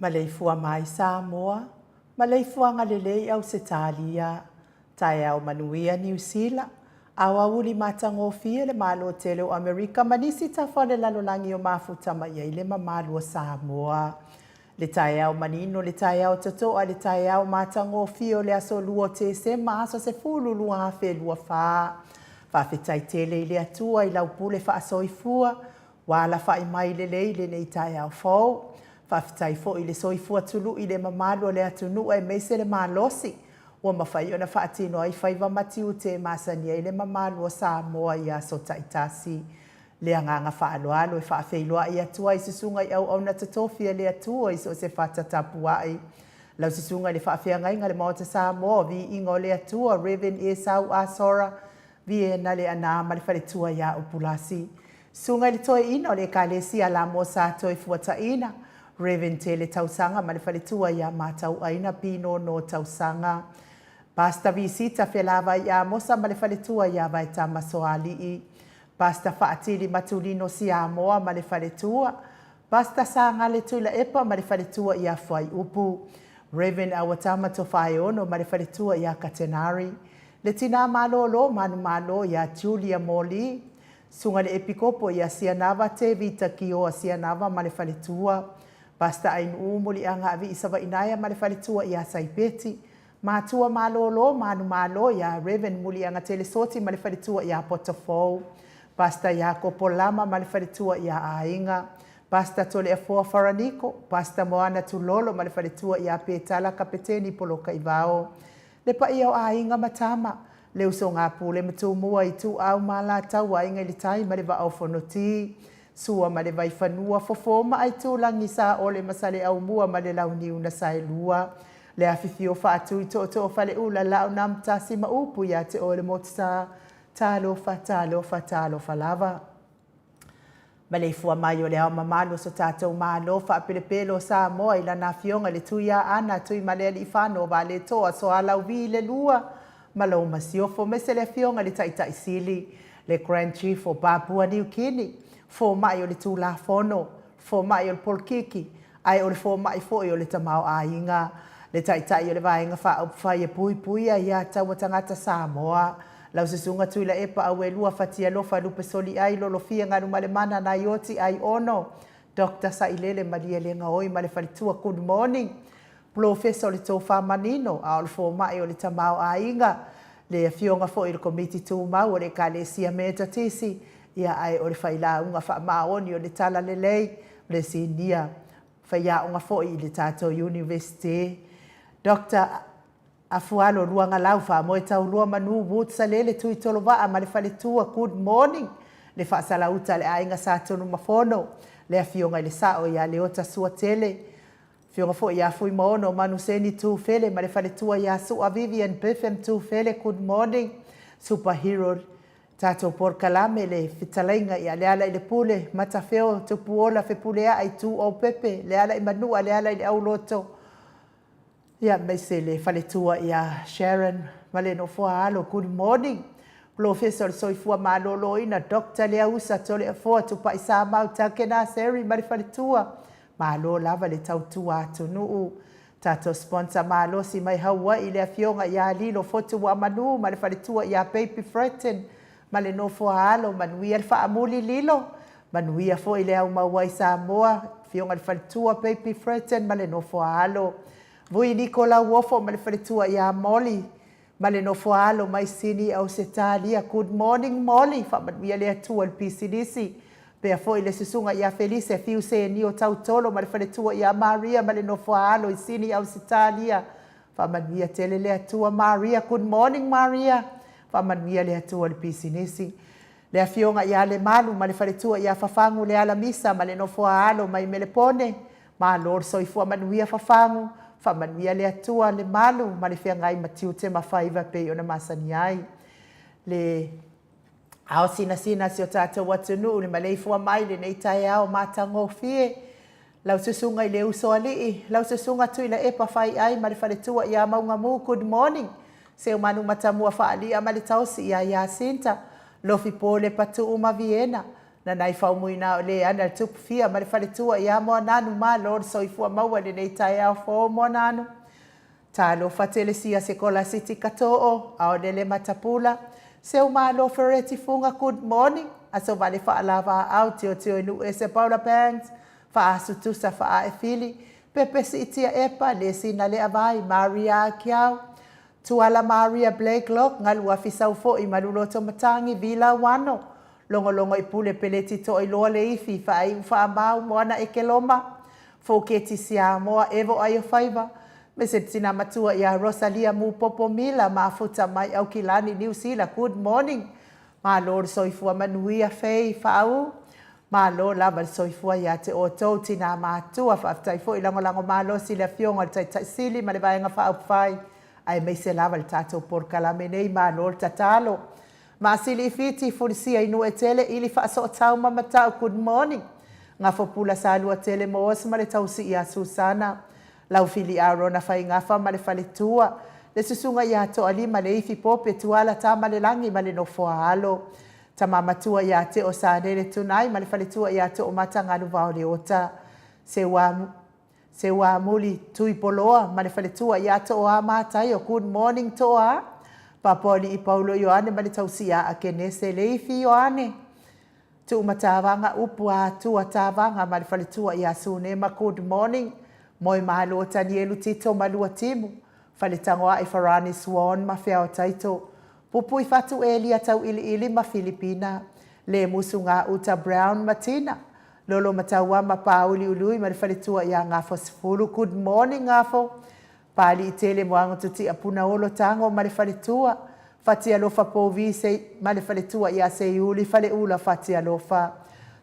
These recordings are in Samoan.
Maleifua mai Samoa, maleifuaga lelei Ausetalia, taeao manuia Niu Sila, aoauli matagofie le Malo tele o Amerika ma nisi tafa o le lalolagi o mafuta mai ai le mamalu o Samoa. Le taeao manino, le taeao totoa, le taeao matagofie o le aso 2 o Tesema aso 10 2024. Faafetai tele i le Atua i lau pule faasoifua Ua alafai mai lelei lenei taeao fou. Faafetai foi i le soifua tului i le mamalu o le atunuu aemaise le malosi ua mafai ona faatino ai faiva ma tiute e masani ai le mamalu o Samoa i aso taitasi. Le agaga faaaloalo e faafeiloai atu ai susuga i auauna totofi a le Atua i so o se fata tapuai. Lau susuga i le faafeagaiga le Maota Samoa o Viiga o le Atua Rev. Esau Asora Viena le Ana ma le faletua ia Upulasi. Susuga i le Toeaina o le Ekalesia Lamo Sa Toefuataina, Rev. Tele Tausaga ma le faletua ia Matauaina Pinono Tausaga. Pastor Visita Felavai Amosa ma le faletua ia Vaetama Soalii. Pastor Faatili Matulino Siamoa ma le faletua. Pastor Sagale Tuilaepa ma le faletua ia Fuaiupu. Rev. Auatama Tofaeono ma le faletua ia Katenari. Le tinā malōlō manumalo ia Julia Moli. Susuga i le Epikopo ia Sianava Tevita Kioa Sianava ma le faletua. Pastor Ainuu Muliaga Avii Savainaea ma le faletua ia Saipeti. Matua malōlō manumalo ia Rev. Muliaga Telesoti ma le faletua ia Potofou. Pastor Iakopo Lama ma le faletua ia Aiga. Pastor Toleafoa Faraniko, Pastor Moana Tulolo ma le faletua ia Petala Kapeteni Polokaivao. Le paia o aiga ma tama, le usoga pule ma Tumua, Ituau ma Alataua, Aiga i le Tai ma le Vaa o Fonoti, Sua ma le Vaifanua, Fofo ma Aitulagi, Saole ma Saleaaumua ma le Launiu na Saelua, le afifio faatui tootoo faleula, Laaunamtasi ma upu ia te oe le Motusa, Talofa, talofa, talofa lava. Maleifua mai o le Ao Mamalu o so tatou Malo faapelepele o Samoa i lana Afioga i le Tuiaana Tuimalealiifano Vaaletoa Soalauvi le Lua ma lou Masiofo aemaise le Afioga i le Taitai Sili, le Grand Chief o Papua Niu Kini, Fomai o le Tulafono, Fomai o le Polokiki, ae o le Fomai foi o le Tamaoaiga, le Taitai o le Vaega Faaupufai e Puipuia ia Taua Tagata Samoa, lau Susuga Tuilaepa Auelua Fatialofa Lupesoliai Lolofia Galumalemana Naioti Aiono, Doctor Sailele Malielegaoi ma le Faletua Good morning. Polofesa o le Tofa Manino, a o le Fomai o le Tamaoaiga, le Afioga foi i le Komiti Tumau o le Ekalesia Metotisi, ia ae o le Failauga Faamaoni o le Talalelei, le Sinia Faiaoga foi i le tatou Iunivesite, Doctor Afualo Luagalau Faamoetaulua Manu Woods Salele Tuitolovaa ma le Faletua Good morning le Faasalauta a le Aiga Sa Tunumafono, le Afioga i le Sao ia Leota Suatele, Afioga foi ia Fuimaono Manuseni Tufele ma le faletua ia Sua Vivian Biffem Tufele Good morning Super Hero Tatou polokalame le fetalaiga ia Lealailepule Matafeo Tupuola Fepuleai Tuuaupepe Lealaimanua Lealaileauloto ia aemaise le faletua ia Sharon ma le nofoa alo Good morning Polofesa o le Soifua Maloloina Doctor Leausa Toleafoa Tupai Samau Takena Seri ma le faletua Malo lava le tautua atunuu. Tatou sponsor malosi mai Haua'i le Afioga ia Lilo Fotuamanu ma le faletua ia Baby Fretton ma le nofoa alo. Manuia le faamuli Lilo. Manuia foi le Aumauai Samoa, Afioga i le faletua Baby Fretton ma le nofoa alo. Vui Niko Lauofo ma le faletua ia Molly Ma le nofo alo mai Sini Ausetalia Good morning Molly faamanuia le Atua i le pisinisi pea foi le susuga ia Felise Fiu Senio Tautolo ma le faletua ia Maria ma le nofo alo i Sini Ausetalia faamanuia tele le Atua Maria Good morning Maria faamanuia le Atua i le pisinisi Le afioga ia Lemalu ma le faletua ia Fafagu Lealamisa ma le nofo alo mai Melepone Malo le soifua manuia Fafagu, faamanuia le Atua, le malu ma le feagai ma tiute ma faiva e pei ona masani ai le ao sinasina a si o tatou atunuu le maleifua mai lenei taeao matagofie. Lau susuga i le uso alii, lau susuga Tuilaepa Faiai ma le faletua ia Maugamu, good morning. Seumanu Matamua Faalia ma le taosi ia Jacinta, Lofi Pole Patuu ma Viena, Nanai Faumuina o Leana le tupu fia ma le faletua ia Moananu Malo le soifua maua i lenei taeao fou Moananu Talofa Telesia Sekolasiti Katoo Aolele Matapula Seu Malo Fereti Fuga Good morning Aso Vale Faalavaau Tiotio i Nuuese Paula Banks Faasu Tusa Faaefili Pepe Siitia Epa Lesina Leavai Maria Akiau Tuala Maria Blakelock, Galuafi Saufo'i, Maluloto Matangi, Vila Wano, Logologo i Pule Peleti Toailoa Leifi, Faaiu Faamau, Moana Ekeloma, Foketi Siamoa, Evo Aiofaiva, me se tina matua ia Rosalia Mupopo Mila, Mafuta mai Aukilani, Niu Sila, Good morning. Malo le soifua manuia Fei Faau. Malo lava le soifua ia te outou tinā matua. Faafetai foi lagolago malosi i le Afioga i le Taitai Sili ma le Vaega Faaupufai, aemaise lava le tatou polokalame nei. Malo le tatalo. Maasili i Fiti, Fulisia i Nuuetele, Ili Faasootau ma Matau, Good morning. Gafopula Saluatele Moos ma le tausi ia Susana. Laufili Arona Faigafa ma le faletua. Le Susuga ia Toalima Leifi Pope Tuala Tamalelagi ma le nofo a alo. Tama Matua ia te o Sanele Tunai ma le faletua ia Toomata Galuvao Leota. Seuamuli Tuipoloa ma le faletua ia Tooa Mataio. Good morning Tooa. Papaoli'i Paulo Ioane ma le tausi ia Akenese Leifi Ioane. Tuumatavaga Upu a Atua Tavaga ma le faletua ia Sunema. Good morning. Moemalo Tanielu Tito ma Luatimu. Faletagoai Farani Swan ma Feao Taito. Pupui Fatu Elia Tauiliili ma Filipina. Le Musu Gauta Brown ma Tina. Lolo Mataua ma Pāuliului ma le faletua ia Gafo Sefulu. Good morning Gafo. Paaliitele Moagototi'a Punaolo Tago ma le faletua. Fatialofa Povi ma le faletua ia Seiuli Faleula Fatialofa.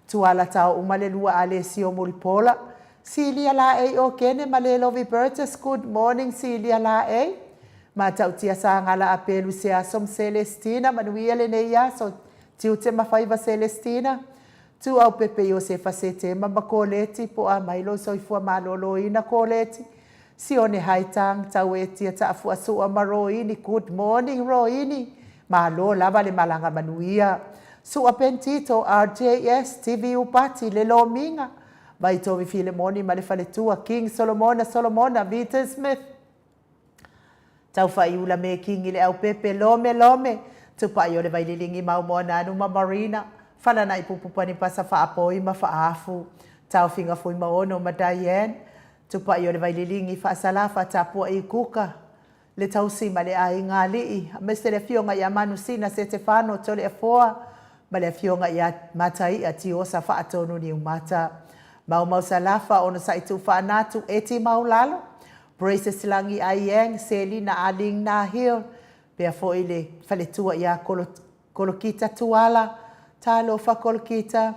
Tuala Taouma le lua Alesio Mulipola. Silia Laei Okene ma Lelovi Burgess. Good morning Silia Laei. Matautia Sagala Apelu Seaso ma Celestina. Manuia lenei aso. Tiute ma faiva Celestina. Tuaupepe Iosefa Setema ma Koleti po a mai lou soifua malōlōina Koleti. Sione Haitang Tauetia Taafuasua ma Roini. Good morning Roini. Malo lava le malaga manuia. Sua Pentito RJS TV Upati le Lomiga. Vaitovi Filemoni ma le faletua King Solomona Solomona Vita Smith. Taufaiula me Kingi le Aupepe Lome Lome. Tupai o le Vaililigi Maumoananu ma Marina. Falana'i Pupupani Pasa Faapoi ma Faafu. Taofiga Fuimaono ma Diane. Tupai o le Vaililigi Faasala Faatapua'i Kuka. Le tausi ma le aiga alii, aemaise le afioga ia Manusina Setefano Toleafoa ma le afioga ia Matai'a Tiosa Faatonu Niumata. Maumau Salafa Onosai Tuufaanatu Eti Maulalo, Braces Lagi Aieng, Selina Aling Nahil, pea foi le faletua ia Kolokita Tuala, Talofa Kolokita.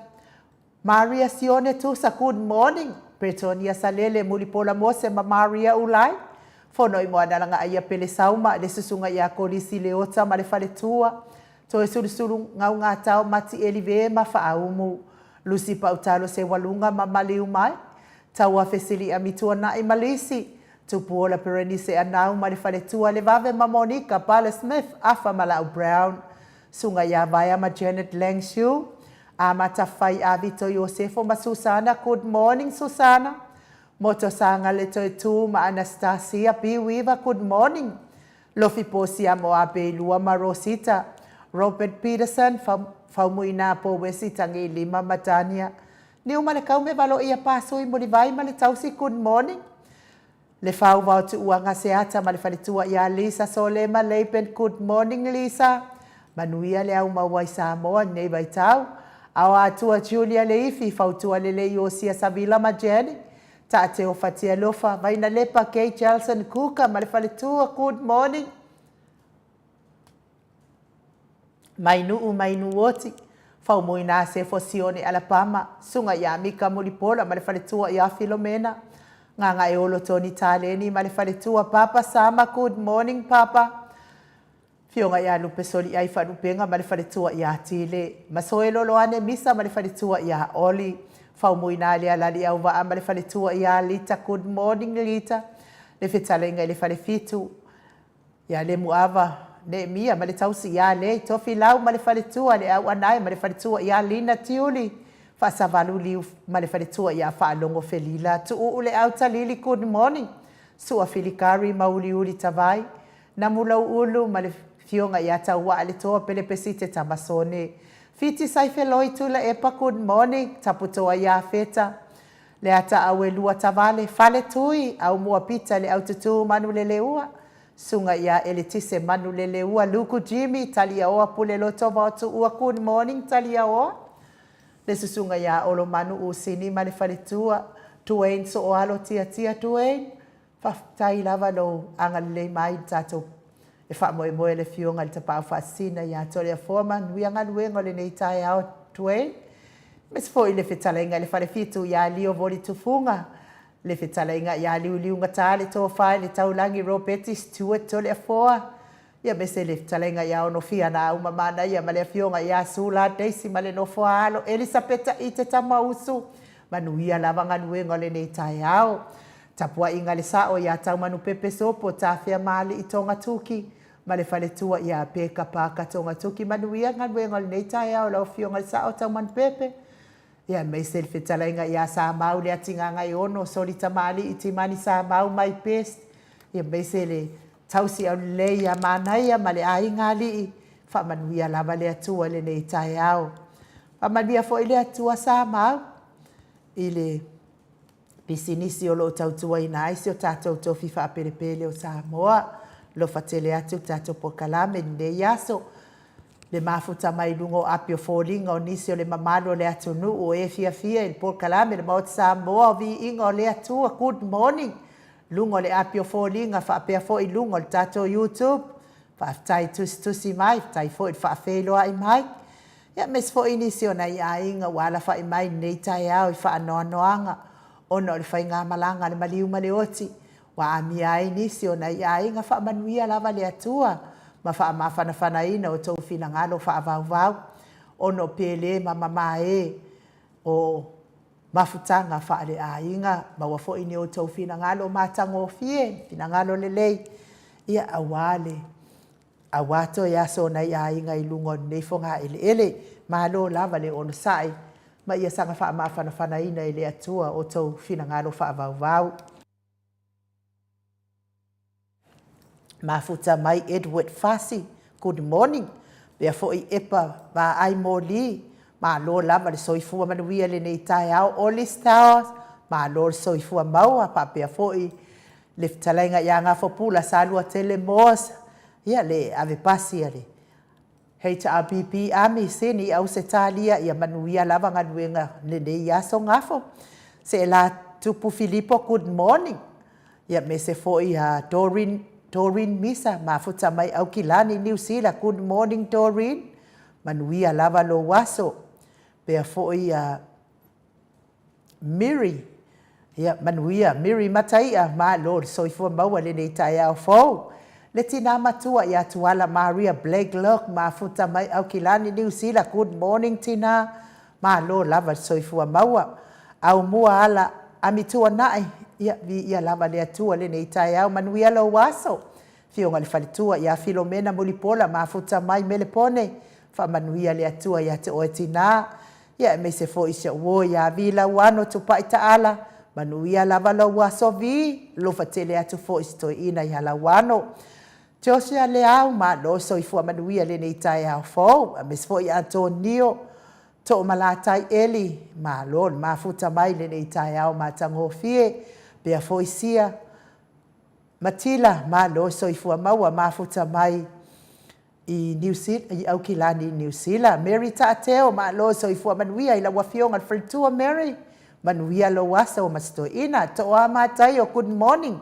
Maria Sione Tusa, good morning. Bretonia Salele, Mulipola Mose ma Maria Ulai. Fono i Moanalagaaia Pele Sauma, le susuga ia Kolisi Leota ma le faletua. Toesulusulu Gaugatao Mati Elive ma Faaumu. Lusi Pautalo Seualuga ma Maliumai. Taua Fesili'a Mituana'i ma Lisi. Tupuola Perenise Anau ma le faletua Levave ma Monica Pale Smith Afa ma Lau Brown. Suga ia Vaea ma Janet Langshu. Amata Fai Avito Iosefo ma Susana. Good morning Susana. Moto Saga le Toetū ma Anastasia B. Weaver. Good morning. Lofi Posia Moabe Lua ma Rosita. Robert Peterson, Faumuina Powesi Tagilima ma Tania. Niumalekau me Valoia Pasui Mulivai ma le tausi. Good morning. Le Fauvao Tuuaga Seata ma le faletua ia Lisa Solema Laban. Good morning Lisa. Manuia le au maua i Samoa i lenei vaitau. Ao Atua Julia Leifi, Fautua Lelei Iosia Savila ma Jenny. Taateo Fatialofa, Vainalepa Kay Jelson Kuka ma le faletua. Good morning. Mainuu Mainuoti, Faumuina Sefo Sione Alapama, Suga ia Mika Mulipola ma le faletua ia Filomena. Gagaeolo Tony Taleni ma le faletua Papa Sama. Good morning Papa. Afioga ia Lupe Soliai Faalupega ma le faletua ia Tile. Masoe Loloane Misa ma le faletua ia Oli. Faumuina Lealali Auvaa ma le faletua ia Lita. Good morning Lita. Le fetalaiga i le falefitu ia Lemuava Neemia ma le tausi ia Lei. Tofilau ma le faletua le Auanae ma le faletua ia Lina Tiuli. Faasavalu Liu ma le faletua ia Faalogo Felila. Tuuu le Autalili. Good morning. Sua Filikari Mauliuli Tavai. Namulauulu ma le Afioga ia Tauaa le Toa Pelepesite Tamasone. Fiti Saifeloi Tuilaepa. Good morning. Taputoa ia Feta. Le Ataau e lua Tavale, Faletui, Aumua Pita le Aututu Manuleleua, Suga ia Eletise Manuleleua, Luku Jimmy, Taliaoa Puleloto Vaotuua. Good morning Taliaoa. Le Susuga ia Olomanu Usini ma le Faletua, Duane Sooalo Tiatia. Duane, faafetai lava lou agalelei mai i le tatou e faamoemoe le Afioga i le Tapaau Faasisina ia Toleafoa manuia galuega o lenei taeao. Duane, aemaise foi le fetalaiga i le Falefitu ia Lio Volitufuga, le fetalaiga ia Liuliugata le Tofa i le Taulagi Robeti Stewart Toleafoa, ia aemaise le fetalaiga ia Onofia Nauma Manaia ma le Afioga ia Sula Daisy ma le nofo a alo Elisapeta i te Tamausu. Manuia lava galuega o lenei taeao. Tapuaiga a le Sao ia Taumanupepe Sopo Tafea Maali'i Togatuki ma le faletua ia Peka Parker Togatuki. Manuia galuega o lenei taeao lau Afioga i le Sao Taumanupepe. Ia aemaise le fetalaiga ia Samau Leatigagaiono Soli Tamalii Timani Samau my best. Ia aemaise le tausi aulelei ia Manaia ma le aiga alii. Faamanuia lava le Atua i lenei taeao. Faamanuia foi le Atua Samau i le pisinisi o lo o tautuaina ai si o tatou tofi faapelepele o Samoa. Alofa tele atu le tatou polokalame i lenei aso. Le mafuta mai luga o api o foliga o nisi o le mamalu o le atunuu o e fiafia i le polokalame le Maota Samoa o Viiga o le Atua. Good morning! Luga o le api o foliga faapea foi luga o le tatou YouTube. Faafetai tusitusi mai, faafetai foi le faafeiloai mai. Ia aemaise foi nisi o nai aiga ua alafai mai i lenei taeao i faanoanoaga ona o le faigamalaga a le maliu ma le oti ua amia ai nisi o nai aiga. Faamanuia lava le Atua ma faamafanafanaina outou finagalo faavauvau ona o pele ma mamae o mafutaga faaleaiga. Maua foi ni outou finagalo matagofie, finagalo lelei, ia aua le aua toe aso o nai aiga i luga o lenei fogaeleele. Malo lava le onosai ma ia saga faamafanafanaina e le Atua outou finagalo faavauvau. Mafuta mai Edward Fasi, good morning. Pea foi Epa Vaai Moli, malo lava le soifua manuia i lenei taeao. Olis Towers, malo le soifua maua. Faapea foi le fetalaiga ia Gafopula Saluatele Moores, ia le ave pasi a le HRPP Army Sini i Ausetalia, ia manuia lava galuega lenei aso Gafo. Seela Tupu Filipo, good morning. Ia aemaise foi a Doreen, Doreen Misa, mafuta mai Aukilani, Niu Sila, good morning Doreen. Manuia lava lou aso. Pea foi a Miri, ia manuia Miri Mataia, malo le soifua maua i lenei taeao fou. Le tina matua ia Tuala Maria Blakelock, mafuta mai Aukilani, Niu Sila, good morning tina, malo lava le soifua maua. Aumua ala Amituanai, ia viia lava le Atua i lenei taeao, manuia lou aso. Afioga i le faletua ia Filomena Mulipola, mafuta mai Melepone, faamanuia le Atua ia te oe tina. Ia aemaise foi si au uo ia Vi Lauano Tupai Taala, manuia lava lou aso Vi, alofa tele atu foi i si toeaina ia Lauano. Joshua Leau, malo soifua manuia i lenei taeao fou, aemaise foi Antonio Toomalatai Eli, malo le mafuta mai i lenei taeao matagofie, pea foi Sia Matila, malo soifua maua, mafuta mai i Niu Sila, i Aukilani i Niu Sila. Mary Taateo, malo soifua manuia i lau Afioga i le Faletua Mary, manuia lou aso ma si toeaina. Toa Mataio, good morning.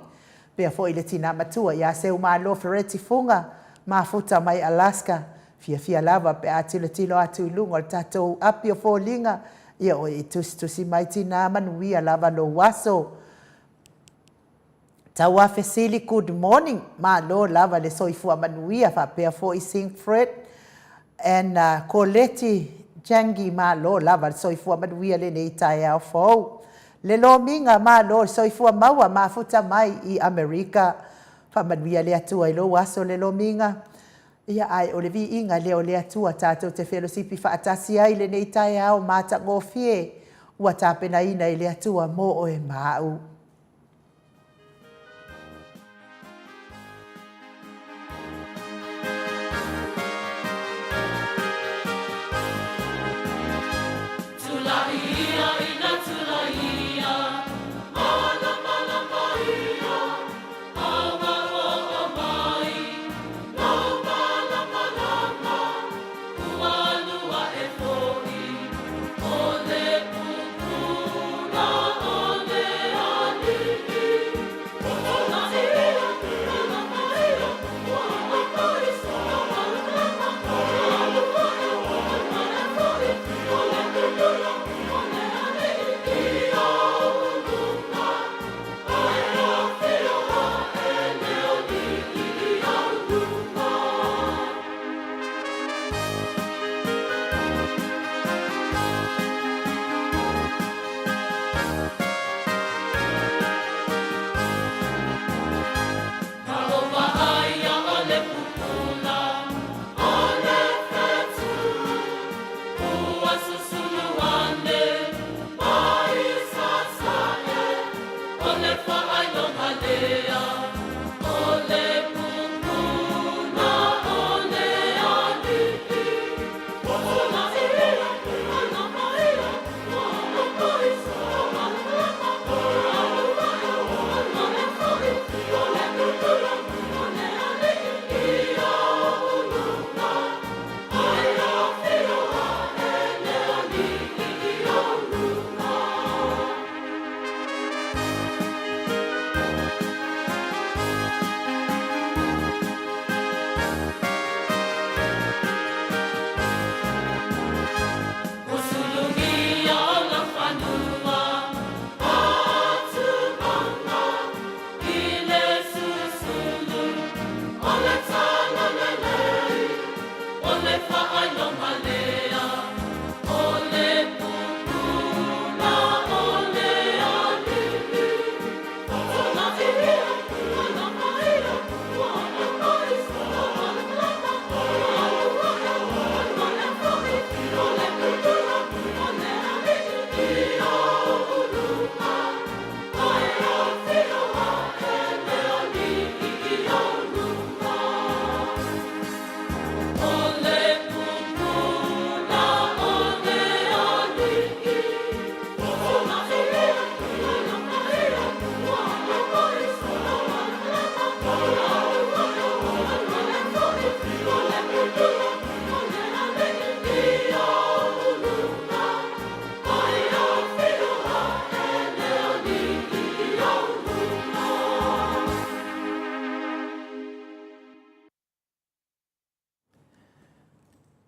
Pea foi le tina matua ia Seumalo Fereti Fuga, mafuta mai Alaska. Fiafia lava pe a tilotilo atu i luga o le tatou api o foliga, ia oe e tusitusi mai tina, manuia lava lou aso. Tauafesili good morning malo lava le soifua manuia faapea foi Sinkfred and Koleti Jangi malo lava le soifua manuia lenei taeao fou. Le Lomiga malo le soifua maua mafuta mai i Amerika faamanuia le Atua i lou aso le Lomiga. Ia ae o le viiga lea o le Atua tatou te felosipi faatasi ai lenei taeao matagofie ua tapenaina e le Atua mo oe ma au.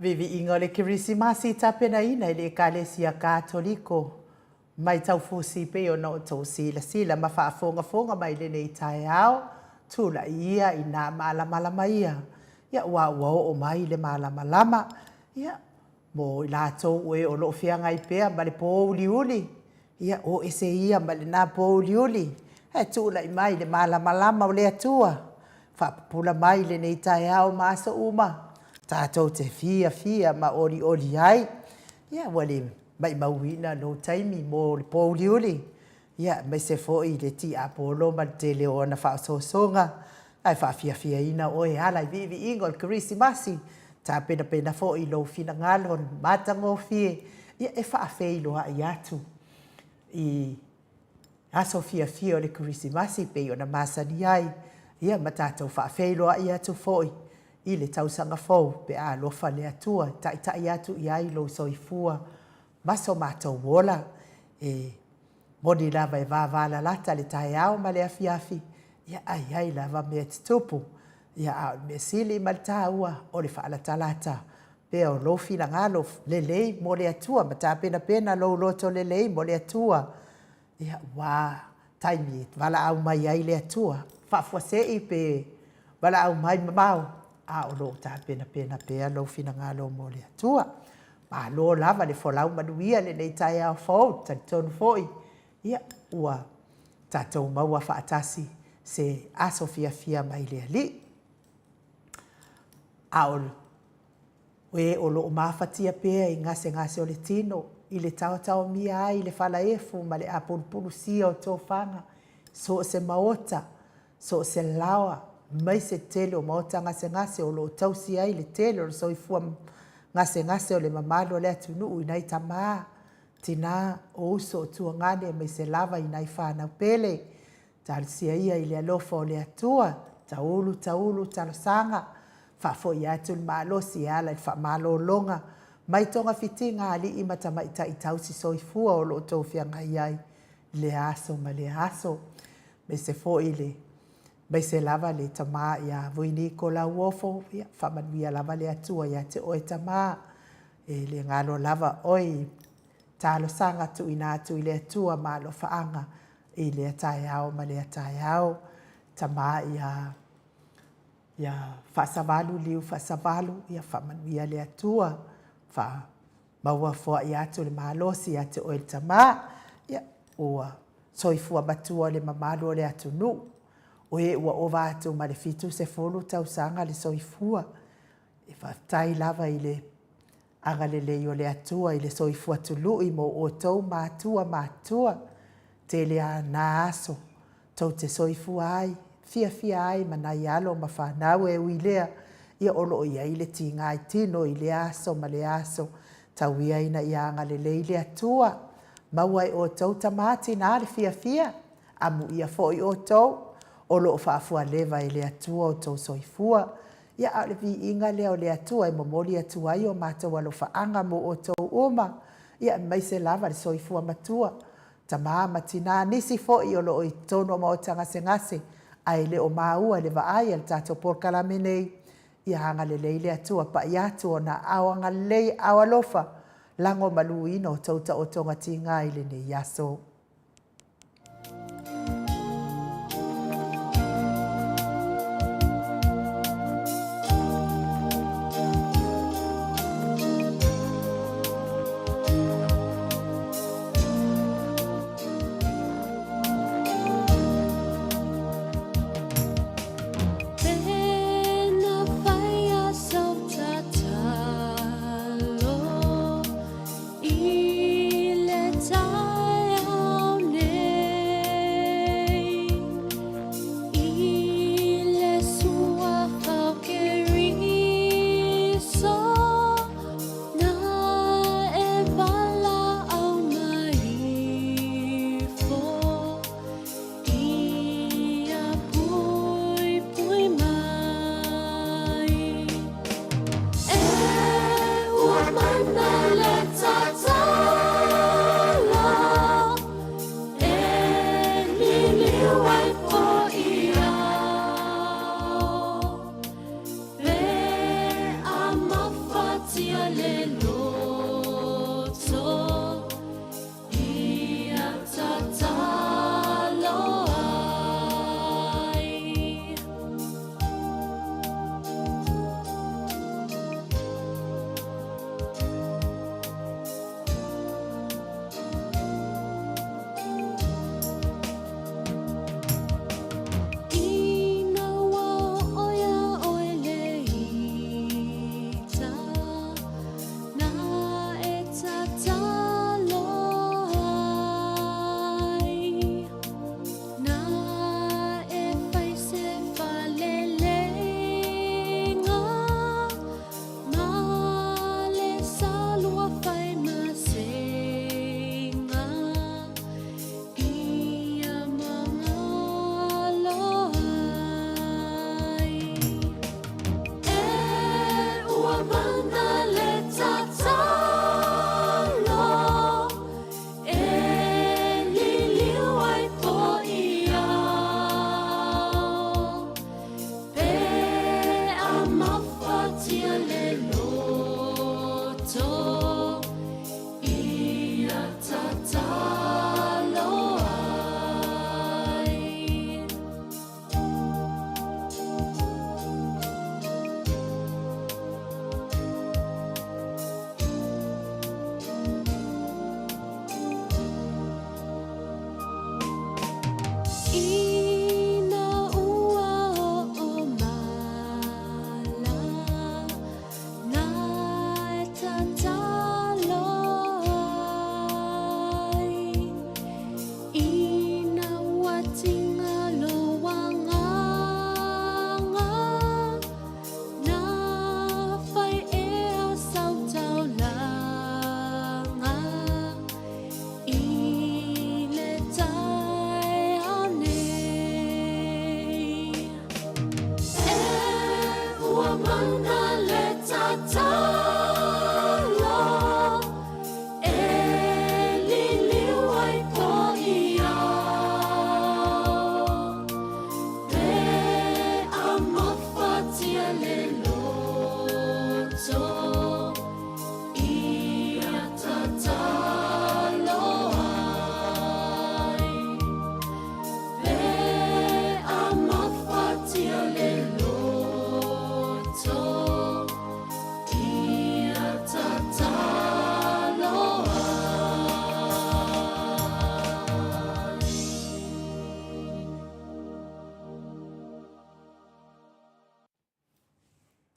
Viiviiga o le Kerisimasi i tapenaina i le Ekalesia Katoliko mai taufusi pei ona outou silasila ma faafogafoga mai i lenei taeao, tulai ia inā malamalama ia, ia aua ua oo mai le malamalama, ia, mo i latou e o lo o feagai pea ma le pōuliuli, ia, o ese ia ma lena pōuliuli, ae tulai mai le malamalama o le Atua, faapupula mai lenei taeao ma aso uma, tatou te fiafia ma olioli ai. Ia, ua le maimauina lou taimi mo le pōuliuli, ia, aemaise foi le tiapolo ma le tele o ana faaosoosoga, ae faafiafiaina oe e ala i viiviiga o le Kerisimasi, tapenapena foi lou finagalo matagofie, ia, e faafeiloai atu i aso fiafia o le Kerisimasi pei ona masani ai, ia, ma tatou faafeiloai atu foi i le tausaga fou pe a alofa le Atua e taitai atu i ai lou soifua ma so matou ola. E moni lava e vavalalata le taeao ma le afiafi, ia ae i ai lava mea e tutupu. Ia a o le mea sili ma le taua, o le faalatalata pea o lou finagalo lelei mo le Atua ma tapenapena lou loto lelei mo le Atua. Ia, ua taimi e valaau mai ai le Atua, faafuasei pe valaau mai mamao, a o lo o tapenapena pea lou finagalo mo le Atua. Malo lava le folau manuia lenei taeao fou, talitonu foi, ia, ua tatou maua faatasi se aso fiafia mai le Alii. A o e o lo o mafatia pea i gasegase o le tino, i le taotaomia ai i le falaefu ma le apulupulusia o tofaga, so o se maota, so o se laoa, aemaise tele o maota gasegase o lo o tausi ai le tele o le soifua gasegase o le mamalu o le atunuu i nai tama, tina, o uso o tuagane aemaise lava i nai fanau pele. Talosia ia i le alofa o le Atua, taulu taulu talosaga, faafoi atu le malosi e ala i le faamalologa mai togafitiga a alii ma tamaitai tausi soifua o lo o outou feagai ai i lea aso ma lea aso. Aemaise foi le aemaise lava le tama ia Vuiniko Lauofo, ia faamanuia lava le Atua ia te oe tama, e le galo lava oe i talosaga tuuina atu i le Atua ma alofaaga i lea taeao ma lea taeao. Tama ia ia Faasavalu Liu Faasavalu, ia faamanuia le Atua, faamaua foai atu le malosi ia te oe le tama, ia ua soifua matua le mamalu o le atunuu, o e ua ova atu ma le 70 tausaga le soifua. E faafetai lava i le agalelei o le Atua i le soifua tului mo outou matua matua, tele a na aso. Tou te soifua ai, fiafia ai ma nai alo ma fanau e ui lea, ia o lo o i ai le tiga i tino i lea aso ma lea aso. Tau ia ina ia agalelei le Atua, maua e outou tama tina le fiafia, amuia foi outou, o lo o faafualeva e le Atua outou soifua. Ia, a o le viiga lea o le Atua e momoli atu ai o matou alofaaga mo outou uma, ia aemaise lava le soifua matua, tama ma tina, nisi foi o lo o i totonu o maota gasegase, ae le o maua i le vaai a le tatou polokalame nei, ia agalelei le Atua, pai atu ona aao agalelei, aao alofa, lagomaluina outou taotoga tiga i lenei aso.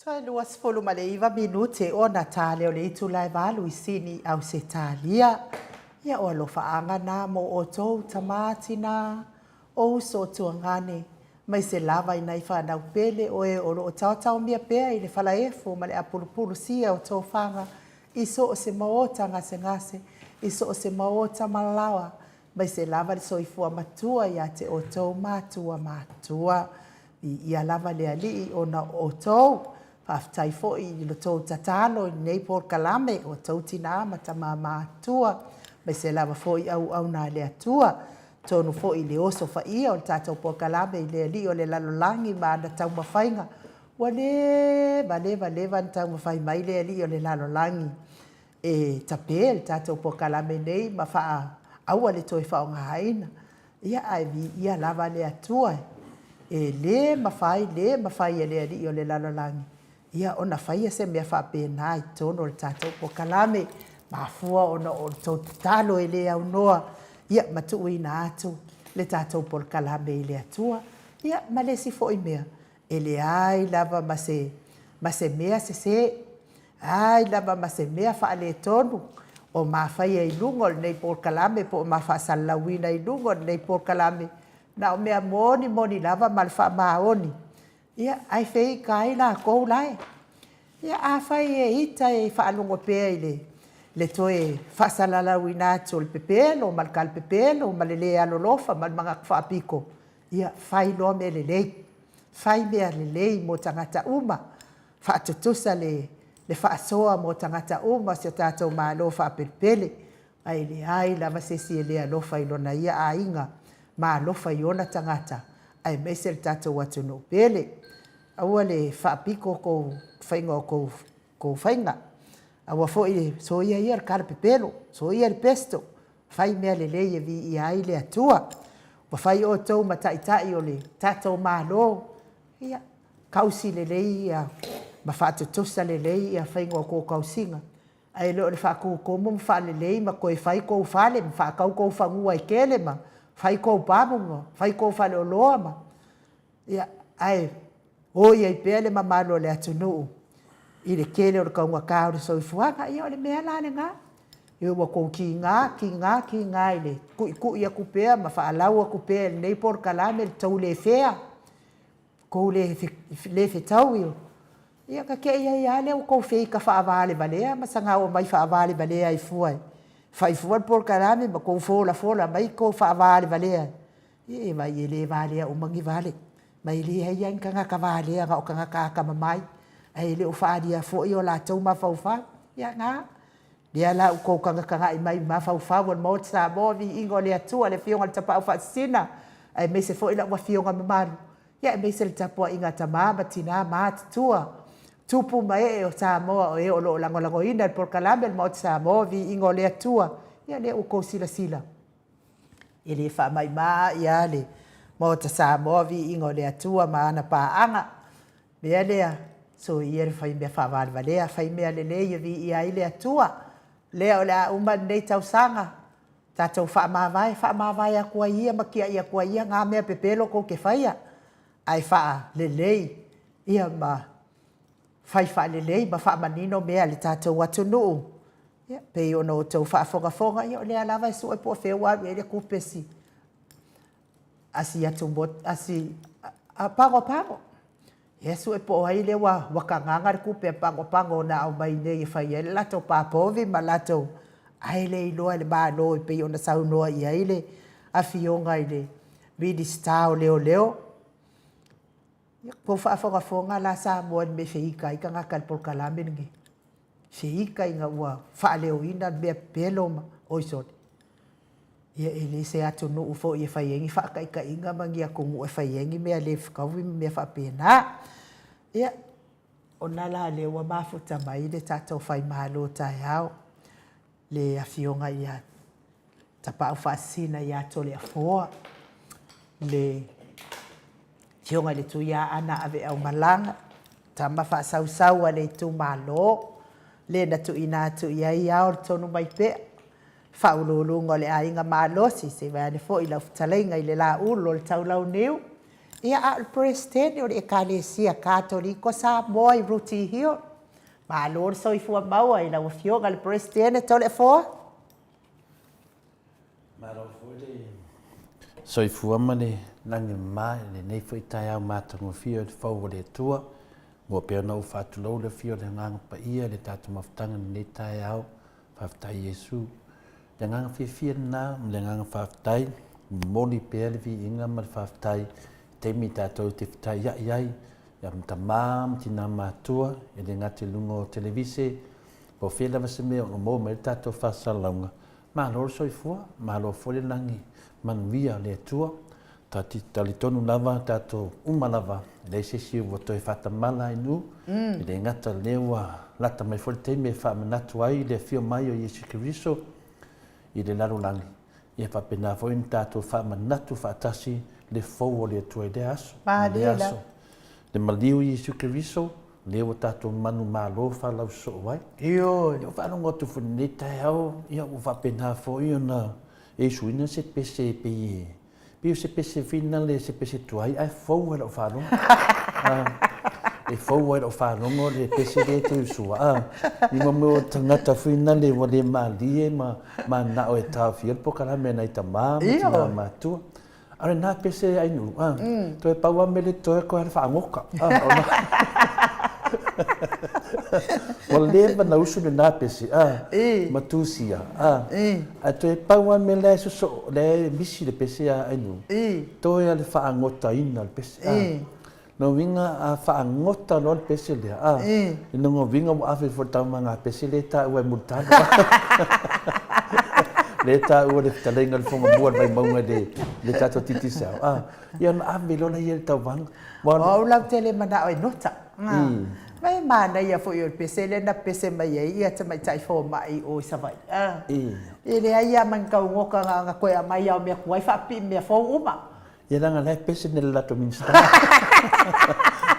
Toe 29 minute ona ta lea o le itula e 8 i Sini, Ausetalia. Ia, o alofaaga na mo outou, tama, tina. O uso o tuagane, maise lava i nai fanau pele o e o lo o taotaomia pea i le falaefo ma le apulupulu sia o tofaga i so o se maota gasegase, i so o se maota malaoa, maise lava le soifua matua ia te outou matua matutua. Viia lava le Alii ona o outou. Faafetai foi i lo outou tatalo i lenei polokalame, o outou tinā ma tamā matutua, maise lava foi auauna a le Atua. Atonu foi i le osofaia o le tatou polokalame i le Alii o le lalolagi ma ana taumafaiga, ua leva, leva, leva ona taumafai mai le Alii o le lalolagi e tape le tatou polokalame nei ma aua le toe faaaogaina. Ia, ae viia lava le Atua, e le mafai, le mafai e le Alii o le lalolagi ia ona faia se mea faapena i totonu o le tatou polokalame. Mafua ona o le tou tatalo e le aunoa, ia ma tuuina atu le tatou polokalame i le Atua. Ia, ma le isi foi mea, e leai lava ma se, ma se mea sese, leai lava ma se mea faaletonu o ma faia i luga o lenei polokalame po o ma faasalalauina i luga o lenei polokalame, na o mea monimoni lava ma le faamaoni. Ia, ae feiga ai lakou lae? Ia, afai e ita e faalogo pea i le, le toe faasalalauina atu o le pepelo ma le talapepelo ma le le alolofa ma le manatu faapito, ia fai loa mea lelei. Fai mea lelei mo tagata uma, faatutusa le, le faasoa mo tagata uma o si o tatou Malo faapelepele. Ae leai lava se isi e le alofa i lona ia aiga ma alofa i ona tagata, aemaise le tatou atunuu pele. Aua le faapito tou faiga o tou, tou faiga. Aua foi le soia ia le talapepelo, soia le pesto, fai mea lelei e viia ai le Atua. Ua fai outou ma taitai o le tatou Malo, ia tausi lelei ia ma faatutusa lelei ia faiga o tou tausiga, ae le o le faatutumu ma faalelei ma toe fai tou fale ma faatau tou fanua e tele ma fai tou pamu ma fai tou faleoloa ma, ia, ae oi ai pea le mamalu o le atunuu i le tele o le taugata o le soifuaga. Ia o le mea la lena, ia ua tou tiga, tiga, tiga i le tuitui atu pea ma faalau atu pea e lenei polokalame le tou le fea, tou le, le fetaui. Ia ona te i ai lava lea ua tou feita faavalevalea ma saga omai faavalevalea ai fua e fai fua le polokalame ma tou folafola mai tou faavalevalea. Ia e vaai e le valea uma ni vale, ma e leai lava ni tagata valea na o tagata atamamai, ae le o faaalia foi o latou mafaufau. Ia na, lea la ua outou tagatagai mai i mafaufau o le Maota Samoa, viiga o le Atua, le Afioga i le Tapaau Faasisina, aemaise foi lau Afioga mamalu, ia aemaise le tapuaiga a tama ma tina matutua, tupu ma ee o Samoa o e o lo o lagolagoina le polokalame a le Maota Samoa, viiga o le Atua. Ia lea ua outou silasila, e le faamaima ai lava le Maota Samoa, viiga o le Atua ma ana paaga. O le mea lea, soia le fai mea faavalevalea, fai mea lelei e viia ai le Atua. Lea o le a uma lenei tausaga, tatou faamavae, faamavae atu ai ia ma tiai atu ai ia na mea pepelo tou te faia, ae faalelei ia ma fai faalelei ma faamanino mea a le tatou atunuu. Ia, pei ona outou faafogafoga, ia o lea lava e sue po o fea ua alu i ai le tupe a si a Pago Pago. Ia sue po o ai lea ua tagaga le tupe a Pago Pago na aumai nei e fai ai le latou pā povi ma latou, ae le iloa e le Malo e pei ona saunoa i ai le Afioga i le Minisita o Leoleo. Ia, ua outou faafogafoga la Samoa i le mea e feita ai tagata i le polokalame lenei? Feita ina ua faaleoina le mea pepelo ma, oi sole! Ia e le se atunuu foi e fai ai ni faataitaiga ma ni atunuu e fai ai ni mea le fetaui ma mea faapena. Ia, ona la lea ua mafuta mai le tatou Faimalo taeao, le Afioga ia Tapaau Faasisina ia Toleafoa, le Afioga i le Tuiaana Aveaumalaga, tama faasausau a le itumalo, le na tuuina atu i ai ao le tonu mai pea, Faauluuluga o le Aiga Malosi, se i vaeane foi lau fetalaiga i le Laulu o le Taulauniu, ia a o le Peresetene o le Ekalesia Katoliko Samoa i Rooty Hill. Malo le soifua maua i lau Afioga i le Peresetene Toleafoa. Malo foi le. Soifua ma le lagi mama i lenei foi taeao matagofie o le fau o le Atua. Ua pei ona ou faatulou le afio o le Agaga Paia i le tatou mafutaga i lenei taeao. Faafetai Iesu. Le agaga fiafia lena ma le agaga faafetai, momoli pea le viiga ma le faafetai i taimi tatou te fetaiai ai ia ma tama ma tina matua, e le gata i luga o televise, po o fea lava se mea o lo o maua mai ai le tatou faasalalauga. Malo le soifua, malo foi le lagi manuia o le Atua. Ta te talitonu lava tatou uma lava, e leai se isi ua toe faatamala i nuu, e le gata o lea ua lata mai foi le taimi e faamanatu ai le afio mai o Iesu Keriso i le lalolagi, ia faapena foi ona tatou faamanatu faatasi le fou o le Atua i lea aso ma lea aso. Le maliu i Iesu Keriso, lea ua tatou manumalo faalausoo ai. Ioe. Ia ua faalogo atu foi i lenei taeao, ia ua faapena foi ona e usuina se pese e pei e, pei o se pese finale, se pese tuai ae fou ai lau faalogo. E fou ai lau faalogo le pese lea e te usua. I mo mea o tagata finale ua le malie ma manao e taofia le polokalame a nai tama ma tina matua. A o lena pese Ainuu, toe pau lava mele totoe koe a le faagoka. Ua leva na usu lena pese, ma tusia, ae toe pau lava mea la e sosoo, la e misi le pese a Ainuu, toe a le faagotaina o le pese. Lona uiga a faagota loa le pese lea, a, lona uiga ua ave foi i le taumaga pese lea e taua e Mulitalo. Lea e taua le fetalaiga o le Fogamua i le Vaimauga i le tatou Digicel, a, ia ona ave loa lea i le tauvaga. O au lau tele manao e nota. Ma e manaia foi o le pese lea na pese mai ai ia tamaitai fomai o i Savaii. E leai lava ma ni taugoka na ona toe aumai lava o mea tuai faapipii mea fou uma. Ia leaga la e pese nei le latou Minisita.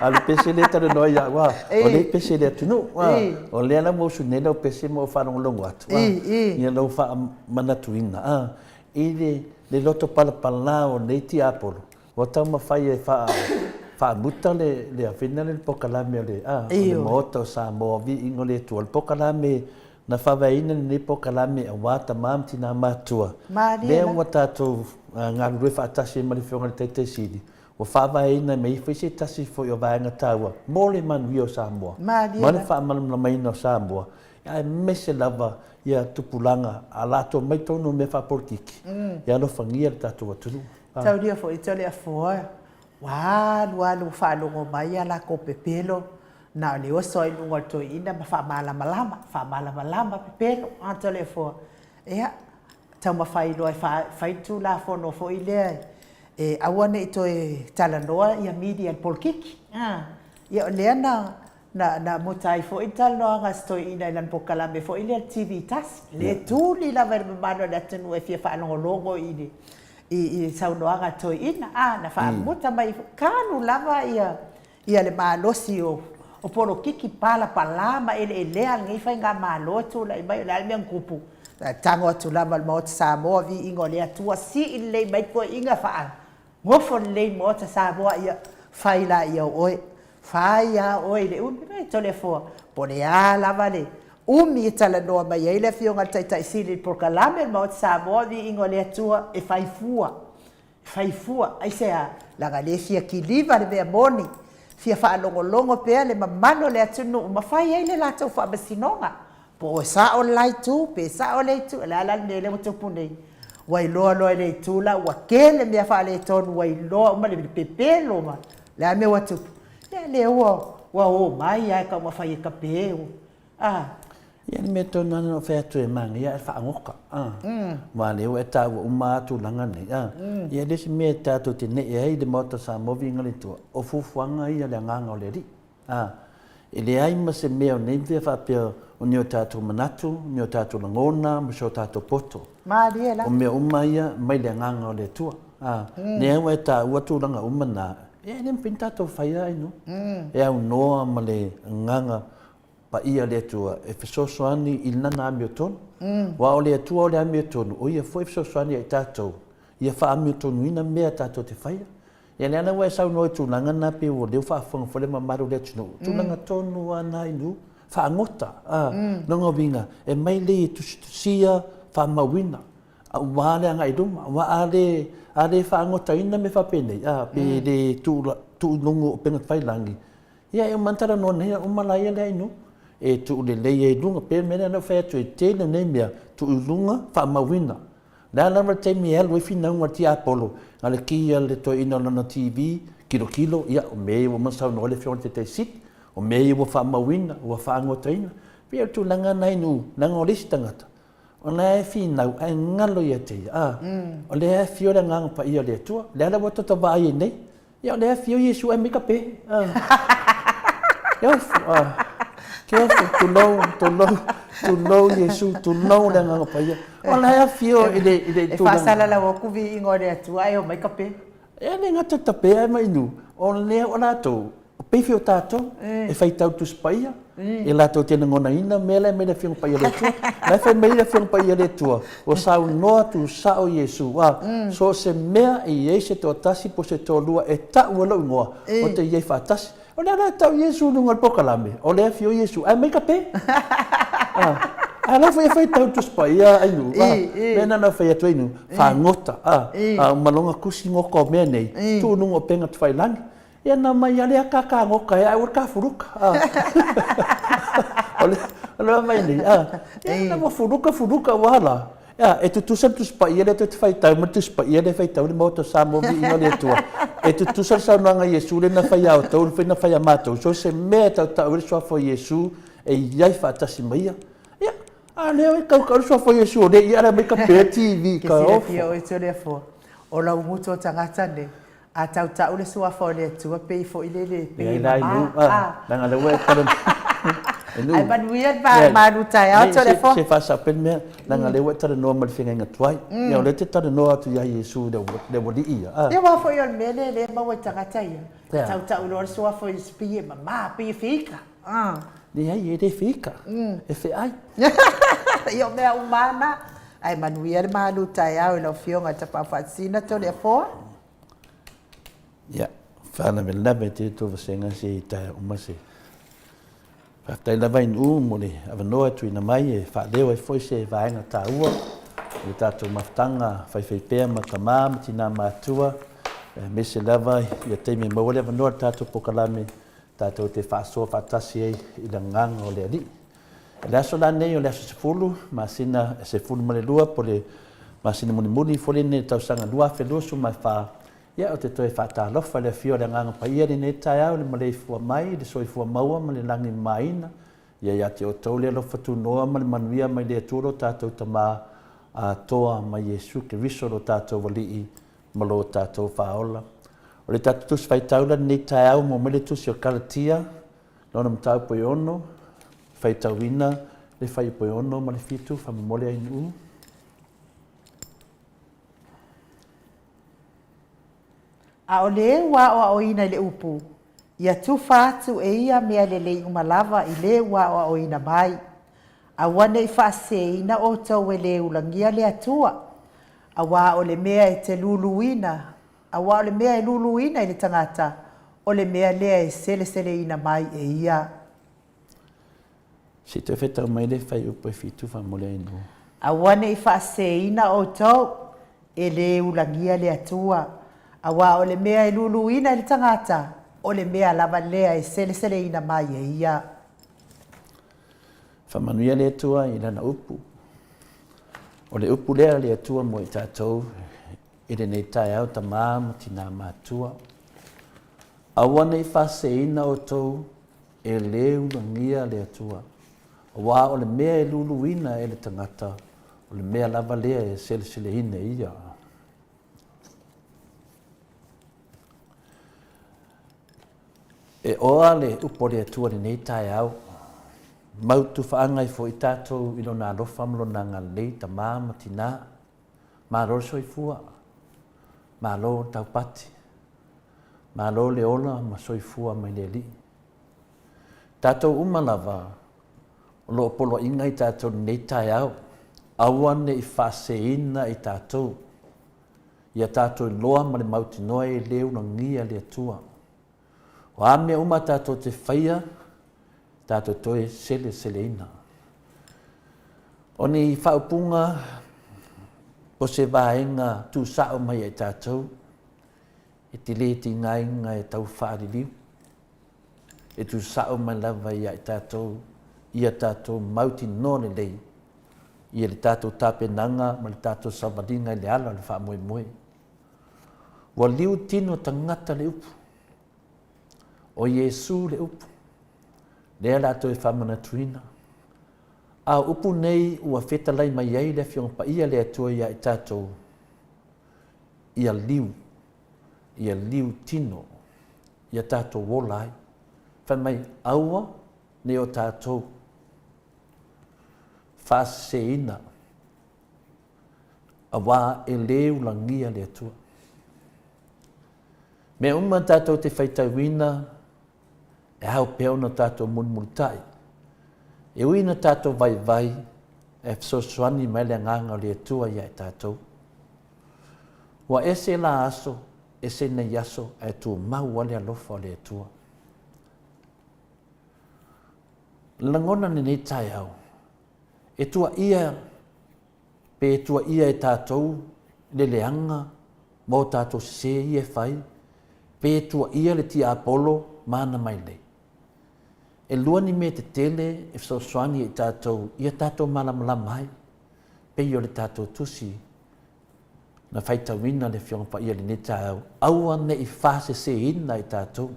A o le pese lea e talanoa ia au, o lea e pese i le atunuu. O lea la ua usu nei lau pese ma ou faalogologo atu, ia lou faamanatuina i le loto palapala o nei tiapolo, ua taumafai e faamuta le afina le polokalame o le Maota o Samoa, viiga o le Atua, o le polokalame Na faavaeina lenei polokalame aua tama ma tina matutua. Lea ua tatou galulue faatasi ai ma le Afioga i le Taitai Sili, ua faavaeina mai ai foi se tasi foi o vaega taua mo le manuia o Samoa ma le faamalamalamaina o Samoa, aemaise lava ia tupulaga a latou mai tonu o mea faapolitiki, ia alofagia le tatou atunuu. Taulia foi Toleafoa, ua alu alu faalogo mai a latou pepelo Na o le oso ai luga o le toeaina ma faamalamalama, faamalamalama pepelo, a Toleafoa. Ia, taumafai loa e fai le Tulafono foi lea e aua ne i toe talanoa ia media i le polokiki. Ia o lea na, na, na muta ai foi le talanoaga a si toeaina i lana polokalame foi lea i le TV tasi, le tuli lava i le mamalu o le atunuu e fia faalogologo i le, i, i saunoaga a le toeaina, a, na faamuta mai, kanu lava ia, Ia le malosi o polokiki palapala ma eleelea a lenei faigamalo e tulai mai, o le a le mea na tupu? E tago atu lava le Maota Samoa, viiga o le Atua, sii lelei mai toeaiina, faanofo lelei le Maota Samoa, ia fai laia o oe, fai lava oe i le umi, e Toleafoa, po o le a lava le umi e talanoa mai ai le Afioga i le Taitai Sili i le polokalame o le Maota Samoa, viiga o le Atua, e fai fua. Fai fua, aisea? Leaga le fia kiliva le mea moni, fia faalogologo pea le mamalu o le atunuu ma fai ai le latou faamasinoga, po o sao le la itu pe sao le itu, o le a la le mea lea ua tupu nei? Ua iloa loa e le itu la ua tele mea faaletonu, ua iloa uma le pepelo ma le a le mea ua tupu? Ia lea ua ua o mai lava e taumafai e tape, a. Ia le mea tonu lava na ou fai atu e manaia ae faagoka, a. Aua o lea ua e taua uma lava tulaga nei, a. Ia le isi mea tatou te nee ai i le Maota o Samoa viiga le Atua, o fuafuaga ia a le Agaga o le Alii, a. E leai ma se mea o nei mea faapea o ni o tatou manatu, ni o tatou lagona ma si o tatou poto. Malie la. O mea uma ia mai le Agaga o le Atua, a. Lea ua e taua tulaga uma na, ia e le mafai ona tatou faia ai nuu. E aunoa ma le Agaga Paia le Atua e fesoasoani i lana amiotonu, aua o le Atua o le amiotonu, o Ia foi e fesoasoani ia i tatou ia faaamiotonuina mea tatou te faia. Ia lea la ua e saunoa i tulaga na pei ua leo faafofoga foi le mamalu o le atunuu, tulaga tonu lava na inu, faagota, a, lona uiga, e mai lea i tusitusia faamauina. Aua le agai i luma, aua a le, a le faagotaina mea faapenei, a, pe le tuu, tuu i luga o upega tafailagi, ia e uma lava ona talanoa nei, uma laia lea i E tuu lelei ai i luga, pei o le mea lea na ou fai atu ai, e tele nei mea, tuu i luga, faamauina. O le a lava le taimi e alu ai finauga a le tiapolo, na o le ki lava o le toeaina o lana TV, tilotilo, ia, o mea ia ua uma ona saunoa ai le Afioga i le Taitai Sili, o mea ia ua faamauina, ua faagotaina. E pei o le tulaga lena i nuu, leaga o le isi tagata, o la e finau ae galo ia te ia, a, o lea e afio le Agaga Paia o le Atua, lea la ua tota vaai ai nei, ia o lea e afio Iesu ae mai kape, a. Careful, a. Careful, tulou, tulou, tulou Iesu, tulou le Agaga Paia. O la e afio i le, i le tulaga. E faasalalau atu viiga o le Atua ae omai kape. E le gata i tape ae ma inu, o lea ua latou, pei foi o tatou, e faitau Tusi Paia, e latou te lagonaina mea la e aumai le Afioga Paia a le Atua. La e fai mai le Afioga Paia a le Atua, ua saunoa tusao Iesu, a, so o se mea e i ai se toatasi po o se toalua e tau ai lou igoa, ou te i ai faatasi. O lea la e tau Iesu i luga o le polokalame, o lea e afio Iesu, ae aumai kape. A, a la foi e faitau Tusi Paia a Ainu, a, mea lena na fai atu ai Ainu, fagota, a, a uma loa ona tusi goka o mea nei, tuu i luga o upega tafailagi. Ia na mai lava lea kakagota e aua le kafuluka. O le o le mai nei, a, ia na ua fuluka fuluka ua hala. Ia, e tutusa le Tusi Paia lea tou te faitau ma le Tusi Paia lea e faitau le Maota o Samoa Viiga o le Atua. E tutusa le saunoaga a Iesu lea na fai ia outou, le na fai ia matou, so o se mea e tautau ai le suafa o Iesu e i ai faatasi ma ia. Ia, a lea e tautau le suafa o Iesu o lea ia ala mai ka pea TV ka ofo. Ke silafia oe Toleafoa, o lau gutu o tagata nei, A tautau le suafa o le Atua pei foi lele pei e mama. A. Leaga lea ua e talanoa. Ae manuia le malu taeao Toleafoa. Se faasao pea le mea, leaga lea ua e talanoa ma le feagaiga tuai. Ia o lea e te talanoa atu ia Iesu le aualii ia. Ia aua foi o le mea lea lea e maua i tagata ia, e tautau loa le suafa o Iesu pei e mama, pei e feika. Leai, e le feika, e feai. Ia o mea uma lava na. Ae manuia le malu taeao i lau Afioga i le Tapaau Faasisina Toleafoa. Ia, faalavelave tele tou vasega se i taea uma se. Faafetai lava i Nuu mo le avanoa e tuuina mai e faaleo ai foi se vaega taua i le tatou mafutaga faifaipea ma tama ma tina matua, aemaise lava ia taimi e maua le avanoa i le tatou polokalame tatou te faasoa faatasi ai i le agaga o le Alii. O le aso la nei o le aso 10, masina 12 po o le masina mulimuli foi lenei o le tausaga 2024, ia ou te toe faatalofa i le afio o le Agaga Paia i lenei taeao i le maleifua mai i le soifua maua ma le lagi mamaina. Ia ia te outou le alofa tunoa ma le manuia mai le Atua lo tatou Tama atoa ma Iesu Keriso lo tatou Alii ma lo tatou Faaola. O le tatou Tusi Faitau la lenei taeao mo mai le Tusi o Kalatia, Lona mataupu e ono, faitauina le fuaiupu e 6 ma le 7, faamolemole ai Nuu. A o le ua aoaoina i le upu, ia tufa atu e ia mea lelei uma lava i le ua aoaoina mai. Aua ne i faaseseina outou e le ulagia le Atua, aua o le mea e te luluina Aua o le mea e luluina i le tagata, o le mea lea e seleseleina mai e ia. Se i toe whetau mai le fuaiupu e 7 faamolemole ai Nuu. Aua ne i faaseseina outou, e lē ulagia le Atua, aua o le mea e luluina i le tagata, o le mea lava lea e seleseleina mai e ia. Faamanuia le Atua i Lana upu. O le upu lea a le Atua mo i tatou I lenei taeao tamā ma tinā matua, aua ne i faaseseina outou e lē ulagia le Atua, aua o le mea e luluina e le tagata, o le mea lava lea e seleseleina e ia. E oa le upu a le Atua i lenei taeao, mau tufaaga ai foi tatou i Lona alofa ma Lona agalelei, tamā ma tinā, Malo le soifua, malo le taupati, malo le ola ma soifua mai le Alii. Tatou uma lava o lo o poloaiga i tatou i lenei taeao, aua ne i faaseseina i tatou, ia tatou iloa ma le mautinoa e le ulagia le Atua. O a mea uma tatou te faia, tatou toe seleseleina. O ni faaupuga Po se vaega tuusao mai ia i tatou, e te lē tigaina e tau faaliliu, e tuusao mai lava ia i tatou ia tatou mautinoa lelei ia le tatou tapenaga ma le tatou savaliga i le ala o le faamoemoe. Ua liu tino tagata le upu, o Iesu le upu, lea o le a toe faamanatuina. A o upu nei ua fetalai mai ai le Afioga Paia a le Atua ia i tatou, ia liu, ia liu tino, ia tatou ola ai. Fai mai, aua ne i o tatou faaseseina, auā e lē ulagia le Atua. Mea uma tatou te faitauina, e ao pea ona tatou mulimulitai. E ui ina tatou vaivai, ae fesoasoani mai le Agaga o le Atua ia i tatou. Ua ese la aso, ese nei aso, ae tumau lava le alofa o le Atua. Lagona lenei taeao, e tuaia pe tuaia e tatou le leaga ma o tatou sesē ia e fai, pe tuaia le tiapolo ma ana mailei. E lua ni mea tetele e fesoasoani i tatou ia tatou malamalama ai, pei o le tatou tusi na faitauina le Afioga Paia i lenei taeao, aua ne i faseseina i tatou,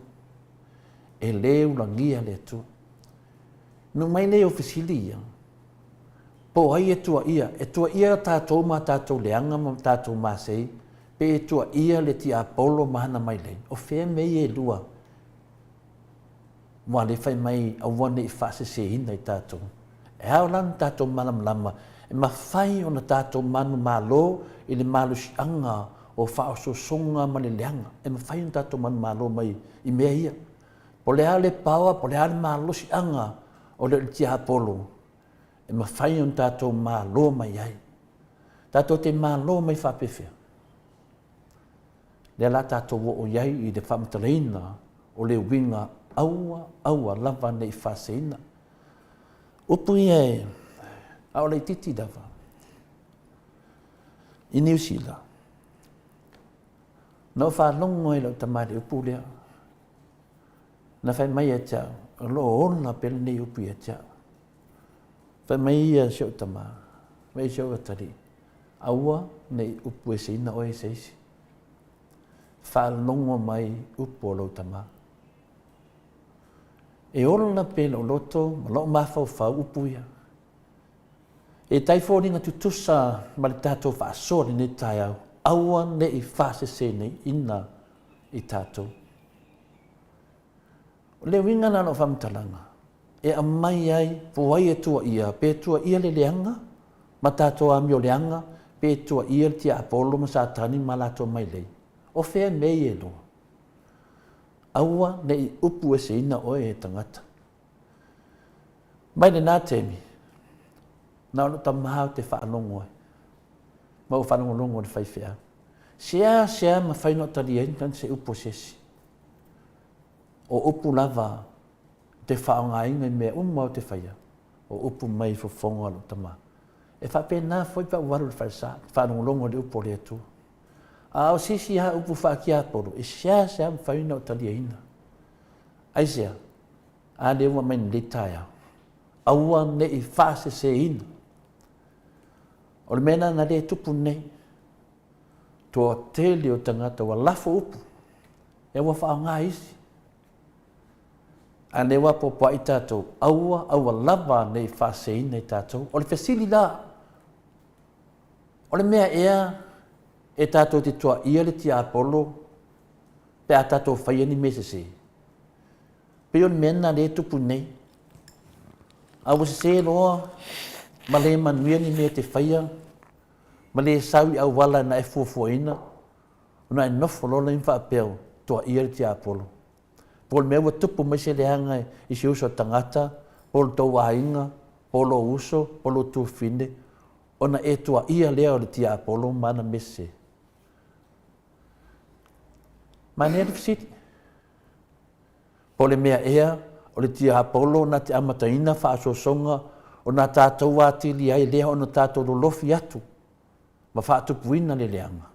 e lē ulagia le Atua. Nuu mai nei o fesili ia, po o ai e tuaia, e tuaia tatou ma tatou leaga ma tatou masei, pe e tuaia le tiapolo ma ana mailei, o fea mea ia e lua? Aua lea fai mai aua ne i faaseseina i tatou. E ao la ona tatou malamalama, e mafai ona tatou manumalo i le malosiaga o faaosoosoga ma le leaga. E mafai ona tatou manumalo mai i mea ia. Po o le a le power, po o le a le malosiaga o le tiapolo, e mafai ona tatou malo mai ai. Tatou te malo mai faapefea? Lea la tatou oo i ai i le faamatalaina o le uiga aua, aua lava ne i faaseseina. Upu ia e a o laitiiti lava i Niu Sila, na ou faalogo ai i lau tama i le upu lea, na fai mai ia te au, o lo o ola pea lenei upu ia te au. Fai mai ia si ou tama, fai mai si ou atalii, aua ne i upueseina oe e se isi. Faalogo mai upu o lou tama. E ola pea i lou loto ma lou mafaufau upu ia. E tai foliga tutusa ma le tatou faasoa i lenei taeao, aua ne i faaseseina i tatou. O le uiga la o lau faamatalaga, e aumai ai po o ai e tuuaia, pe tuuaia le leaga ma tatou amio leaga, pe tuuaia le tiapolo ma Satani ma latou mailei. O fea mea ia e lua? Aua ne i upueseina oe e tagata. Mai lena taimi, na o lou tama ou te faalogo ai, ma ou faalogologo i le faifeau. Seasea mafai ona ou taliaina se upu a se isi. O upu lava ou te faaaogaina i mea uma ou te faia, o upu mai fofoga o lou tama. E faapena foi pe a ou alu i le falesa, ou te faalogologo i le upu a le Atua. A o se isi lava upu faatiapolo, e seasea mafai ona ou taliaina. Aisea? A lea ua aumai nei taeao. Aua ne i faaseseina. O le mea lena na le tupu nei. Toatele o tagata ua lafo upu, e ua faaaoga isi. A lea ua apoapoai tatou, aua, aua lava ne i faaseseina i tatou. O le fesili la, o le mea ea e tatou te tuaia le tiapolo pe a tatou faia ni mea sese? Pei o le mea lena lea e tupu nei. A ua sese loa ma le manuia ni mea e te faia, ma le sau i auala na e fuafuaina, ona e nofo loa lea ma faapea, ua toaia le tiapolo. Po o le mea ua tupu mai se leaga i se uso a tagata, po o le tou aiga, po o lou uso, po o lou tuafafine, ona e tuaia lea o le tiapolo ma ana mea sese. Manaia le fesili. Po o le mea ea o le tiapolo na te amataina faaosoosoga ona tatou atili ai lea ona tatou lolofi atu. Ma faatupuina le leaga.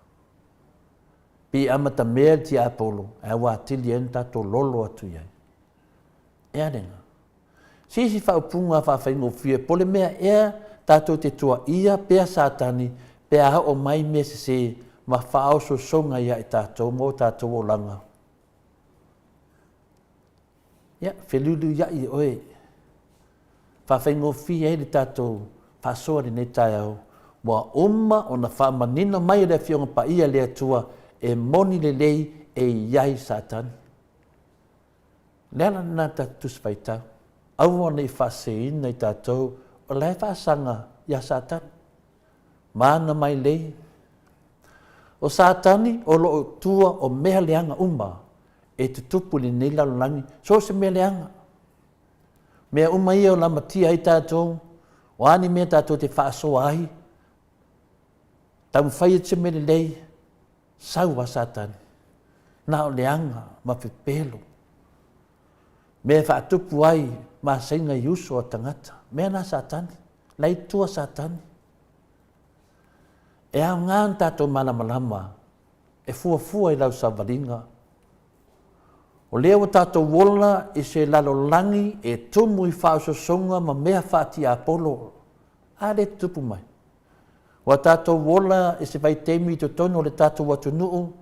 Pe amatamea le tiapolo, ae ua atili ai ona tatou lolo atu i ai. E a lena? Se isi faaupuga faafaigofie, po o le mea ea tatou te tuaia pea Satani pe a oo mai mea sese ma faaosoosoga ia i tatou ma o tatou olaga. Ia, feluiliuiai e oe. Faafaigofie ai le tatou faasoa i lenei taeao, ua uma ona faamanino mai e le Afioga Paia a le Atua, e moni lelei e i ai Satani. O le ala lena o le tatou Tusi Faitau, aua ne i faaseseina i tatou o la e faasaga ia Satani ma ana mailei. O Satani o lo o tua o mea leaga uma e tutupu i lenei lalolagi, so o se mea leaga. Mea uma ia o lamatia ai tatou, o a ni mea tatou te faasoa ai, taumafai atu se mea lelei, sau a Satani, na o leaga ma pepelo, mea e faatupu ai masaiga i uso a tagata, mea na a Satani, la e i tua Satani. E aoga ona tatou malamalama e fuafua i lau savaliga. O lea ua tatou ola i se lalolagi e tumu i faaosoosoga ma mea faatiapolo. A lea e tutupu mai? Ua tatou ola i se vaitaimi i totonu o le tatou atunuu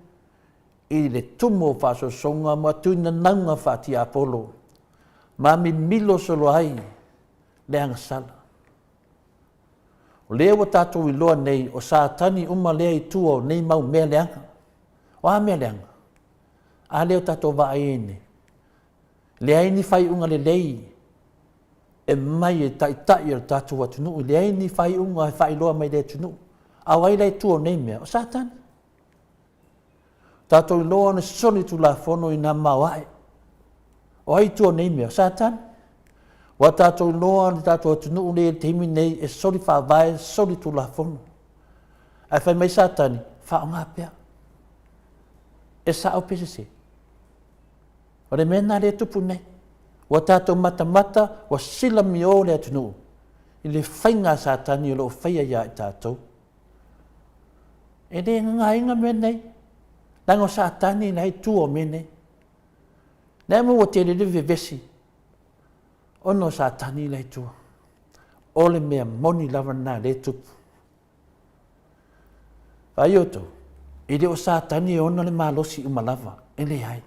i le tumu o faaosoosoga ma tuinanauga faatiapolo ma mimilo solo ai le agasala. O lea ua tatou iloa nei o Satani uma lea i tua o nei mau mea leaga. O a mea leaga? A lea ua tatou vaai ai nei, leai ni faaiuga lelei e mai e taitai o le tatou atunuu, leai ni faaiuga e faailoa mai i le atunuu. A o ai la i tua o nei mea? O Satani. Tatou iloa ona soli Tulafono ina maoae. O ai i tua o nei mea? O Satani. Ua tatou iloa le tatou atunuu nei i le taimi nei e soli faavae, soli Tulafono. Ae fai mai Satani, faaaoga pea. E sao pe sese? O le mea lena lea e tupu nei. Ua tatou matamata, ua silamio le atunuu i le faiga a Satani o lo o faia ia i tatou. E le gagāina mea nei, leaga o Satani la e i tua o mea nei. Lea mea ua tele le vevesi, ona o Satani la e i tua. O le mea moni lava lena lea e tupu. Vaai outou, e le o Satani e ona le malosi uma lava, e leai.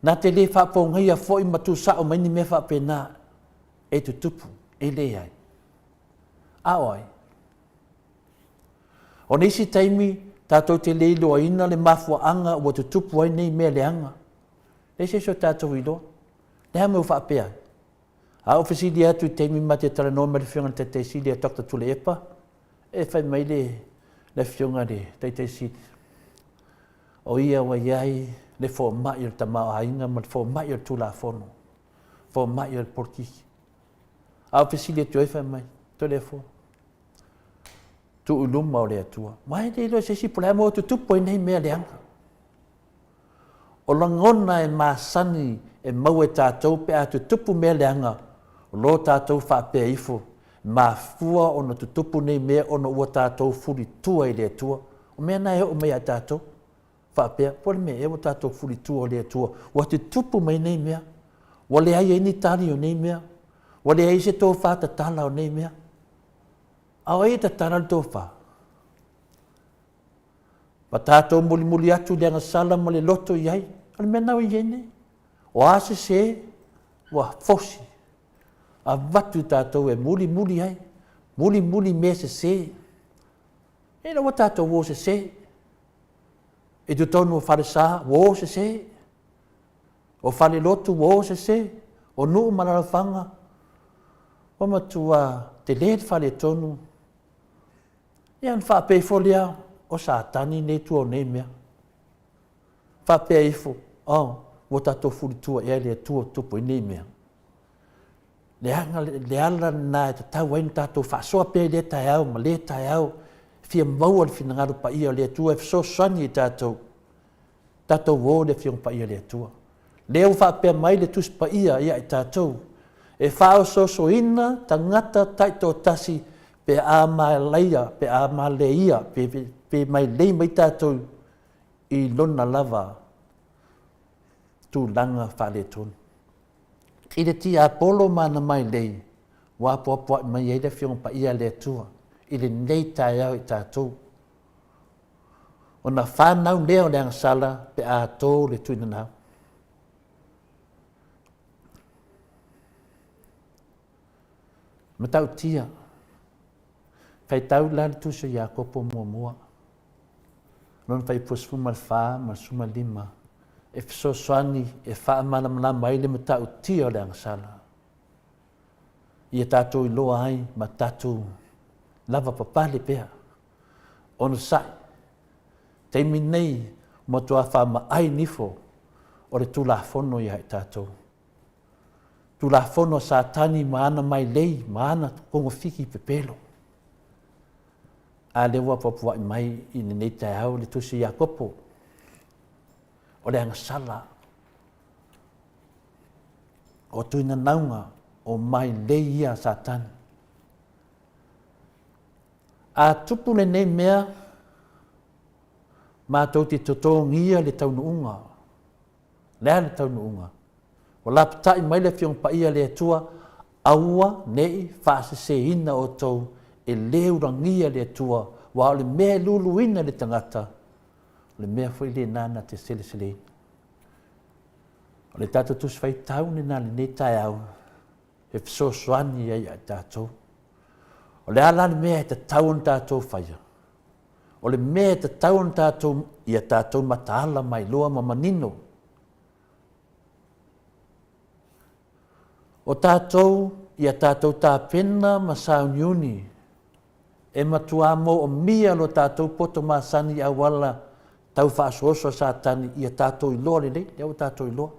Na te le faapogaia foi ma tuusao mai ni mea faapena e tutupu, e leai. A o ai? O nisi taimi, tatou te le iloaina le mafuaaga ua tutupu ai nei mea leaga. Leai se isi o tatou iloa. Le a mea ua faapea ai? A ou fesili atu i taimi ma te talanoa ma le Afioga i le Taitai Sili a Doctor Tuilaepa, e fai mai le, le Afioga i le Taitai Sili, o ia ua i ai le fomai o le tamaoaiga ma le fomai o le Tulafono, fomai o le polokiki. A ou fesili atu ai fai mai, Toleafoa, tuu i luma o le Atua. Ma e le iloa e se isi po o le a mea ua tutupu ai nei mea leaga. O lagona e masani e maua e tatou pe a tutupu mea leaga, o lo tatou faapea ifo, e mafua ona tutupu nei mea ona ua tatou fulitua i le Atua. O mea na e oo mai ia tatou, faapea, po o le mea ea ua tatou fulitua i le Atua, ua tutupu mai nei mea, ua leai ai ni tali o nei mea, ua leai se tofa tatala o nei mea. A o ai e tatala le tofa? Ma tatou mulimuli atu i le agasala ma le loto i ai. O le mea lena ua i ai nei. O a sese, ua fosi, avatu i tatou e mulimuli ai, mulimuli mea sese. E le ua tatou o sese. I totonu o falesa, ua o sese. O falelotu, ua o sese. O nuu ma alaalafaga, ua matua tele le faletonu. Ia ona faapea ifo lea, o Satani nei tua o nei mea. Faapea ifo, oh, ua tatou fulitua ea le Atua o tupu ai nei mea. Le, aga, le ala lena e tatau ai ona tatou faasoa pea i lea taeao ma lea taeao, fia maua le finagalo paia o le Atua e fesoasoani i tatou. Tatou o le Afioga Paia a le Atua. Lea ua faapea mai le Tusi Paia ia i tatou, e faaosoosoina tagata taitoatasi. Pe a malaia, pe a maleia, pe, pe, pe mailei mai tatou i lona lava tulaga faaletonu. I le tiapolo ma ana mailei, ua apoapoai mai ai le Afioga Paia a le Atua i lenei taeao i tatou. Ona fanau lea o le agasala pe a to le tuinanau. Matautia, faitau la le Tusi o Iakopo muamua, lona fuaiupu 14 ma le 15, e fesoasoani e faamalamalama ai le matautia o le agasala. Ia tatou iloa ai ma tatou lava papale pea. Onosai, taimi nei ua matuā faamaai nifo o le Tulafono ia i tatou. Tulafono a Satani ma ana mailei ma ana kogofiki pepelo. A lea ua apoapoai mai i lenei taeao le Tusi o Iakopo, o le agasala, o tuinanauga o mailei ia a Satani. A tupu lenei mea, matou te totogia le taunuuga. Le a le taunuuga? Ua lapatai mai le Afioga Paia a le Atua, aua ne i faaseseina outou e le ulagia le Atua, aua o le mea e luluina le tagata, o le mea foi lena na te seleseleina. O le tatou Tusi Faitau lena i lenei taeao, e fesoasoani ai ia i tatou. O le a la le mea e tatau ona tatou faia? O le mea e tatau ona tatou, ia tatou mataala mailoa ma manino. O tatou, ia tatou tapena ma sauniuni, e matuā mōʻomia lo tatou poto masani i auala tau faasoaoso a Satani ia tatou iloa lelei, lea ua tatou iloa.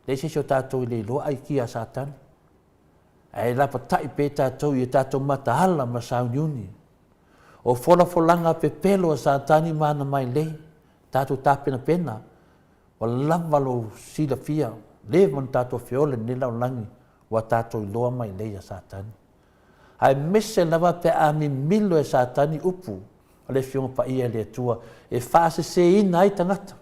Leai se isi o tatou e le iloa aikia a Satani. Ae lapatai pea tatou ia tatou mataala ma sauniuni. O folafolaga pepelo a Satani ma ana mailei, tatou tapenapena, ua lava lou silafia, leva ona tatou feola i lenei lalolagi, ua tatou iloa mailei a Satani. Aemaise lava pe a mimilo e Satani upu a le Afioga Paia i le Atua e faaseseina ai tagata.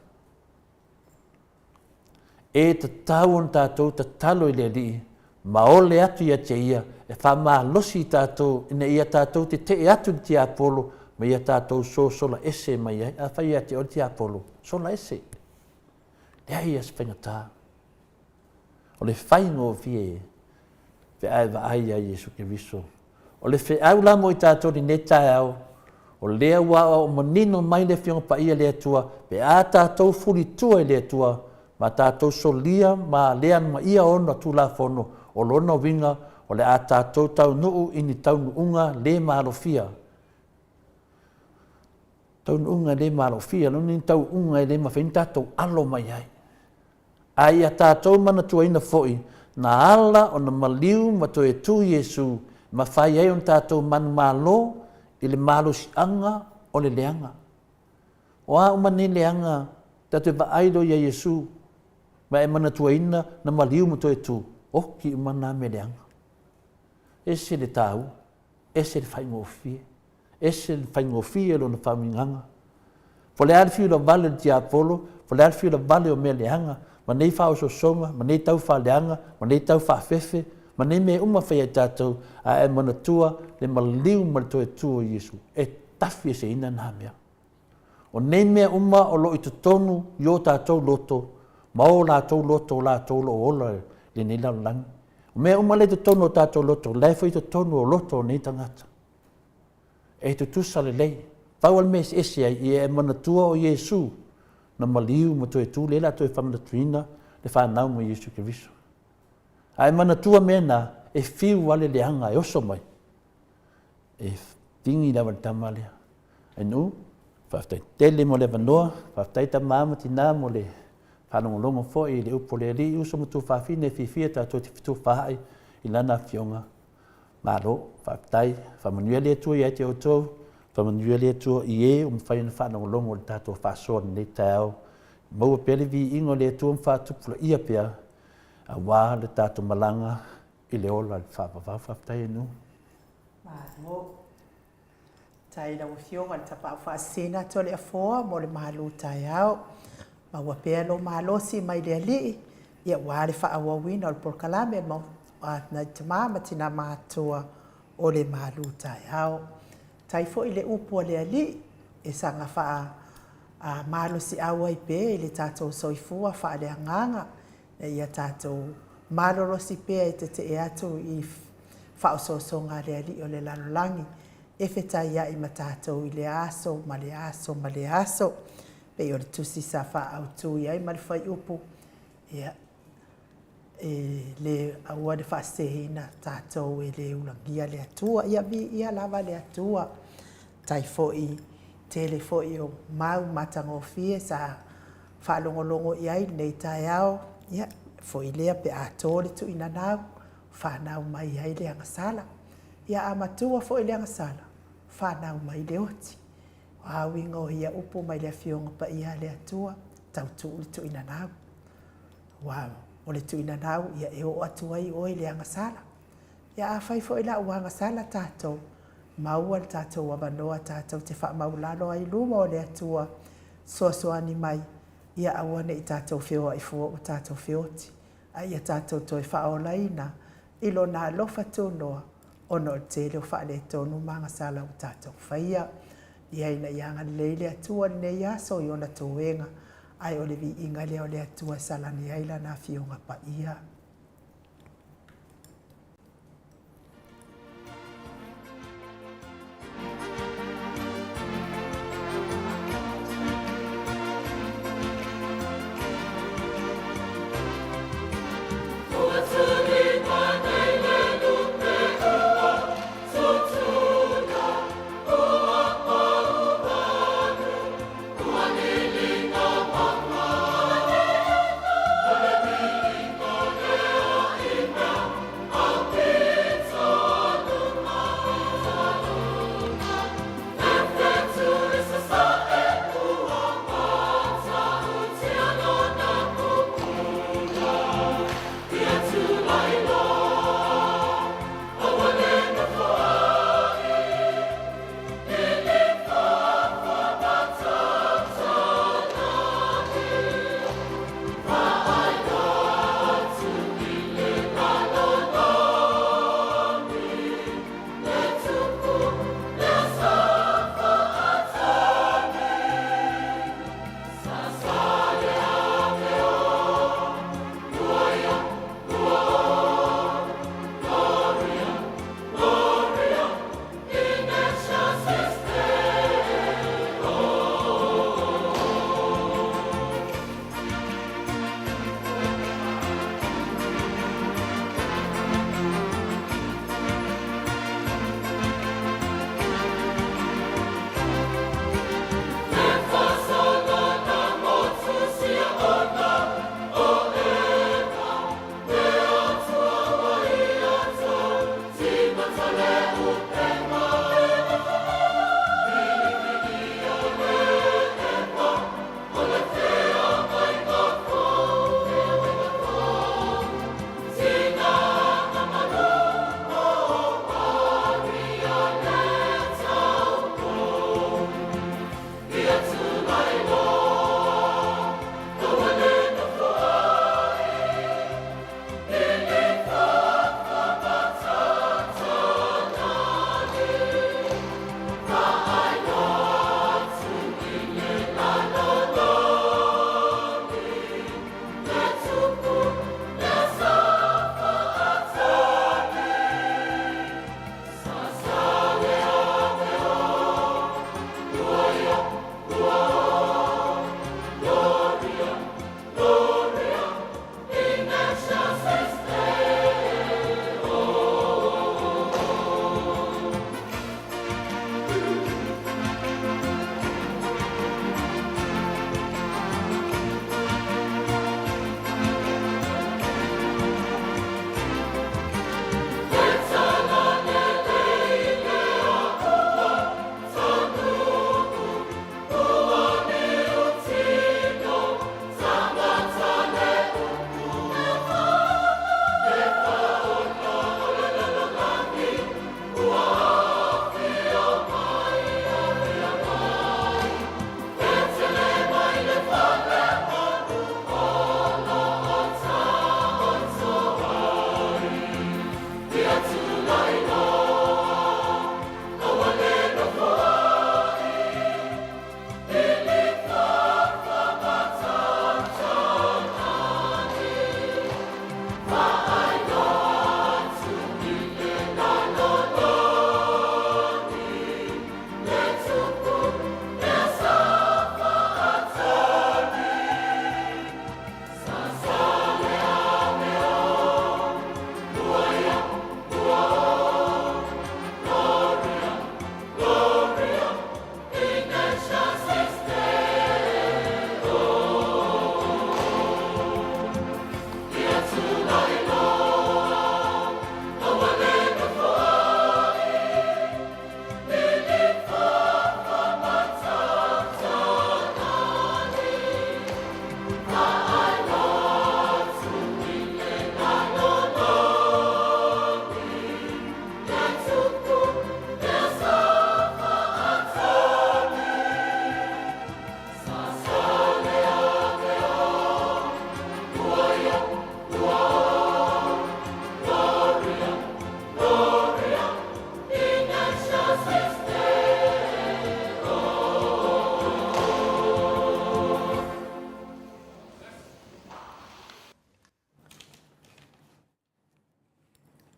E tatau ona tatou tatalo i le Alii ma ole atu ia te Ia e faamalosi i tatou ina ia tatou tetee atu i le tiapolo ma ia tatou sosola ese mai ai. Afai ia te oe le tiapolo, sola ese. Leai ia se faigata. O le faigofie pe a e vaai ia Iesu Keriso. O le feau la mo i tatou i lenei taeao, o lea ua aoao manino mai le Afioga Paia le Atua, pe a tatou fulitua i le Atua, ma tatou solia ma leanomaia ona Tulafono, o lona uiga, o le a tatou taunuu i ni taunuuga le malofia. Taunuuga le malofia, lona ni tauuga e le mafai ona tatou alo mai ai. A ia tatou manatuaina foi, na ala ona maliu ma toe tu Iesu, e mafai ai ona tatou manumalo i le malosiaga o le leaga. O a uma nei leaga, tatou te vaai loa ia Iesu, ma e manatuaina na maliu ma toe tu, oki uma na mea leaga. Ese le taua, ese le faigofie. Ese le faigofie lona faauigaga. Po o le a le fiu lavale o le tiapolo, po o le a le fiu lavale o mea leaga, ma nei faaosoosoga, ma nei tau faaleaga, ma nei tau faafefe, ma nei mea uma faia e tatou, a e manatua le maliu ma le toe tu o Iesu, e tafi eseina na mea. O nei mea uma o lo o i totonu i o tatou loto, ma o latou loto o latou o lo o ola i lenei lalolagi. O mea uma lea i totonu o tatou loto, la e foi i totonu o loto o nei tagata. E tutusa lelei. Pau lava le mea e eseese ai, ia e manatua o Iesu na maliu ma toe tu, lea o le a toe faamanatuina le fanau mai Iesu Keriso. A e manatua mea na, e fiu lava le leaga e oso mai, e pigi lava le tama lea. Ainu, faafetai tele mo le avanoa, faafetai tama ma tina mo le faalogologo foi i le upu o le Alii, uso ma tuafafine e fiafia tatou te fetufaai i Lana Afioga. Malo, faafetai, faamanuia le Atua ia te outou, faamanuia le Atua i e ua mafai ona faalogologo i le tatou faasoa i lenei taeao. Maua pea le viiga o le Atua ma faatupulaia pea aua le tatou malaga i le ola i le faavavau. Faafetai e nuu. Malo. Tai lau Afioga i le Tapaau Faasisina Toleafoa mo le malu taeao. Maua pea lou malosi mai le Alii, ia aua le faaauauina o le polokalame a nai tama ma tina matutua o le malu taeao. Tai foi le upu a le Alii e saga faa malosiau ai pea i le tatou soifua faaleagaga, ina ia tatou malolosi pea e tetee atu i faaosoosoga a le Alii o le lalolagi e fetaiai ma tatou i lea aso ma lea aso ma lea aso. Pei o le tusi sa faaautu i ai ma le fuaiupu, ia, e le aua le faaseseina tatou e le ulagia le Atua. Ia viia lava le Atua. Tai foi tele foi o mau matagofie sa faalogologo i ai lenei taeao, ia foi lea pe a to le tuinanau, fanau mai ai le agasala. Ia a matua foi le agasala, fanau mai le oti. O a uiga o ia upu mai le Afioga Paia a le Atua, tautuu le tuinanau. Aua o le tuinanau, ia e oo atu ai oe i le agasala. Ia afai foi la ua agasala tatou, maua le tatou avanoa tatou te faamaualalo ai i luma o le Atua, fesoasoani mai ia aua ne i tatou feoai fua ua tatou feoti, a ia tatou toe faaolaina i Lona alofa tunoa ona o le tele o faaletonu ma agasala ua tatou faia. Ia ina ia agalelei le Atua i lenei aso i ona toega, ae o le viiga lea o le Atua e salani ai Lana Afioga Paia.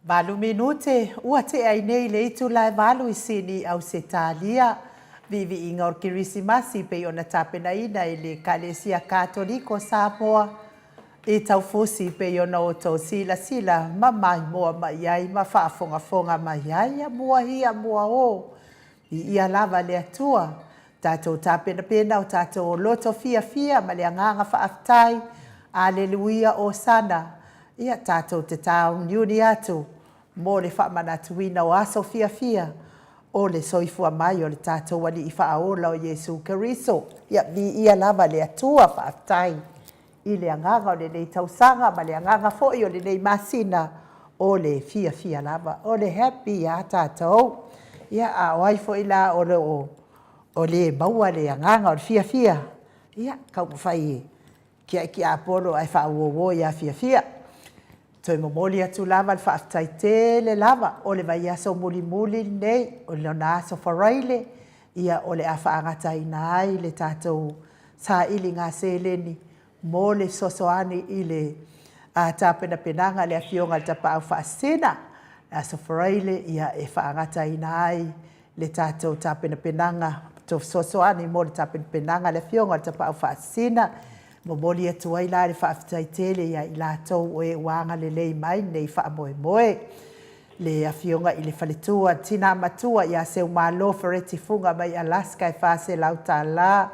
Valu minute ua tea ai nei le itula e valu i Sini, Ausetalia. Viiviiga o le Kerisimasi pei ona tapenaina e le Ekalesia Katoliko o Samoa i Taufusi pei ona outou silasila ma maimoa mai ai ma faafogafoga mai ai. Ia mua ia mua o, viia lava le Atua. Tatou tapenapena o tatou loto fiafia ma le agaga faafetai. Aleluia, Osana. Ia tatou te tauniuni atu mo le faamanatuina o aso fiafia o le soifua mai o le tatou Alii Faaola o Iesu Keriso. Ia viia lava le Atua, faafetai i le agaga o lenei tausaga ma le agaga foi o lenei masina o le fiafia lava, o le happy iā tatou. Ia a o ai foi la o lo o o lē maua le agaga o le fiafia, ia taumafai e tiaitiapolo ae faauouo ia fiafia. Toe momoli atu lava le faafetai tele lava o le vaiaso mulimuli lenei, o lona aso Faraile, ia o le a faagataina ai le tatou sailiga seleni mo le fesoasoani i le tapenapenaga a le Afioga i le Tapaau Faasisina. Le aso Faraile, ia e faagataina ai le tatou tapenapenaga, tatou fesoasoani mo le tapenapenaga a le Afioga i le Tapaau Faasisina. Momoli atu ai la le faafetai tele ia i latou o e ua agalelei mai lenei faamoemoe. Le Afioga i le Faletua, Tina Matua ia Seumalo Fereti Fuga mai Alaska e $400.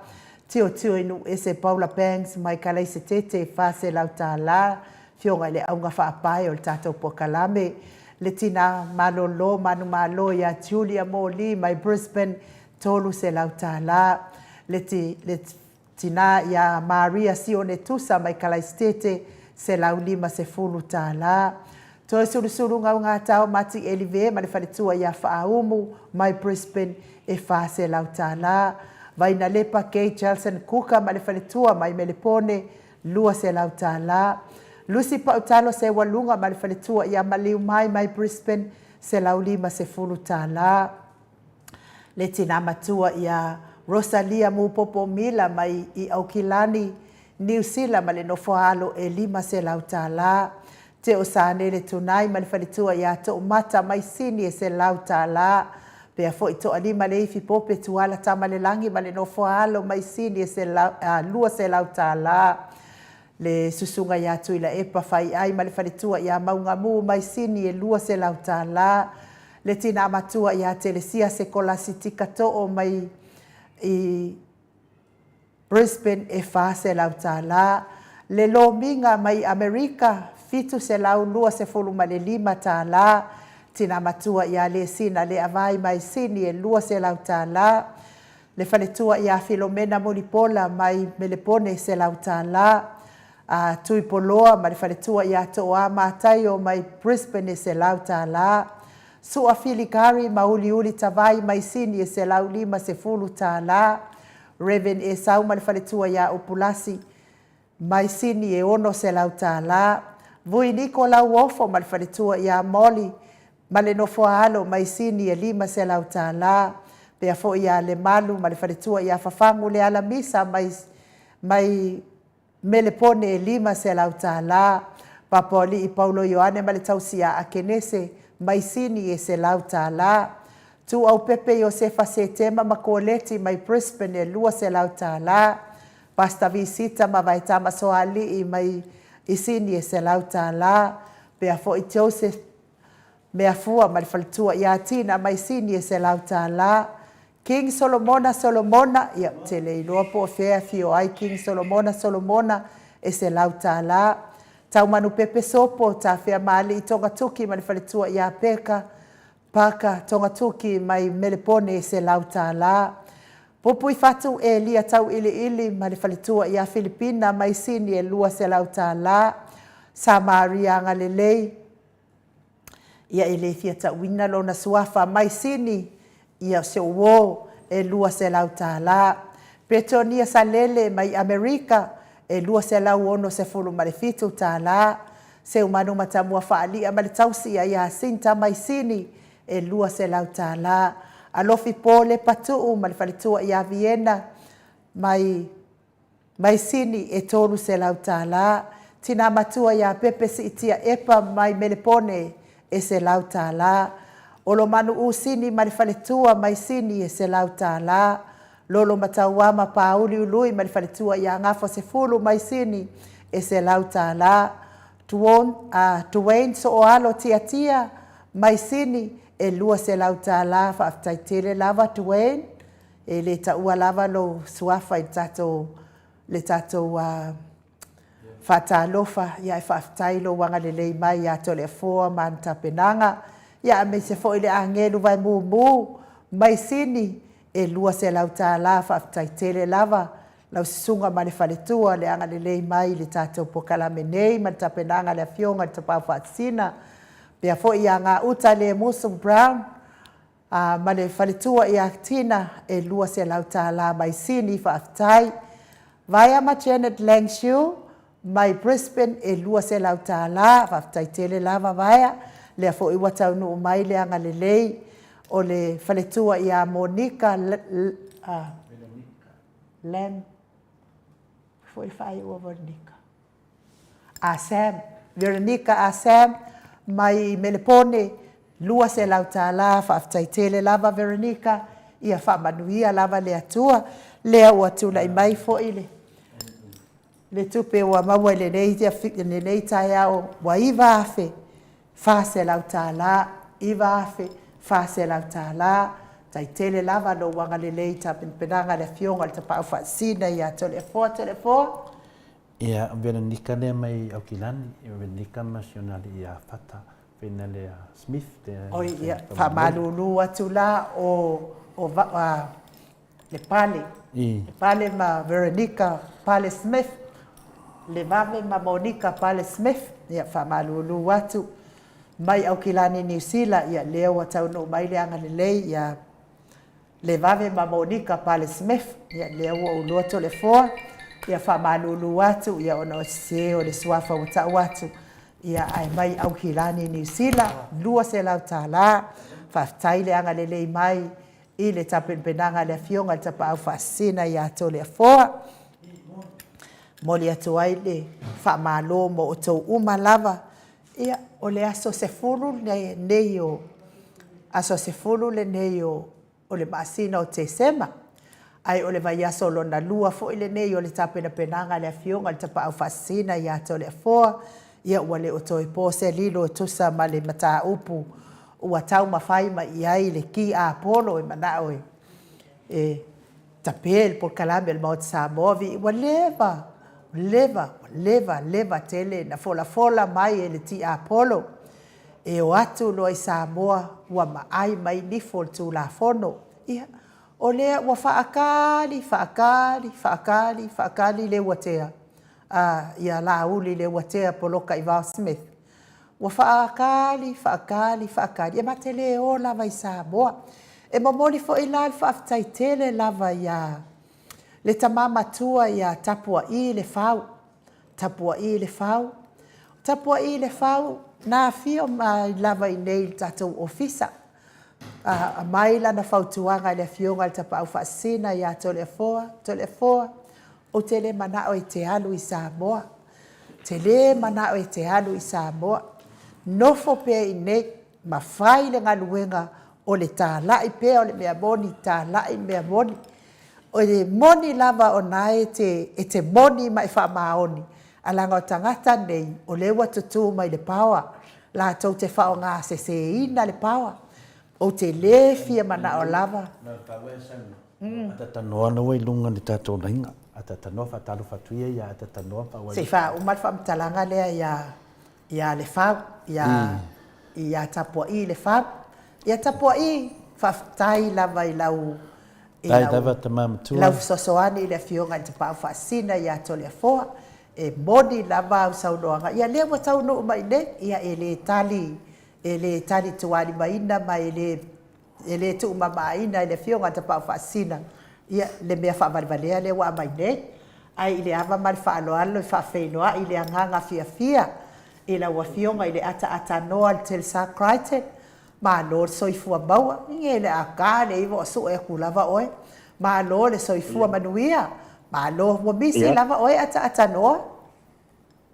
Tilotilo i Nuuese Paula Banks mai Kalaisetete e $400. Afioga i le Auga Faapae o le tatou polokalame. Le Tina Malolo Manumalo ia Julia Moli mai Brisbane $300. Le, le Tina ia Maria Sione Tusa mai Kalaisitete $150. Toe Sulusulu Gaugatao Mati Elive ma le faletua ia Faaumu mai Brisbane e $400. Vainalepa Kay Jelson Kuka ma le faletua mai Melepone $200. Lusi Pautalo Seualuga ma le faletua ia Maliu Mai mai Brisbane $150. Le tina matua ia Rosalia Mupopo Mila mai i Aukilani, Niu Sila ma le nofoaalo e $500. Teo Sanele Tunai ma le faletua ia Toomata mai Sini e $100. Pea foi Toalima Leifi Pope Tuala Tamalelagi ma le nofoaalo mai Sini e $200. Le susuga ia Tuilaepa Faiai ma le faletua ia Maugamu mai Sini e $200. Le tina matua ia Telesia Sekolasi Tikatoo mai i Brisbane e $400. Le Lomiga mai Amerika $725. Tina matua ia Lesina Leavai mai Sini e $200. Le faletua ia Filomena Mulipola mai Melepone $100. A Tuipoloa ma le faletua ia Toa Mataio mai Brisbane e $100. Sua Filigari ma Uliuli Tavai mai Sini e $150. Reverend Esau ma le faletua ia Upulasi mai Sini e $600. Vui Niko Lauofo ma le faletua ia Molly ma le nofoaalo mai Sini e $500. Pea foi ia Lemalu ma le faletua ia Fafagu le Alamisa mai mai Melepone e $500. Papaolii Paulo Ioane ma le tausia Akenese mai Sini e $100. Tuaupepe Iosefa Setema ma Koleti mai Brisbane e $200. Pasta Visita ma Vaetama Soalii mai i Sini e $100. Pea foi Joseph Meafua ma le faletua ia Tina mai Sini e $100. King Solomona Solomona, ia ou te le iloa po o fea e afio ai King Solomona Solomona e $100. Taumanupepe Sopo, Tafea Maali'i Togatuki ma le faletua ia Peka Paka Togatuki mai Melepone e $100. Pupuifatu Elia Tauiliili ma le faletua ia Filipina mai Sini e $200. Samaria Agalelei, ia e le fia tauina lona suafa mai Sini, ia o se uō e $200. Petonia Salele mai Amerika e $267. Seumanu Matamua Faalia ma le tausi ia Iasinta mai Sini e $200. Alofi Po Lepatuu ma le faletua ia Viena mai mai Sini e $300. Tina matua ia Pepe Siitia Epa mai Melepone e $100. Olomanu Usini ma le faletua mai Sini e $100. Lolo Matauama Pauli Ului ma le faletua ia Gafosefulu mai Sini e $100. Tuaine Sooalo Tiatia mai Sini e $200. Faafetai tele lava Tuaine, e le taua lava lou suafa i le tatou le tatou faatalofa, ia ae faafetai lou agalelei mai ia Toleafoa ma ana tapenaga, ia aemaise foi le agelu vaemumu mai Sini e $200. Faafetai tele lava lau susuga ma le faletua le agalelei mai i le tatou polokalame nei ma le tapenaga a le Afioga i le Tapaau Faasisina, pea foi ia Gauta Lemusu Brown ma le faletua ia Tina e $200 mai Sini. Faafetai. Vaea ma Janet Langshu mai Brisbane e $200. Faafetai tele lava Vaea, lea foi ua taunuu mai le agalelei o le faletua ia Monica Lam foi le faaiuga Veronica a Sam Veronica a Sam mai Melepone $200. Faafetai tele lava Veronica, ia faamanuia lava le Atua. Lea ua tulai mai foi le le tupe ua maua i lenei taeao ua $9,400, $9,400. Tai tele lava lou agalelei i tapenapenaga a le Afioga i le Tapaau Faasisina ia Toleafoa. Toleafoa. Ia, o Veronica lea mai Aukilani, o Veronica ma si ona alii ia Fata, feina lea Smith. Oi, ia, faamalulu atu la o, o, le Pale, le Pale ma Veronica Pale Smith, Levave ma Monica Pale Smith, ia faamalulu atu mai Aukilani Niu Sila, ia lea ua taunuu mai le agalelei ia Levave ma Monica Pale Smith, ia lea ua ou iloa Toleafoa, ia faamalulu atu ia ona o se o le suafa ua tau atu, ia ae mai Aukilani Niu Sila, $200. Faafetai le agalelei mai i le tapenapenaga a le Afioga i le Tapaau Faasisina ia Toleafoa. Momoli atu ai le faamalo mo outou uma lava. Ia, o le aso 10 lenei o, aso 10 lenei o, o le masina o Tesema, ae o le vaiaso lona lua foi lenei o le tapenapenaga a le Afioga i le Tapaau Faasisina ia Toleafoa. Ia, ua le o toe po se lilo e tusa ma le mataupu ua taumafai mai i ai le ki apolo e manao e tape le polokalame a le Maota Samoa vi ua leva, leva, leva, leva tele na folafola mai e le tiapolo e o atu loa i Samoa ua maai mai nifo o le Tulafono. Ia, o lea ua faakali, faakali, faakali, faakali le uatea, a, ia Laauli le uatea Poloka Ivao Smith. Ua faakali, faakali, faakali, e ma te le o lava i Samoa. E momoli foi la le faafetai tele lava iā le tama matua ia Tapua'i Lefau, Tapua'i Lefau, Tapua'i Lefau, na afio mai lava i nei i le tatou ofisa, a aumai lana fautuaga i le Afioga i le Tapaau Faasisina ia Toleafoa, Toleafoa, ou te le manao e te alu i Samoa. Te le manao e te alu i Samoa. Nofo pea i inei ma fai le galuega o le talai pea o le mea moni, talai le mea moni. O le moni lava o na e te, e te moni ma e faamaoni, a leaga o tagata nei, o lea ua tutū mai le power, latou te faaaogaseseina le power. Ou te le fia manao lava. Atatanoa naua i luga le tatou laina. Atatanoa faatalofa atu ia ia Atatanoa faaauau. Se i faauma le faamatalaga lea ia ia Lefau, ia ia Tapua'i Lefau. Ia Tapua'i, faafetai lava i lau i lau lau fesoasoani i le Afioga i le Tapaau Faasisina ia Toleafoa. E moni lava au saunoaga, ia lea ua taunuu mai nei, ia e le tali e le tali tualimaina ma e le E le tuumamaaina e le Afioga a Tapaau Faasisina ia le mea faavalevalea lea ua aumai nei. Ae i le ava ma le faaaloalo e faafeiloai le agaga fiafia i lau Afioga i le ataatānoa le Telsar Crichton, malo le soifua maua, nge le a le iva o sue atu lava oe, malo le soifua manuia, malo, ua misi lava oe ataatānoa.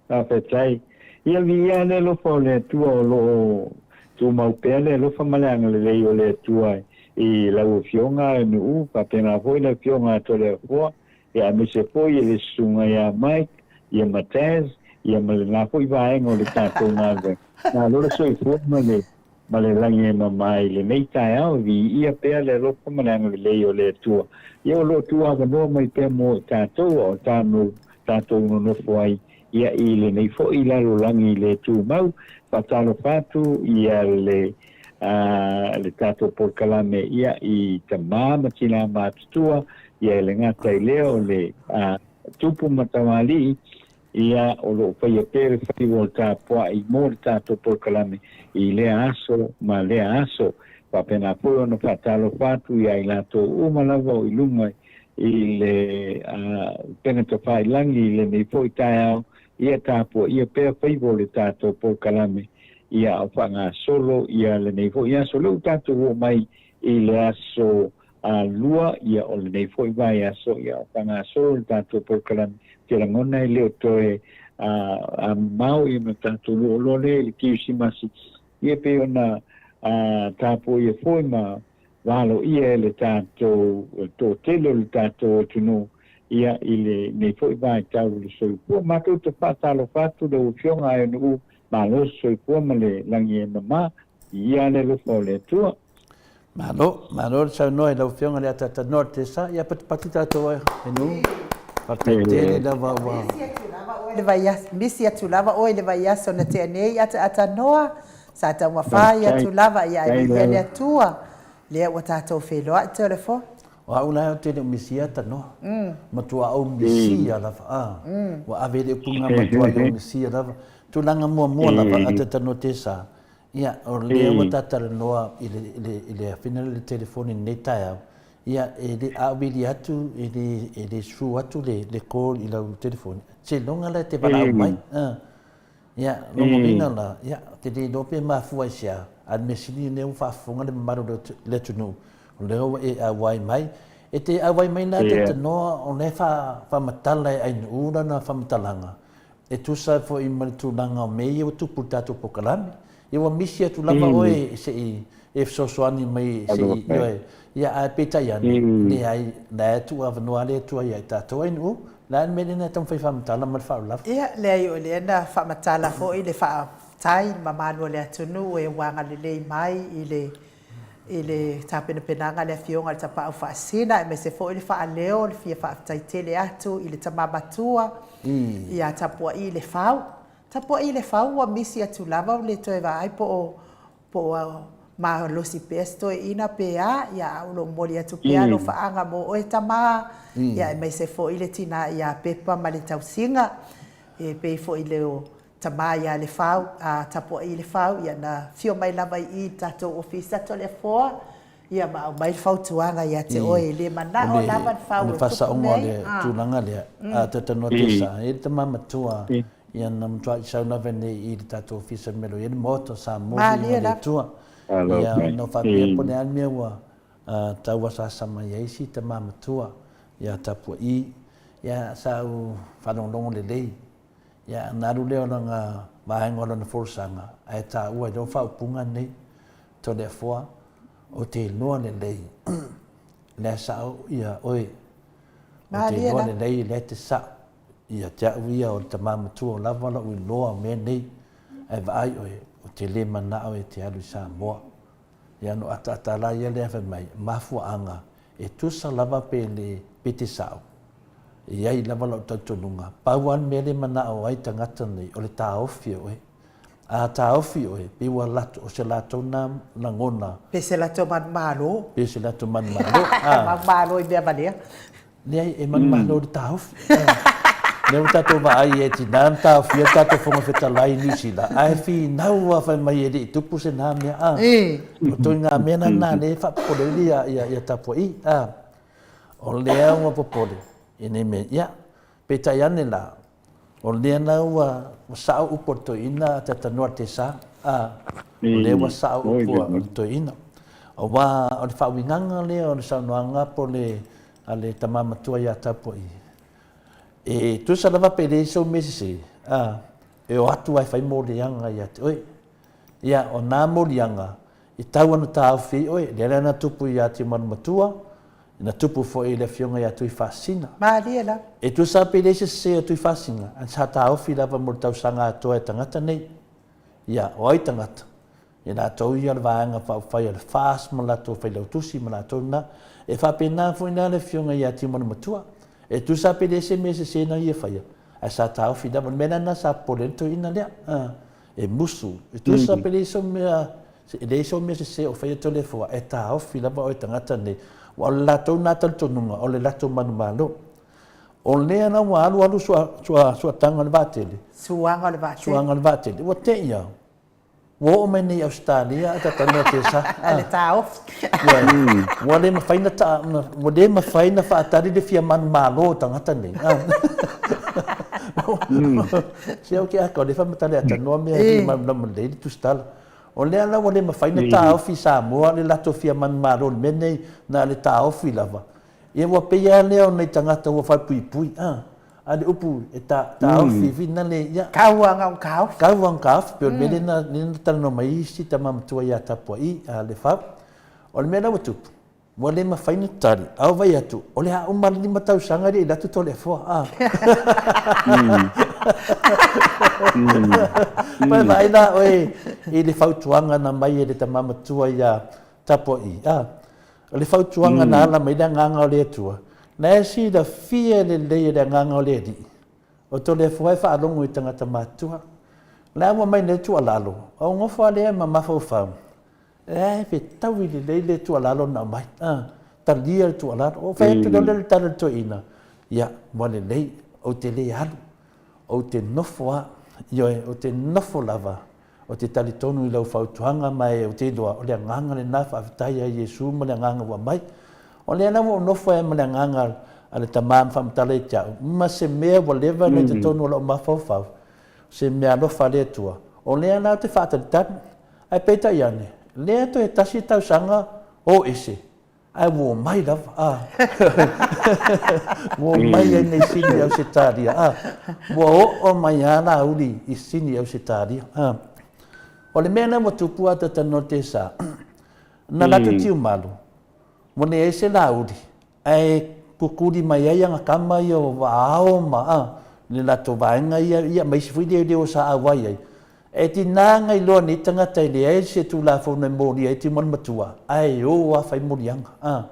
Faafetai. Ia viia le alofa o le Atua o lo o Tumau pea le alofa ma le agalelei o le Atua i lau Afioga Nu'u, faapena foi le Afioga a Toleafoa, ia aemaise foi e le Susuga ia Mike, ia ma Taz, ia ma lena foi vaega o le tatou galuega. Malo le soifua ma le ma le lagi e mama i lenei taeao, e viia pea le alofa ma le agalelei o le Atua. Ia o lo o tuuavanoa mai pea mo i tatou a o tanou tatou nonofo ai ia i lenei foi lalolagi le tumau. Faatalofa atu ia le a le tatou polokalame ia i tama ma tinā matutua, ia e le gata i lea o le a tupu ma tamalii, ia o lo o faia pea le faiva o le tapuai mo le tatou polokalame i lea aso ma lea aso. Faapena foi ona faatalofa atu ia i latou uma lava o i luga i le upega tafailagi i lenei foi taeao, ia tapuaia pea faiva o le tatou polokalame ia a o faagasolo ia lenei foi aso. Lea ua tatou oo mai i le aso lua ia o lenei foi vaiaso ia a o faagasolo le tatou polokalame. Ou te lagona e le o toe mamao ia ma tatou loa lea i le Kerisimasi, ia pei ona tapuaia foi ma valoia e le tatou toatele o le tatou atunuu ia i lenei foi vaitau o le soifua. Matou te faatalofa atu lau Afioga Aenu'u, malo le soifua ma le lagi e mama, viia le alofa o le Atua. Malo, malo le saunoa i lau Afioga le Ataatanoa le Tesa, ia patupatu tatou Aenu'u. Faafetai tele lava ua. Misi atu lava oe i le vaiaso na tea nei Ataatanoa. Sa taumafai atu lava ia ae viia le Atua, lea ua tatou feiloai telefoni. O au la ou te le o misia tanoa. Matua ou misia lava a. Ua ave le upu nga matua i ou misia lava. Tulaga muamua lava a te tanoa te sa. Ia, o lea ua ta talanoa i le, i le, i le afina le telefoni i lenei taeao. Ia, e le, a ou vili atu, e le, e le sue atu le, le call i lau telefoni. Seiloga la e te valaau mai. Ia, lona uiga la, ia, ou te le iloa pe mafua i se a, a o le mea sili lea ua faafofoga le mamalu o le atunuu, o lea ua e auai mai. E te auai mai la talanoa o lea e faamatala e Ainuu lana faamatalaga, e tusa foi ma le tulaga o mea ia ua tupu i le tatou polokalame. Ia ua misi atu lava oe se i e fesoasoani mai se i, ioe, ia ae peitai ane, leai, la e tuuavanoa le Atua ia i tatou. Ainuu, o le a le mea lea na taumafai faamatala ma le faaaloalo? Ia, leai, o lea na faamatala foi le faafetai i le mamalu o le atunuu e ua agalelei mai i le i le tapenapenaga a le Afioga i le Tapaau Faasina, aemaise foi le faaleo o le fia faafetai tele atu i le tama matua ia Tapuaii Lefau. Tapuaii Lefau ua misi atu lava ua le toe vaai po o po o malosi pea si toeaina pe a, ia a o lo o momoli atu pea alofaaga mo oe tama, ia aemaise foi le tina ia Pepa ma le tausiga, e pei foi le o tama ia Lefau, a Tapuaii Lefau, ia na afio mai lava i i i le tatou ofisa Toleafoa, ia ma aumai le fautuaga ia te oe, e le manao lava le fau e tupu nei. O le faasaoga o le tulaga lea, a talanoa Tesa, e i ai le tama matua Ia na matuai sau lava nei i le tatou Ofisa Melo i ai le Maota o Samoa viiga le Atua. Ia na ou faapea po o le a le mea ua tau asaasa mai ai si tama matua ia Tapua'i. Ia sa ou faalogologo lelei. Ia na alu lea o lana vaega o lana folasaga ae taua ai loa faaupuga nei, Toleafoa, ou te iloa lelei lea sao ia oe. Ou te iloa lelei lea e te sao. Ia te au ia o le tama matua o lava lou iloa o mea nei, ae vaai oe, ou te le manao e te alu i Samoa. Ia no ataata la ia lea fai mai, mafuaaga e tusa lava pe le pe te sao, e iai lava lou talitonuga, pau lava le mea le manao ai tagata nei, o le taofi e oe. A taofi oe, pei ua latou, o se latou na lagona. Pe se latou manumalo. Pe se latou manumalo. Manumalo i mea valea. Leai, e manumalo i le taofi. Lea ua tatou vaai e tina ona taofia le tatou Fofoga Fetalai i Niu Sila, ae finau lava fai mai e le i tupu se na mea, a. O ituaiga mea la na lea e faapopole ai ia Tapua'i, a. O lea ua popole i nei mea. Ia, peitai ane la, O lea la ua sao upu a le toeaina a Tatanoa Tesa, a, o lea ua sao upu a le toeaina. Aua o le faauigaga lea o le saunoaga po o le a le tama matua ia Tapua'i, e tusa lava pe leai sou mea sese, a, e o atu lava e fai moliaga ia te oe. Ia, o nā moliaga, e tau ana taofi ai oe, lea la na tupu iā Tiumanumatua, na tupu foi i le afioga iā Tuifaasisina. Malie lava. E tusa pe leai se sese o Tuifaasisina, ae sa taofi lava mo le tausaga atoa e tagata nei. Ia, o ai tagata? E latou ia o le Vaega Faaupufai a le FAST ma latou failautusi ma latou na. E faapena foi la le afioga ia Tiumanumatua. E tusa pe leai se mea sese na ia faia, ae sa taofi lava. O le mea la lena sa popole ai le toeaina lea. E musu, e tusa pe leai sou mea, e leai sou mea sese o faia Toleafoa, e taofi lava oe tagata nei. Aua o le latou na talitonuga, o le latou manumalo. O lea la ua alu alu suataga o le vaatele. Suaga o le vaatele. Suaga o le vaatele. Ua te i au. Ua oo mai nei i Ausetalia ae talanoa tesa. Le taofi. Ua le mafai na ta, ua le mafai na faatali le fia manumalo o tagata nei. Se au ke aka o le faamatala e atanoa mea e malamalama lelei le tusitala. O lea la ua le mafai na taofi i Samoa le latou fia manumalo i le mea nei na o le taofi lava. Ia ua pei lava lea o nai tagata ua falepuipui, a, a le upu e ta, taofi mm. na le, ia. Kauanga o taofi. Kauanga o taofi, pei o le mea lea na, lea na talanoa mai isi tama matua ia Tapua'i, a Lefau. O le mea la ua tupu, ua le mafai na tali, a o vai atu, o le a uma le 5 tausaga le i alu atu Toleafoa, a. Pai vaai la oe i le fautuaga na mai e le tama matua ia Tapua'i, a. O le fautuaga na ala mai le Agaga o le Atua, na e silafia lelei e le Agaga o le Alii, o Toleafoa e faalogo i tagata matutua. O le a ua mai nei le tuualalo, o nofo a lea ma mafaufau, e fetaui lelei le tuualalo na aumai. A, talia le tuualalo. O fai atu lea le tala i le toeaina, ia, ua lelei, ou te le alu, ou te nofo lava, ioe, ou te nofo lava Ou te talitonu i lau fautuaga ma e ou te iloa o le agaga lena faafetai ia Iesu ma le agaga ua aumai. O lea la ua ou nofo ai ma le agaga a le Tama ma faamatala ia te au, ma se mea ua leva ona i totonu o lou mafaufau, se mea alofa a le Atua. O lea la ou te faatalitali. Ae peitai ane, lea toe tasi tausaga o ese, Ae ua omai lava, a. Ua omai ai nei Sini Ausetalia, a. Ua oo mai lava Laauli i Sini Ausetalia, a. O le mea lea ua tupu a talanoa le tesa, na alu atu Tiumalu, ua leai se Laauli, ae kukuli mai ai ana tama ia o Vaao ma, a, le latou vaega ia, ia ma isi foi leoleo sa auai ai. E tina na iloa nei tagata e leai se Tulafono e molia ai Tiumalu Matua, ae o a fai moliaga. A.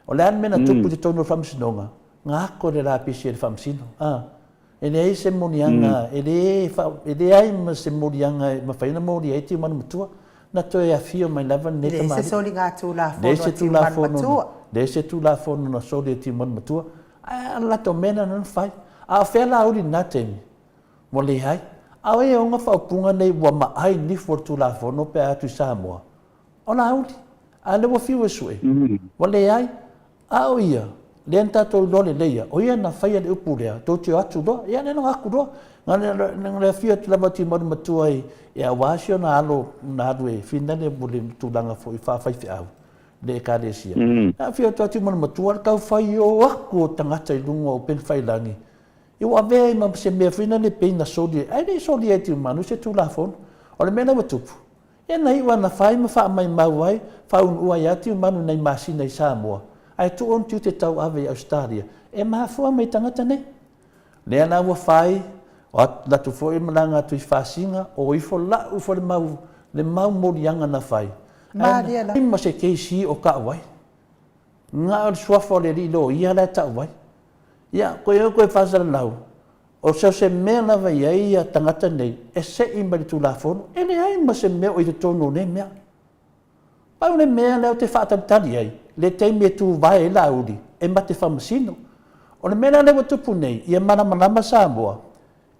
O le a le mea na tupu i totonu o le Faamasinoga? Na ako le lapisi e le Faamasino. A. E leai se moliaga, e le e leai ma se moliaga e mafai ona molia ai Tiumalu Matua. Na toe afio mai lava lenei tamalii. Leai se soligatulafono a Tiumalu Matua. Leai se Tulafono na soli e Tiumalu Matua. Ae o le latou mea lena na fai. A o fea la uli i lena taimi? Ua leai. A o e ona faaupuga nei ua maai nifu o le Tulafono pe a atu i Samoa? O Laauli. A lea ua fiu e sue. Ua leai. A o ia, lea na tatou iloa lelei ia, o ia na faia le upu lea, tou te o atu loa. Ia lea na atu loa. Na le afio atu lava o Timaru Matua i, aua si ona alo na alu e finale mo le tulaga foi faafaifeau le Ekalesia. Na afio atu lava Timaru Matua, le tau fai o atu o tagata i luga o upega tafailagi, Ia ua avea ai ma se mea foi lea pei na soli ai, ae le i solia e Tiumanu se Tulafono. O le mea la ua tupu, ia na iu lava na fai ma faamaimau ai, faaunuua ai lava Tiumanu i nai masina i Samoa, ae tuu ona tiute tauave i Ausetalia, e mafua mai i tagata nei. Lea la ua fai, o atu foi malaga atu i Fasiga, o ifo lau foi le mau, le mau moliaga na fai. Ae ma se KC o tau ai. Na o le suafa o le alii loia la e tau ai. Ia, koe oe koe faasalalau, o so o se mea lava e i ai ia tagata nei e se'i mai le Tulafono, e leai ma se mea o i totonu o nei mea. Pau le mea lea ou te faatalitali ai, le taimi e tuvae ai Laauli, e mate faamasino. O le mea la lea ua tupu nei, ia malamalama Samoa,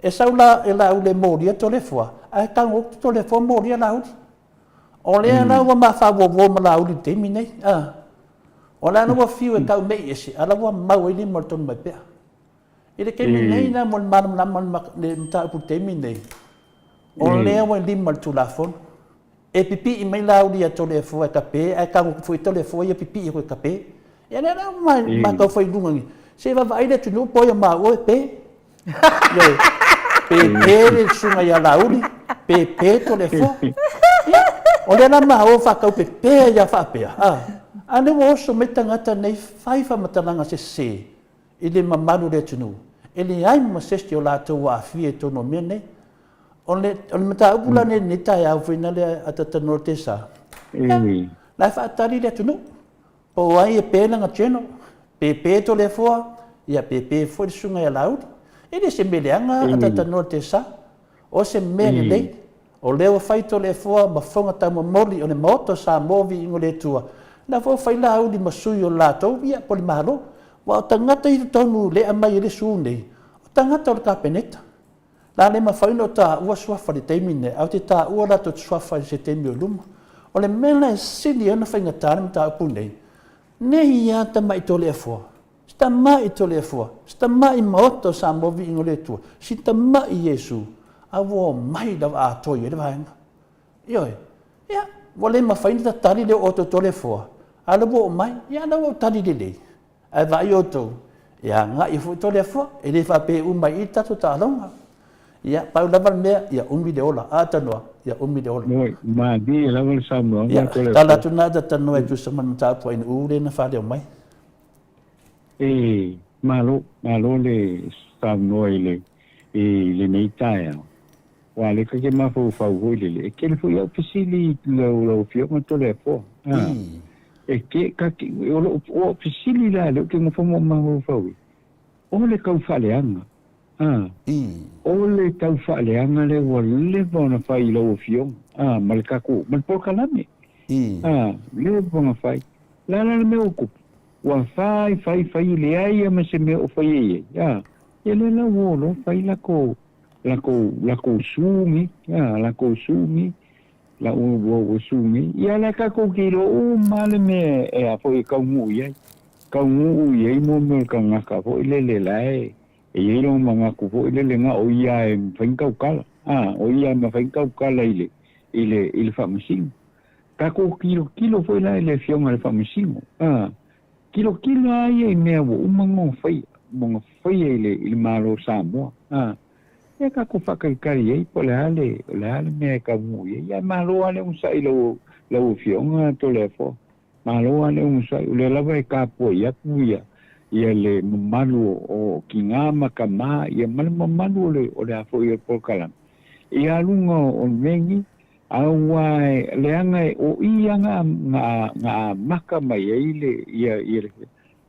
e sau la e Laauli e molia Toleafoa, ae tago atu Toleafoa molia Laauli. O lea la ua ma faauouo ma Laauli i le taimi nei. A. O la ua fiu e tau mei ese, a la ua mau ai lima o le Tonumaipea. I le taimi nei la mo le malamalama o le mataupu i le taimi nei, o lea ua i lima o le Tulafono. E pipii mai Laauli ia Toleafoa e kape, ae tago atu foi Toleafoa ia pipii atu e kape. Ia lea la ua matou fai i luga nei, se i vaavaai le atunuu po o ai o maua e pe. Ioe. Pe pe le susuga ia Laauli, pe pe Toleafoa. O lea la maua faataupepe ai lava faapea, a, a lea ua oso mai tagata nei fai faamatalaga sese i le mamalu o le atunuu, e leai ma se isi o latou ua aafia i totonu o mea nei. O le, o le mataupu la nei i lenei taeao foi na lea a Tatanoa Tesa, ia, la e faatali le atunuu. Po o ai e pe lana channel, pe pe Toleafoa, ia pe pe foi le susuga ia Laauli. E le o se mea leaga a Tatanoa Tesa. O se mea lelei, o lea ua fai Toleafoa ma fofoga taumomoli o le Maota o Samoa Viiga o le Atua, la foi ua fai Laauli ma sui o le latou, ia po o le Malo. Aua o tagata i totonu lea e aumai ai le sue nei, o tagata o le Kapeneta. La le mafai ona ou taua suafa i le taimi lenei, ae ou te taua latou suafa i se taimi o i luma. O le mea la e sili ai ona faigata le mataupu lenei, nei lava tamai Toleafoa, si tamai Toleafoa, si tamai Maota o Samoa Viiga o le Atua, si tamai Iesu, a ua omai lava atoa i ai le vaega. Ioe. Ia, ua le mafai ona tatali le oo atu o Toleafoa, a o lea ua oo mai, ia o lea ua ou tali lelei. Ae vaai outou, e agai foi Toleafoa, e le faapea e uma ai i i le tatou taaloga. Ia, pau lava le mea, ia umi le ola. A Tanoa? Ia umi le ola. Oi, malie lava le saunoaga a Toleafoa. Ia, tala atu lena a Tanoa e tusa ma le mataupu a Inu lea na faaleo mai. E, malo, malo le saunoa i le, i lenei taeao. Aua o lea ta te mafaufau foi lele, e tele foi au fesili i lau, lau Afioga Toleafoa. A, e te, ta te, o lou, o au fesili la lea ou te nofo ma ou mafaufau ai, o le tau faaleaga, a, o le tau faaleaga lea ua leva ona fai i lau Afioga, a, ma le tatou, ma le polokalame, a, leva ona fai. O le a la le mea ua tupu? Ua fai, fai, fai, leai lava ma se mea o faia i ai, a, ia lea la ua o loa fai latou, lakou lakou sumi a lakou sumi la ua ua ua sumi ia la tatou te iloa uma lava le mea e a foi e taunuu i ai taunuu i ai mo mea o le tagata foi lele la e e i ai lona manatu foi lele na o ia e mafai ona tautala a o ia e mafai ona tautala i le i le i le faamasino tatou tilotilo foi la i le afioga i le faamasino a Tilotilo lava ia i mea ua uma ona faia, ona faia i le, i le Malo o Samoa. A, ia tatou faatalitali ai po o le a le, o le a le mea e taunuu i ai. Ae malo lava le onosai i lau, lau Afioga Toleafoa. Malo lava le onosai, o lea lava e tapuai atu ia, ia le mamalu o, o tina ma tama, ia ma le mamalu o le, o le a foi o le polokalame, ia luga o le mea lenei. Aua e leaga e o i a na na na amata mai ai le ia ia le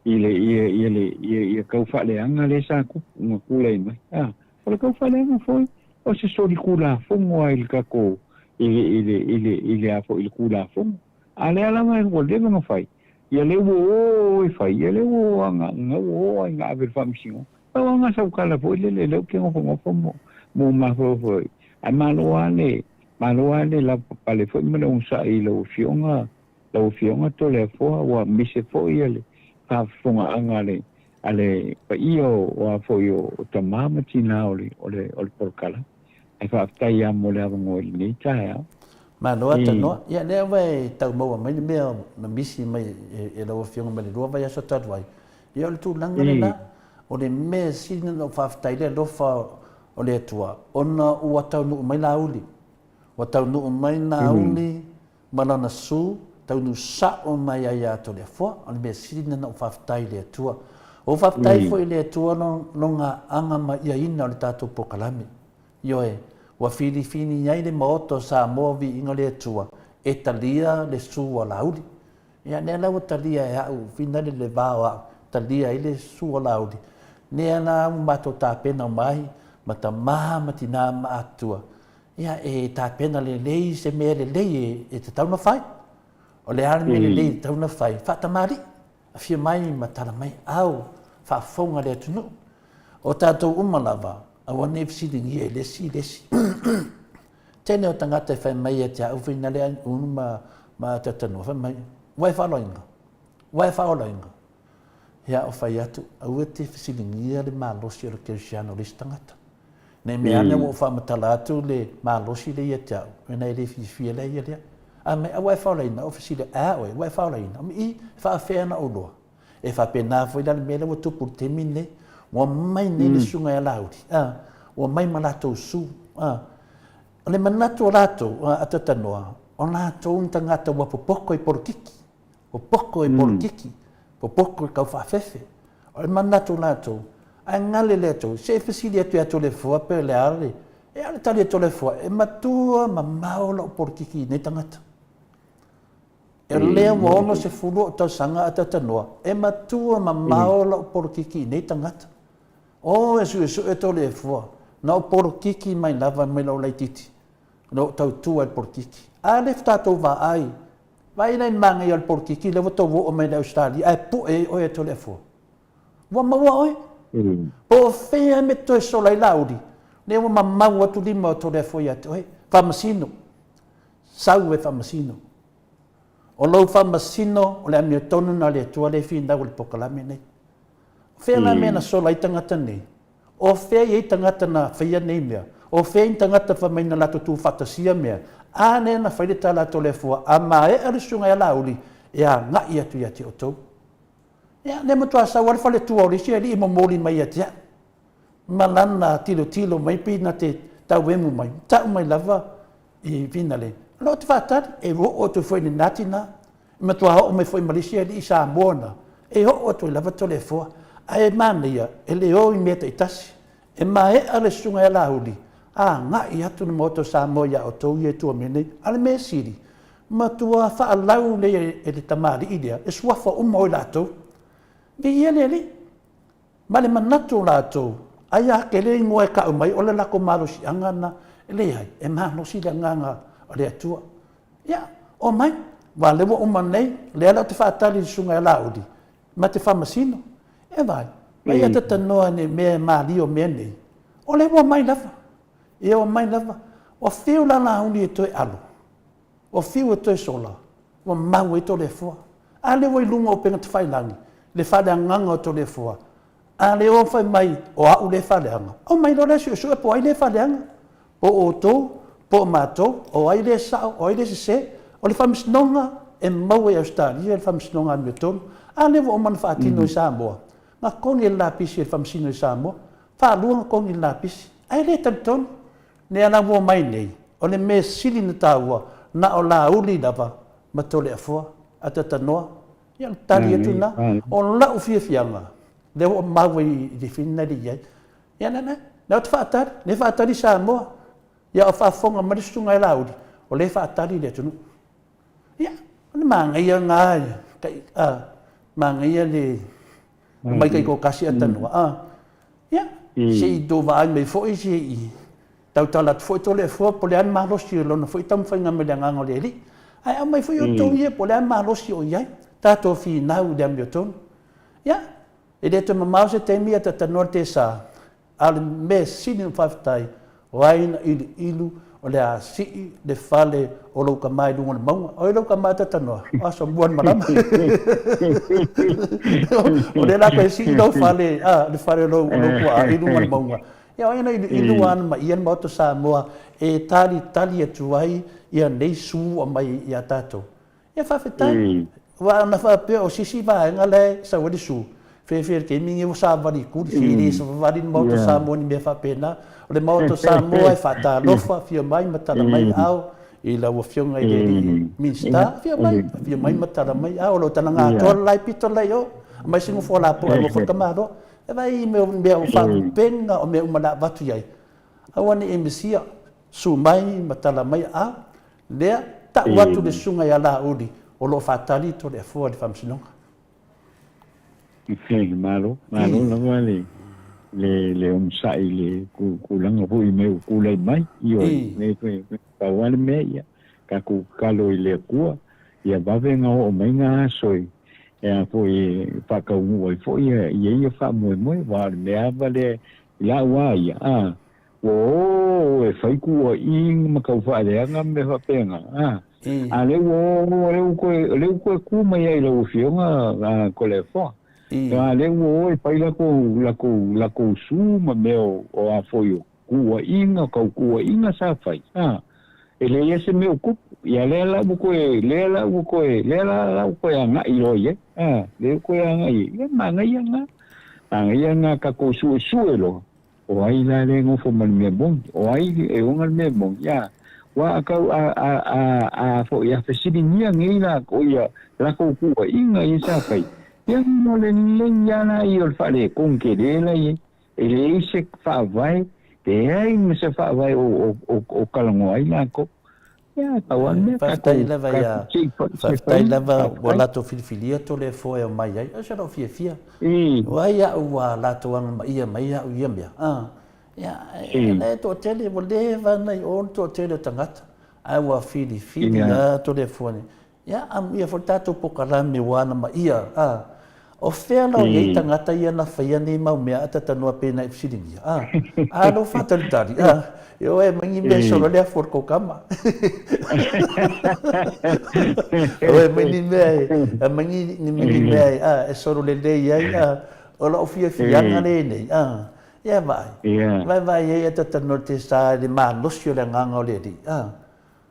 i le ia ia le ia ia tau faaleaga lea sa tupu na tulai mai. A, o le tau faaleaga foi o se solitulafono lava i le tatou i le i le i le i le a foi i le Tulafono. A lea lava ua leva ona fai, ia lea ua o e fai, ia lea ua o a na na ua o a ina ave i le Faamasinoga. Pau lava na sau tala foi lele lea ou te nofonofo ma ma mafaufau ai. Ae malo lava le malo lava le lavapapale foi ma le onosai i lau Afioga lau Afioga Toleafoa ua mise foi le faafofogaaga a le a le paia o a foi o tama ma tina o le o le o le polokalame. Ae faafetai lava mo le avanoa i lenei taeao. Malo lava Tanoa. Ia lea ua e tau maua mai le mea na misi mai e lau Afioga mai le lua vaiaso talu ai. Ia o le tulaga lena, o le mea sili ona ou faafetai i le alofa o le Atua, ona ua taunuu mai Laauli. Ua taunuu mai Laauli ma lana su, taunuu sa'o mai ai ia Toleafoa. O le mea sili lena ona ou faafetai i le Atua. Ua ou faafetai foi i le Atua lona agamaiaina o le tatou polokalame. Ioe, ua filifili ai le Maota o Samoa Viiga o le Atua e talia le su a Laauli. Ia lea la ua talia e au finale le va o au, talia ai le su o Laauli. Lea la ua matou tapena uma ai ma tama ma tina ma atua. Ia e tapena lelei se mea lelei e tatau ona fai. O le a le mea lelei e tatau ona fai? Faatamalii, afio mai ma tala mai, au, faafofoga le atunuu. O tatou uma lava, aua ne i fesiligia e le isi i le isi. Tele o tagata e fai mai ia te au finale a unu ma ma tatanua fai mai ua e faaloina ua e faolaina ia o fai atu aua te fesiligia le malosi o le kerisiano o le isi tagata nei mea ane ua ou faamatala atu le malosi lea ia te au mena e le fiafia lea ia lea a mai ua e faolaina o fesili a oe ua e faolaina i faafea na ou loa E faapena foi la le mea lea ua tupu i le taimi lenei. Ua mai nei le susuga ia Laauli, a, ua mai ma latou su. A. O le manatu o latou, a, atatanoa, O latou ni tagata ua popoko i polokiki, popoko i polokiki, popoko i kaufaafefe. O le manatu o latou, ae gale le Atua, se i fesili atu ia Toleafoa pe o le a le, e a le tali a Toleafoa, e matua mamao lou polokiki i nei tagata. E lea ua 60 ou tausaga a tatanoa, e matua mamao lou polokiki i nei tagata. O e suesue Toleafoa, na ou polokiki mai lava mai lou laitiiti, na ou tautua i le polokiki. A lea tatou vaai, vaai la i le manaia o le polokiki lea ua tou oo mai i le Ausetalia ae pue ai oe e Toleafoa. Ua maua oe. Po o fea me toe sola ai Laauli, lea ua mamau atu lima o Toleafoa ia te oe. Faamasino. Sau e faamasino. O lou faamasino o le amiotonu na o le Atua lea e finau i le polokalame nei. O fea la mea na sola ai tagata nei? O fea i ai tagata na faia nei mea? O fea i tagata fai mai na latou tuufaatasia mea? A lea na fai le tala a Toleafoa, a maea le susuga ia Laauli, e agai atu ia te outou. Ia, lea matua sau lava le faletua o le isi alii momoli mai ia te au. Ma lana tilotilo mai pei na te tauemu mai, tau mai lava i Finale. O lea ou te faatali, e oo atu foi i lena tina, e matua oo mai foi ma le isi alii Samoa na, e oo atu ai lava Toleafoa. Ae manaia, e le o i mea taitasi. E maea le susuga ia Laauli, agai atu le Maota o Samoa ia outou ia e tua mai nei. A o le mea sili, matua faalau lea e le tamalii lea, e suafa uma o i latou. Viia le Alii. Ma le manatu o latou, ai a tele igoa e tau mai o le latou malosiaga lena, e leai, e malosi le agaga o le Atua. Ia, omai, aua o lea ua uma nei, o lea la ou te faatali i le susuga ia Laauli, ma te faamasino. E vaai, mai ia tatanoa nei mea e malie o mea nei, o lea ua omai lava, ia ua omai lava. Ua fiu la Laauli e toe alo, Ua fiu e toe sola, ua mau ai Toleafoa. A lea ua i luga o upega tafailagi, le faaleagaga o Toleafoa. A lea ua fai mai, o au lea e faaleaga, omai loa la e suesue po o ai lea e faaleaga. Po o outou, po o matou, o ai lea e sao, o ai lea e sese. O le faamasinoga e maua i Ausetalia le faamasinoga amiotonu. A lea ua uma ona faatino i Samoa, na togi e le lapisi e le faamasino i Samoa, faalua ona togi le lapisi, ae le talitonu. Lea la ua omai nei, o le mea sili na taua, na o Laauli lava ma Toleafoa, a Tatanoa, ia o le tali atu lena. O la'u fiafiaga, lea ua mau ai i le finali i ai, ia lea lea ou te faatali, lea e faatali Samoa, ia o faafofoga mai le susuga ia Laauli, o lea e faatali le atunuu. Ia, o le manaia lena, manaia le omai taitoatasi ae talanoa. A, ia, se i tou vaai mai foi se i tautala atu foi Toleafoa po o le a le malosi o lona foi taumafaiga mai le agaga o le Alii. Ae aumai foi outou ia po o le a le malosi o i ai, tatou finau i le amiotonu. Ia, e le toe mamao se taimi ae talanoa le tesa, A o le mea sili ona faafetai, o ai na iliilu o le a sii le fale o lou tama i luga o le mauga. O ai lou tama e tatanoa? O Asomua le malama. O lea la toe sii lou fale, a, le fale o lou, lou tuaa i luga o le mauga. Ia o ai na iliilu ua ana ma ia le Maota o Samoa e talitali atu ai ia nei sū ua mai ia tatou. Ia faafetai. Aua ana faapea o se isi vaega la e sau ai le su, fefe i le taimi lenei ua savali i tuli, se i le savali le Maota o Samoa i ni mea faapena. O le Maota o Samoa e faatalofa, afio mai ma tala mai aao i lau Afioga i le alii Minisita, afio mai, afio mai ma tala mai aao. O lou talaga atoa le la e pito la i o, aumai se nofo lapoa e nofo le tamaloa. E vaai i mea o faalupega o mea uma o le a avatu i ai, aua ne i e misia, susu mai ma tala mai aao. Lea, tau atu le susuga ia Laauli o lo o faatali Toleafoa i le Faamasinoga. Malo, malo lava le le le onosai i le tulaga foi mea ua tulai mai. Ioe, le pau lava le mea ia tatou tatalo i le Atua ia vave ona oo mai na aso e a foi e faataunuu ai foi ia ia faamoemoe aua o le mea lava lea i la'u a ia a Ua o e fai tuuaiga ma taufaaleaga ma mea faapena, a. A o lea ua o, o lea ua toe, o lea ua toe tu mai lava i lau Afioga a Toleafoa. A o lea ua o e fai latou, latou, latou su ma mea o, o a foi o tuuaiga, o tau tuuaiga sa fai, a. E leai lava se mea o tupu. Ia lea la ua toe, lea la ua toe, lea la la ua toe agai loa i ai, a. Lea ua toe agai i ai. Ia manaia lena. Manaia lena tatou suesue loa. O ai la lea e nofo ma le mea moni? O ai e ona le mea moni? A! Ua a kau a a a a foi a fesiligia nei lakou ia lakou kuaiga ia sa fai, ia mo le lelei lava laia o le faaletonu tele la i ai. E leai se faavae, leai ma se faavae o o o o talanoa ai lakou. Ia, pau lava le mea, Faafetai tatou lava ia, tatou se i se i faafetai fai, lava ua faafetai. latou filifilia Toleafoa e omai ai. O se lou fiafia. I. Ua ai au ua latou agamaia mai au i ia mea. A, ia, e la e toatele, ua leva ona i o le toatele o tagata, ae ua filifili lava Toleafoa nei. Ia, amuia foi le tatou pokalame ua anamaia, a. O fea la o i ai tagata ia na faia nei mau mea a tatanoa pei na e fesiligia, a. A lou faatalitali, a. E oe mai ni mea e solo ai le afu o le kokama. Oe mai ni mea e, mai ni, ni mea e, a, e solo lelei ai, a. O lau fiafiaga lenei, a. Ia vaai. Vaevae ai a tatanoa te sa i le malosi o le agaga o le Alii, a.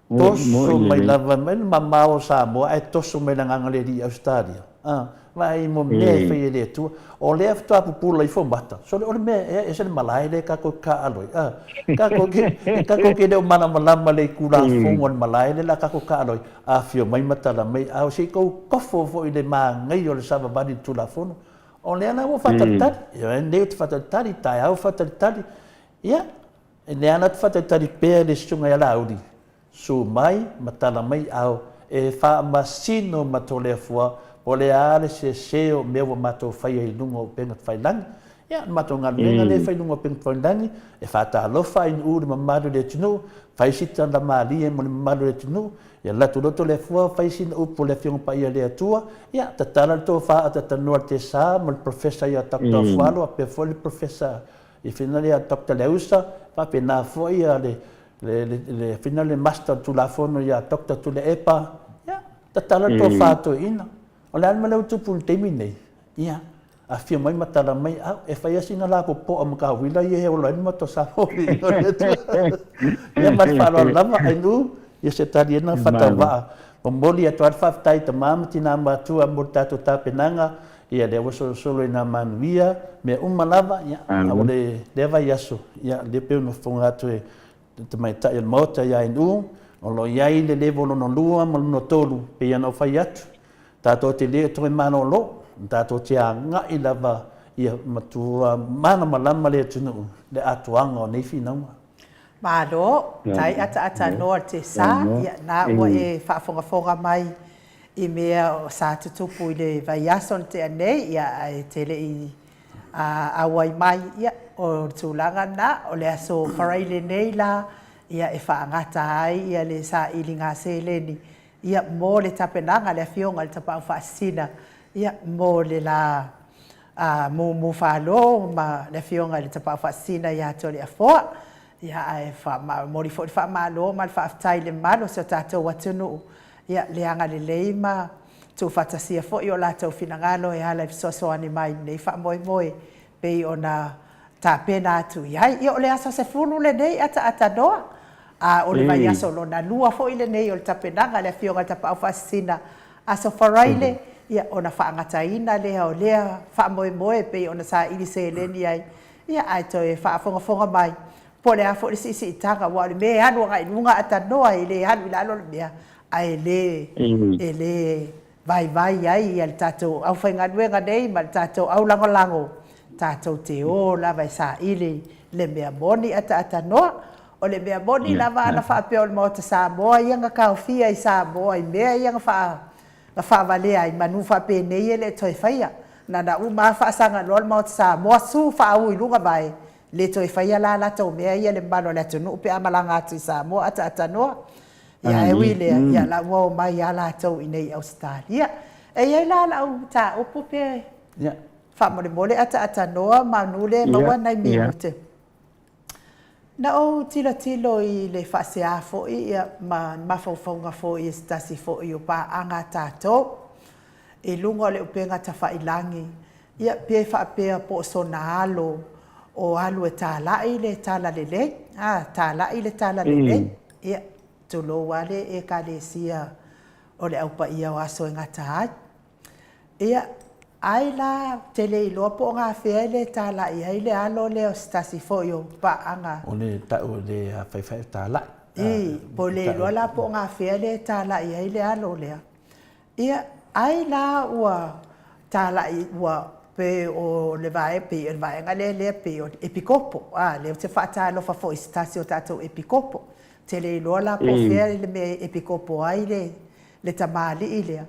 Toso mai lava mai le mamao o Samoa ae toso mai le agaga o le Alii i Ausetalia. A, vaai mo mea e fai e le Atua. O lea faatoa pupula ifo mata. Sole, o le mea ea, ese le malae lea tatou te taaalo ai. A, tatou te, tatou te le o malamalama i le Tulafono a le malae lea la tatou taaalo ai. Afio mai ma tala mai, a o se i tou tofo foi i le manaia o le savavali i le Tulafono. O lea la ua faatalitali. Ioe, nei ou te faatalitali, taeao faatalitali. Ia, E lea ana te whakatari pea le susuga ia Laauli, su mai ma tala mai ao e faamasino ma Toleafoa po o le a le sese o mea ua matou faia i luga o upega tafailangi. Ia, o le matou galuega lea e fai i luga o upega tafailangi, e faatalofa ai i le mamalu o le atunuu, fai si tala malie mo le mamalu o le atunuu, ia latou loa Toleafoa fai sina upu o le Afioga Paia a le Atua, ia, tatala le tofa a tatanoa le Tesa ma le Professor ia Doctor Afualo, faapea foi le Professor I whina lea Doctor Leausa, faapena foi ia le, le, le, le whina le Master o le Tulafono ia Doctor Tuilaepa, ia, tatala le tofa a toeaina. O le a le mea lea ua tupu i le taimi nei? Ia, afio mai ma tala mai, au, e fai lava sina lapopoa matauila ia e ola ai le matou Samoa o le Atua. Ia, ma le faaaloalo lava, Ainuu, ia se tali ena faatauvaa. Momoli atu lava le faafetai i tama ma tina matua mo le tatou tapenaga, Ia, lea ua solosolo i nā manuia, mea uma lava, ia, a o le, lea vaiaso, ia, lea pei ona fofoga atu e le tamaitai o le Maota ia Ainuu, o lo o i ai le level lona lua ma lona tolu, pei ona ou fai atu, tatou te le toe malolo, tatou te agai lava ia matua malamalama le atunuu i le atoaga o nei finauga. Malo, tai ataatanoa te sa, ia na ua e faafogafoga mai i mea sa tutupu i le vaiaso na tea nei, ia, ae te le i auai mai, ia, o le tulaga lena, o le aso Faraile nei la, ia, e faagata ai ia le sailiga seleni, ia, mo le tapenaga a le Afioga i le Tapaau Faasisina, ia, mo le la mumu falo ma le Afioga i le Tapaau Faasisina ia Toleafoa. Ia, ae momoli foi le faamalo ma le faafetai i le mamalu o si o tatou atunuu, ia, le agalelei ma tuufaatasia foi o latou finagalo e ala i fesoasoani mai i lenei faamoemoe pei ona tapena atu i ai. Ia, o le aso 10 lenei ataatanoa, a o le vaiaso lona lua foi lenei o le tapenaga a le Afioga i le Tapaau Faasisina, Aso Faraile, ia, ona faagataina lea o lea faamoemoe pei ona saili seleni ai, ia, ae toe faafogafoga mai Po o le a foi le siisiitaga, aua o le mea e alu agai i luga a tanoa e le alu i lalo le mea, ae le, e le vaivai ai ia le tatou aufaigaluega nei ma le tatou aulagolago, tatou te o lava e saili le mea moni ataatanoa. O le mea moni lava ana faapea o le Maota Samoa ia na taofia i Samoa i mea ia na faa, na faavalea ai manu faapenei e le toe faia. Na ona uma lava faasaga loa le Maota Samoa, su faaū i luga vae, Le toe faia la latou mea ia le mamalu o le atunuu pe a malaga atu i Samoa ataatanoa. Ia ae ui i lea, ia la ua omai lava latou i inei i Ausetalia. E i ai la lau mataupu pe faamolemole ataatanoa manu le maua nai minute. Na ou tilotilo i le faasea foi ia ma mafaufauga foi e se tasi foi o paaga a tatou i luga o le upega tafailangi Ia, pe faapea po o sona alo o alu e talai le talalelei, a, talai le talalelei, ia, tulou lava le Ekalesia o le Au Paia o Aso e Gata Ai. Ia, ai la, ou te le iloa po o gafea e le talai ai le alo lea o se tasi foi o paaga. O le tau o le faifai o talai. Ii, po o le iloa la po o gafea lea e talai ai le alo lea. Ia, ai la ua talai, ua pe o le vaega, pei o le vaega lea lea pei o le epikopo, a, lea ou te faatalofa foi i se tasi o tatou epikopo. Ou te le iloa la po o fea le mea e epikopo ai le, le tamalii lea.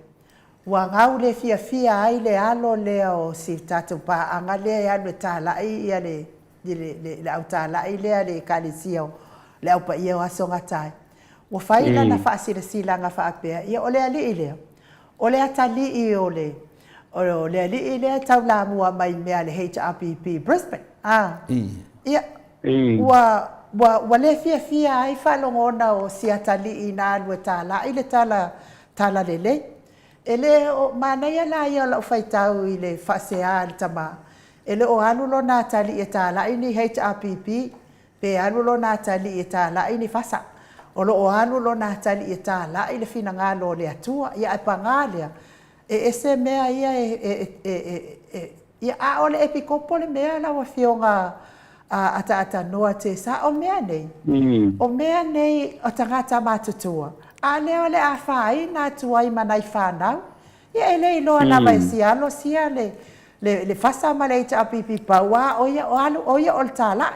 Ua gau le fiafia ai le alo lea o si tatou paaga lea e alu e talai ia le, le, le, le au talai lea a le Ekalesia o le Au Paia o Aso Gatae. Ua fai lana faasilasilaga faapea, ia o le alii lea, o le atalii o le, o le alii lea e taulamua mai i mea a le HRPP Brisbane, a. Ia, ua, ua, ua le fiafia ai faalogona o si atalii na alu e talai le tala, tala lelei. E le o manaia la ia o lau faitau i le faasea a le tama, e le o alu lona atalii e talai ni HRPP, pe alu lona atalii e talai ni fasa. O lo o alu lona atalii e talai le finagalo o le Atua. Ia ae paga lea, e ese mea ia e, e, e, e, ia, a o le epikopo le mea lau Afioga a ataatanoa Tesa, o mea nei, o mea nei o tagata matutua, a lea o le a afaina atu ai ma nai fanau. Ia e le iloa lava e si alo sia le, le, le fasa ma le HRPP pau a o ia o alu, o ia o le talai.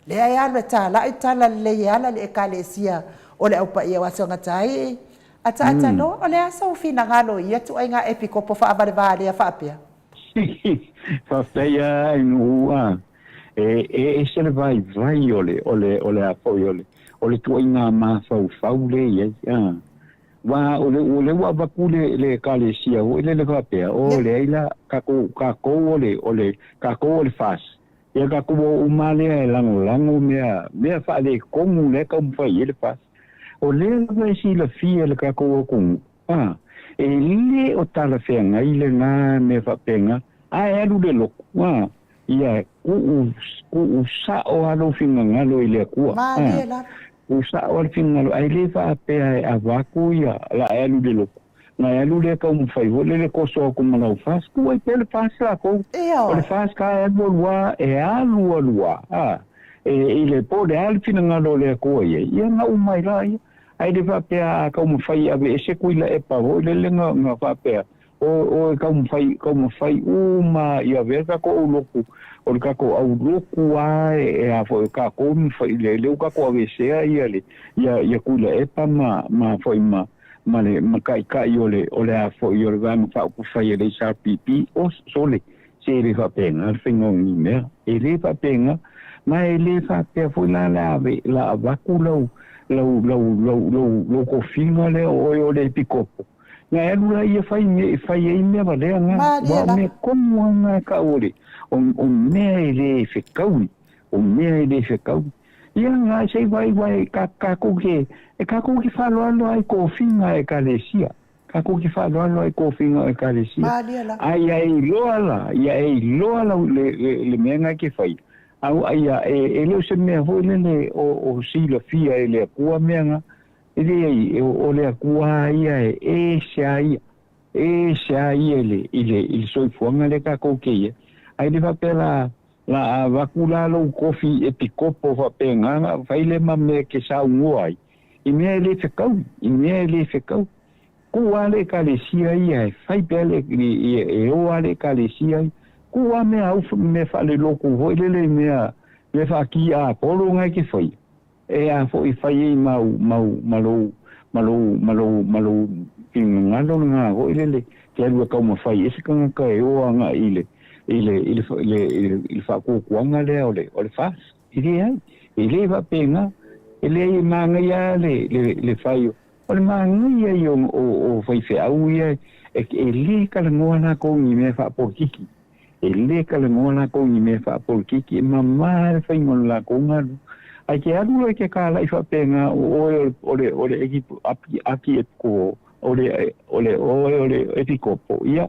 Lea e alu e talai tala lelei e ala le Ekalesia o le Au Paia o Aso Gataii. Ataatanoa, o le a sou finagalo i ia tuaiga epikopo faavalevalea faapea? Faafetai a Nu'u a e e ese le vaivai o le o le o le a foi o le o le tuaiga mafaufau lea e i ai a. Aua o le o lea ua avatu le le Ekalesia foi lele faapea, o leai la tatou tatou o le o le tatou o le FAST, ia tatou o uma lea e lagolago mea mea faaletonu lea e taumafai i ai le FAST. O lea lava e silafia e le tatou atunuu, a, e le o talafeagai lena mea faapena, ae alu le lotu, a, ia tuu, tuu sao lava lou finagalo i le Atua, a, tuu sao lava le finagalo, ae le faapea e avatu ia, la e alu i le lotu, na e alu lea taumafai foi lele toso atu ma lau FAST, tuu ai pea le FAST latou, o le FAST lava e alu alu lava, e alu alu lava, a, e, i le po o le a le finagalo o le Atua i ai, ia gau mai laia. Ae le faapea a taumafai e aveese Tuilaepa foi lele na, na faapea, o, o e taumafai, taumafai uma ia avea le tatou aulotu, o le tatou aulotu lava e, e a foi, o tatou e mafai, le, lea ua tatou aveesea ia le, ia, ia Tuilaepa ma, ma foi ma, ma le, ma taitai o le, o le a foi, o le Vaega Faaupufai a le HRPP, o, sole, Se e le faapena le faiga o ni mea. E le faapena, ma e le faapea foi la le a la avatu lau, lau, lau, lau, lau, lau tofiga lea o oe o le epikopo. Na e alu la ia fai mea, fai ai mea valea na. Aua o mea tonu lava na e tau o le, o, o mea e le fetaui, o mea e le fetaui. Ia, na se i vaivai, ka, kakou ke, e kakou ke faaaloalo ai tofiga a Ekalesia. Tatou te faaaloalo ai i tofiga o Ekalesia. A ia e iloa la, ia e iloa lau, le, le, le mea na e te faia, a, a ia e, e le o se mea foi lele o, o silafia e le Atua mea na. E leai, o, o le Atua lava ia e ese a ia, e ese a ia i le, i le, i le soifuaga lea tatou te i ai. Ae le faapea la, la a avatu la lou tofi epikopo faapena, na fai lea ma mea e te saunoa ai, I mea e le fekaui, i mea e le fekaui. Kū lava le Ekalesia ia e fai pea le, e ō lava le Ekalesia ia. Kū lava mea au, mea faalelotu foi lele i mea, mea faakī-āpolo na e te faia, e a foi fai ai mau, mau, ma lou, ma lou, ma lou, ma lou finagalo lena foi lele, te alu e taumafai ai se tagata e ō agai i le, i le, i le, i le, i le faatuatuaga lea o le, o le FAST. E leai, e le faapena. E leai e manaia lava le, le, le fai o, o le manaia ia o, o, o faifeau ia e, e le talanoa latou i ni mea faapolokiki. E le talanoa latou i ni mea faapolokiki, e mama le faiga o le latou galuega. Ae ke alu loa i ke kālaʻi faapena o oe o le, o le, o le aki, aki o le, o le oe o le epikopo, ia,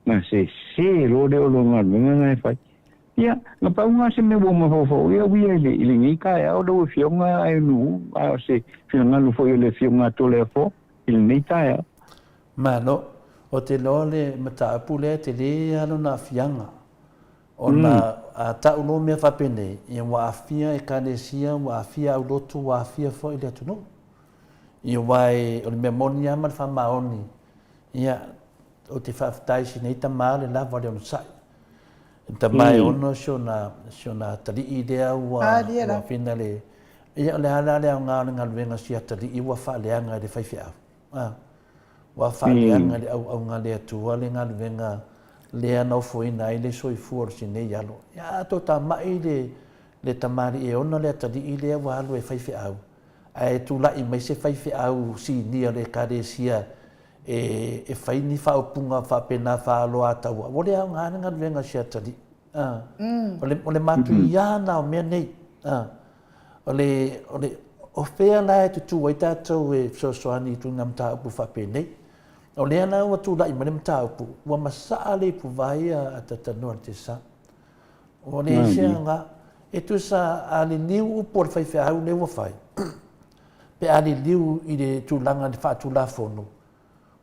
na sese loa lea o lou galuega na e fai. Ia, na pau lena se mea ua mafaufau ai au ia i le, i lenei taeao lau Afioga ae Nu'u, a o se finagalo foi o le Afioga a Toleafoa i lenei taeao. Malo. Ou te iloa le mataupu lea e tele lava lona aafiaga. Ona a ta'u loa mea faapenei, ia ua aafia Ekalesia, ua aafia aulotu, ua aafia foi le atunuu. Ia aua e, o le mea moni lava ma le faamaoni, ia, ou te faafetai i si nei tama le lava o le onosai. Le tama e ono si ona, si ona atalii lea ua, ua fina le, ia o le a la le aoga o le galuega a si atalii ua faaleaga e le faifeau. A. Ua faaleaga i le auauga a le Atua le galuega lea na ofoina ai le soifua o si nei alo. Ia a toatamai le, le tamalii e ona le atalii lea ua alu e faifeau, ae tulai mai se faifeau sinia o le Ekalesia e, e fai ni faaupuga faapena faaaloataua, ua le aoga le galuega a si atalii. A. O le, o le matuia na o mea nei. A. O le, o le, o fea la e tutū ai tatou e fesoasoani i tulaga mataupu faapenei? O lea la ua tulai mai le mataupu, ua masaa le ipuvai a Tatanoa i le Tesa. Ua leai se aoga. E tusa a liliu upu a le faifeau lea ua fai, pe a liliu i le tulaga i le faatulafono,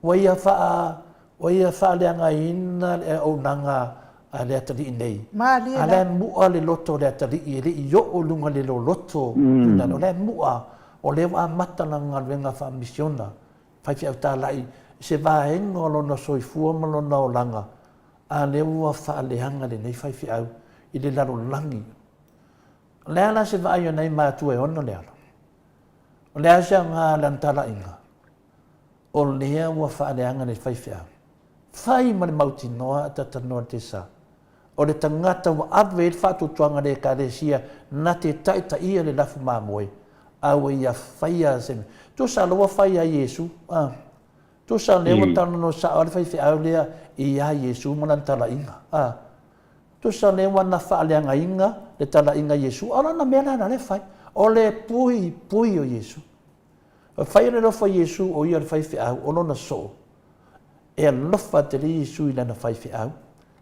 Ua ia faa, ua ia faaleagaina le auaunaga a le atalii nei. Malie A la. la e mu'a le loto o le atalii, e le i oo i luga i le loloto mm. O la e mu'a, o lea ua amata lana galuega faamisiona, faifeau talai, i se vaega o lona soifua ma lona olaga, a lea ua faaleaga lenei faifeau i le lalolagi. O le a la se vaai o nai matua e ono le alo? O le a se aoga o lana talaiga? O lea ua faaleaga le faifeau. Fai ma le mautinoa a Tatanoa te sa. O le tagata ua ave ai le faatuatuaga a le Ekalesia na te taitaia le lafu mamoe, a ua ia faia se mea. Tusa la ua fai ia Iesu, a. Tusa lea ua talanoa sao lava le faifeau lea ia Iesu ma lana talaiga, a. Tusa lea ua na faaleagaina le talaiga a Iesu, a o lana mea la na lea fai. O le puipui o Iesu. E fai le alofa o Iesu o ia o le faifeau, o lona soo. E alofa tele Iesu i lana faifeau.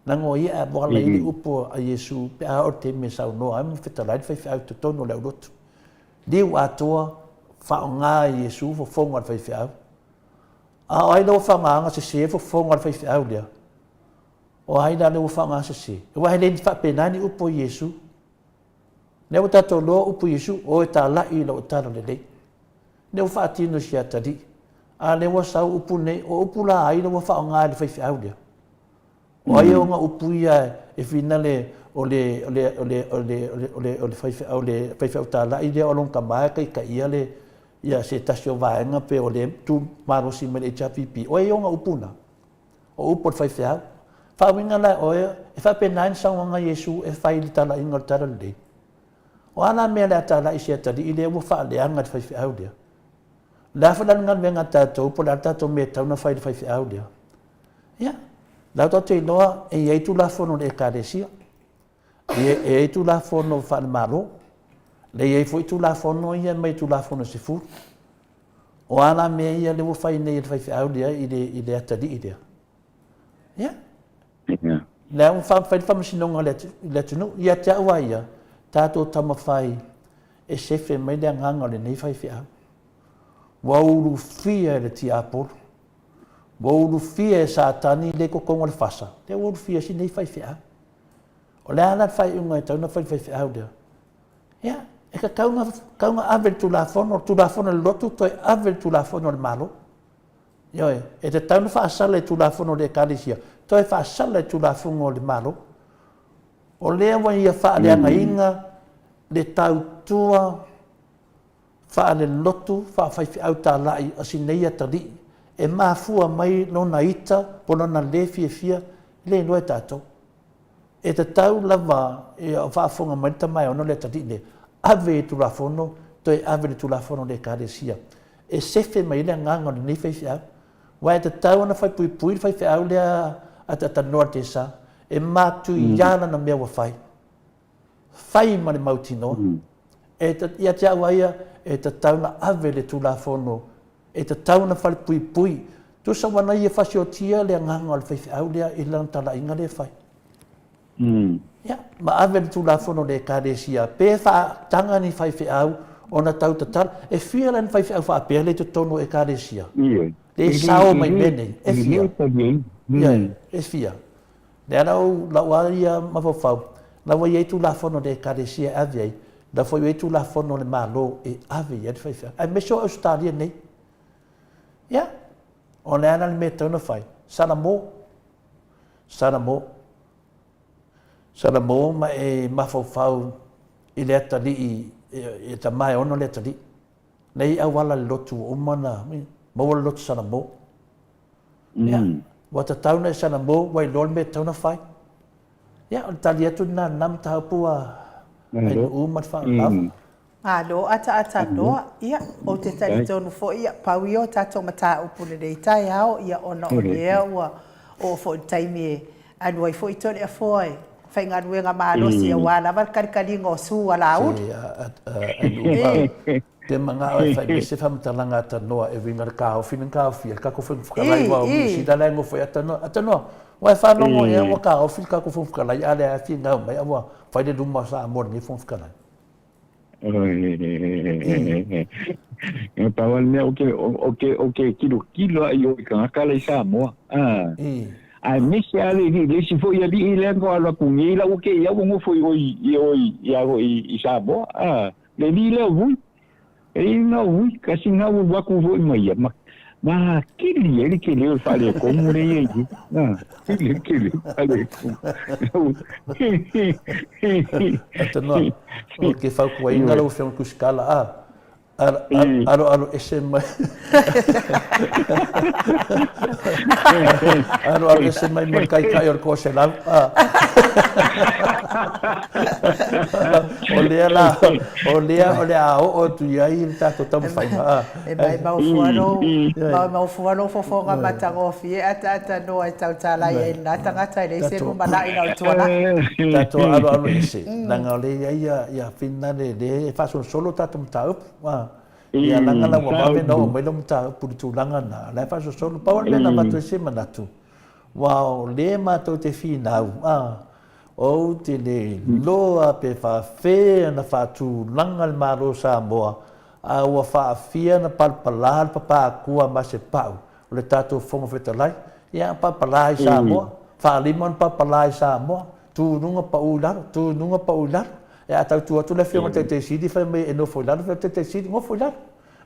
Leaga o ia e amoala i le upu a Iesu pe a oo i le taimi e saunoa ai ma fetalai le faifeau i totonu o le aulotu. Liu atoa, faaaoga e Iesu fofoga o le faifeau. A o ai la ua faaaogaina sese fofoga o le faifeau lea? O ai la lea ua faaaoga sese? Aua e le faapena ni upu a Iesu. Lea ua tatou iloa upu Iesu, o e talai i lau tala lelei. Lea ua faatino i si atalii. A lea ua sau upu nei, o upu la ai lea ua faaaoga e le faifeau lea? O ai ona upu ia e finale o le o le o le o le o le o le faifeau le faifeau talai lea o lona tama e taitaia le ia se tasi o vaega pe o le tu malosi mai le HRPP. O ai ona upu na? O upu a le faifeau. Faauiga la e oe, e faapena ai le saunoaga a Iesu e fai i le talaiga o le talalelei. O a la mea o le a talai i se atalii lea ua faaleaga i le faifeau lea? O le a foi la le galuega a tatou po o le a le tatou mea e tatau ona fai i le faifeau lea? Ia, la ua tatou te iloa e i ai Tulafono o le Ekalesia, e i ai Tulafono faale-Malo, e i ai foi Tulafono ia mai Tulafono e 10. O a la mea ia lea ua fai nei e le faifeau lea i le, i le atalii lea? Ia. Yeah. Lea ua fai le faamasinoga i le atunuu. Ia te au a ia, tatou taumafai e sefe mai le agaga o lenei faifeau. Ua ulufia e le tiapolo. Ua ulufia e Satani le totonu o le fasa. Lea ua ulufia e si nei faifeau. O le a la le faaiuga e tatau ona fai i le faifeau lea? Ia, e tatau ona, tatau ona ave le Tulafono, o le Tulafono a le lotu toe ave le Tulafono a le Malo. Ioe, e tatau ona faasala i Tulafono a le Ekalesia, toe faasala i Tulafono a le Malo. O lea ua ia faaleagaina le tautua faalelotu, faafaifeau talai a si nei atalii, e mafua mai lona ita po o lona le fiafia, e le iloa e tatou. E tatau lava ia o faafofoga mai le tama e ono le atalii lea, ave i Tulafono, toe ave i le Tulafono a le Ekalesia, e sefe mai ai le agaga o lenei faifeau. Aua e tatau ona faipuipui le faifeau lea a talanoa i le tesa, e matuia lana mea ua fai. Fai ma le mautinoa. E, ia te au a ia, e tatau ona ave le Tulafono E tatau ona falepuipui. Tusa ua na ia fasiotia le agaga o le faifeau lea i lana talaiga lea e fai. Ia, ma ave le Tulafono i le Ekalesia, pe faataga ni faifeau ona tau tatala. E fia la ni faifeau faapea lea i totonu o Ekalesia? Ioe. Le sao mai mea nei. E fia? Ioe, e fia? Lea la ou lau a ia mafaufau, la ua i ai Tulafono a le Ekalesia e ave ai, la foi ua i ai Tulafono a le Malo e ave i ai le faifeau, aemaise o Ausetalia nei. Ia, o le a la le mea e tatau ona fai? Salamo, Salamo, Salamo ma e mafaufau i le atalii, e tama e ono le atalii. Nei auala le lotu ua uma ona maua le lotu Salamo. Ia, ua tatau ona e Salamo ua iloa le mea e tatau ona fai. Ia, o le tali atu lena i lena mataupu a Ainuu ma le faaaloalo. Malo ataata noa. Ia, ou te talitonu foi, ia, pau ia o tatou mataupu i lenei taeao, ia, ona o lea ua oo foi i le taimi e alu ai foi Toleafoa e faigaluega malosi aua lava le kalikaliga o su a Laauli. Se, Te manao e fai mai se faamatalaga a Tanoa e uiga i le taofi na taofia le tatou Fofoga Fetalai aua o Niu Sila la e nofo ai a Tanoa. A Tanoa, ua e faalogo ea ua taofi le tatou Fofoga Fetalai a lea e finau mai a ua fai le luma o Samoa i lenei Fofoga Fetalai. E pau lava le mea ou te tilotilo lava i o i tagata la i Samoa. Aemaise lava le alii, le isi foi alii lea na alu atu nei la ua te i au ua nofo i o i o i Samoa. Le alii lea o Vui, e i na o Vui, kasi na ua atu foi ma ia, ma, ma atili ai le tele o le faaletonu lea e i ai. Na, tele le tele o le faaletonu. Atanoa, ou te fautuaina lau Afioga Tusitala, a, Aloalo ese mai. Aloalo ese mai ma le taitai o le toaselau. O lea la, o lea o le a oo atu i ai le tatou taumafaiga. E maumau fua lou, maumau fua lou fofoga matagofie ataatanoa e tautala i ai lena tagata e leai se lumanai na o tuanai. Tatou aloalo ese, leaga o lea e i ai ia finale lea e faasolosolo tatou mataupu. Ia leaga la ua vave ona oo mai lau mataupu i le tulaga lena, o la e faasolosolo. Pau lava le mea na avatu ai se manatu, aua o lea matou te finau, ou te le iloa pe faafefea ona faatulaga le Malo o Samoa, a ua faafia ona palapala le papa atua ma se pau o le tatou Fofoga Fetalai, ia palapala i Samoa, faalima ona palapala i Samoa, tu i luga pau i lalo, tu i luga pau i lalo. Ia a tau tu atu le Afioga i le Taitai Sili fai mai e nofo i lalo, fai atu le Taitai Sili, nofo i lalo.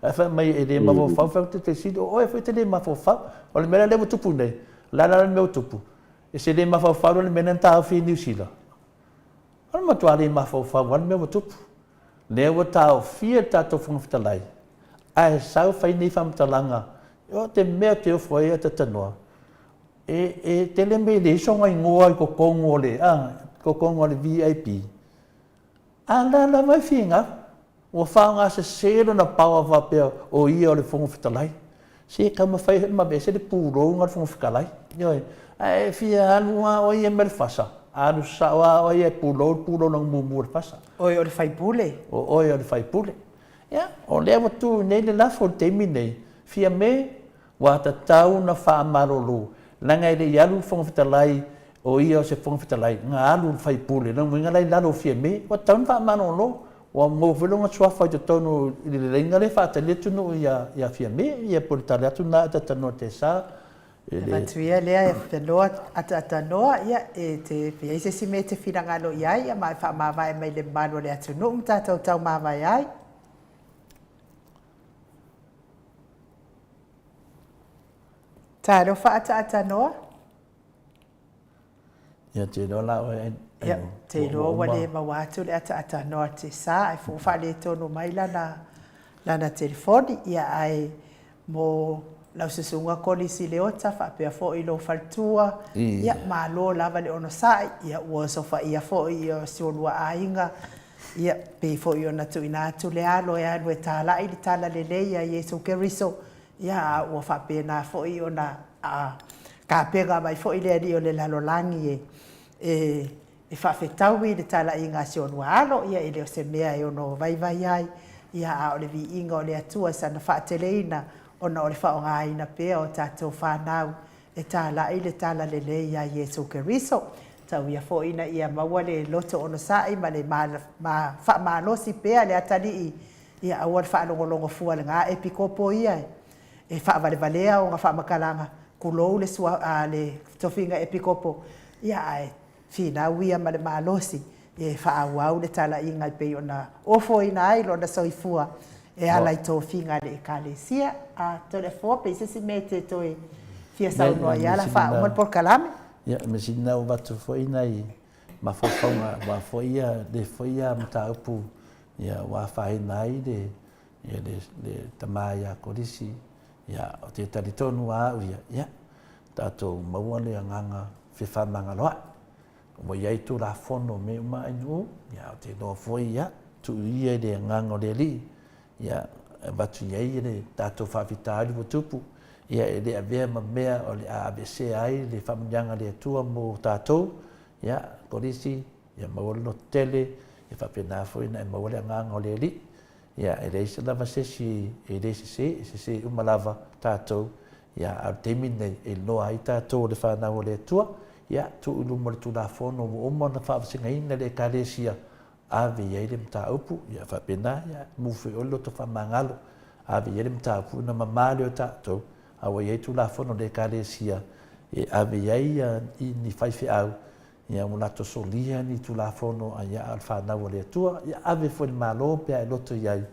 Ae fai mai e le mafaufau, fai atu le Taitai Sili, o oe foi e te le mafaufau. O le mea la lea ua tupu nei, o le a la le mea ua tupu? E se le mafaufau la le mea lea na taofi i Niu Sila? O le matua le mafaufau lava le mea ua tupu. Lea ua taofia le tatou Fofoga Fetalai, ae sau fai nei faamatalaga, o te mea ou te ofo ai a Tatanoa, e, e tele mea e leai sona igoa i totonu o le, a, totonu o le VIP, a la lava e finau. Ua faaaogasese lona power faapea o ia o le Fofoga Fetalai. Se e taumafai foi e aveese le pulou na o le Fofoga Fetalai. Ioe. Ae e fia alu lava oe ia ma le fasa, alu sao lava oe ia e pulou le pulou lona mumu o le fasa. Oe o le faipule. O oe o le faipule. Ia, o lea ua tu nei le lafo i le taimi nei, Fiame, Ua tatau ona faamalolo, leaga e le i alu le Fofoga Fetalai, o ia o se Fofoga Fetalai, na alu le faipule, lona uiga la i lalo o Fiame, ua tatau ona faamalolo. Ua maua foi lona suafa i totonu i le leleiga lea e faatali le atunuu ia Fiame, ia po o le tali atu lena a Tatanoa Tesa. E le. Avatu ia lea e Tanoa, Atanoa, ia, e te, pe i ai se isi mea e te finagalo i ai, ia ma e faamavae mai i le mamalu o le atunuu ma tatou taumavae ai. Talofa ataatanoa. Ia te iloa la oe ai. Ia, te iloa ua le maua atu le ataatanoa te sa, ai fo faaletonu mai lana, lana telefoni, ia ae mo lau susuga Kolisi Leota faapea foi lou faletua, ia malo lava le onosai, ia ua osofaia foi ia si olua aiga, Ia, pei foi ona tuuina atu le alo e alu e talai le talalelei a Iesu Keriso, ia, a ua faapena foi ona tapena mai foi le Alii o le lalolagi e, e, e faafetaui i le talaiga a si olua alo, ia, e le o se mea e ono vaivai ai, ia, a o le viiga o le Atua i sana faateleina ona o le faaaogaina pea o tatou fanau e talai le talalelei iā Iesu Keriso. Tau ia foi ina ia maua le loto onosai ma le faamalosi pea le atalii ia aua le faalogologo fua lena epikopo ia e faavalevalea ona faamatalaga, tulou le sua, le tofiga epikopo. Ia, ae finau ia ma le malosi e faaauau le talaiga e pei ona ofoina ai lona soifua e ala i tofiga a le Ekalesia. A, Toleafoa, pe i se isi mea e te toe fia saunoa i ai la faauma le polokalame? Ia, o le mea sili lena ua avatu foi nai mafaufauga aua foi ia lea foi ia mataupu ia ua afaina ai le ia le le tama ia Kolisi. Ia, ou te talitonu lava au ia, ia, tatou maua le agaga fefaamagaloa'i. Ua i ai Tulafono o mea uma atunuu, ia, ou te iloa foi, ia, tuu ia i le agaga o le Alii, ia, e avatu i ai le tatou faafitauli ua tupu, ia, e le avea ma mea o le a aveesea ai le faamanuiaga a le Atua mo tatou, ia, Kolisi, ia maua le lototele, ia faapena foi ona e maua le agaga o le Alii. Ia, e leai lava se isi e le sese, e sese uma lava tatou, ia, a o le taimi lenei, e iloa ai tatou o le fanau a le Atua, ia, tuu i luma o le Tulafono ua uma ona faavasegaina e le Ekalesia, ave i ai le mataupu, ia faapena, ia, mu foi oe le loto faamagalo, ave i ai le mataupu ona mama lea o tatou, a ua i ai Tulafono a le Ekalesia e ave i ai ni faifeau, Ia ua latou solia ni Tulafono a ia a o le fanau a le Atua, ia ave foi i le Malo pe a e loto i ai,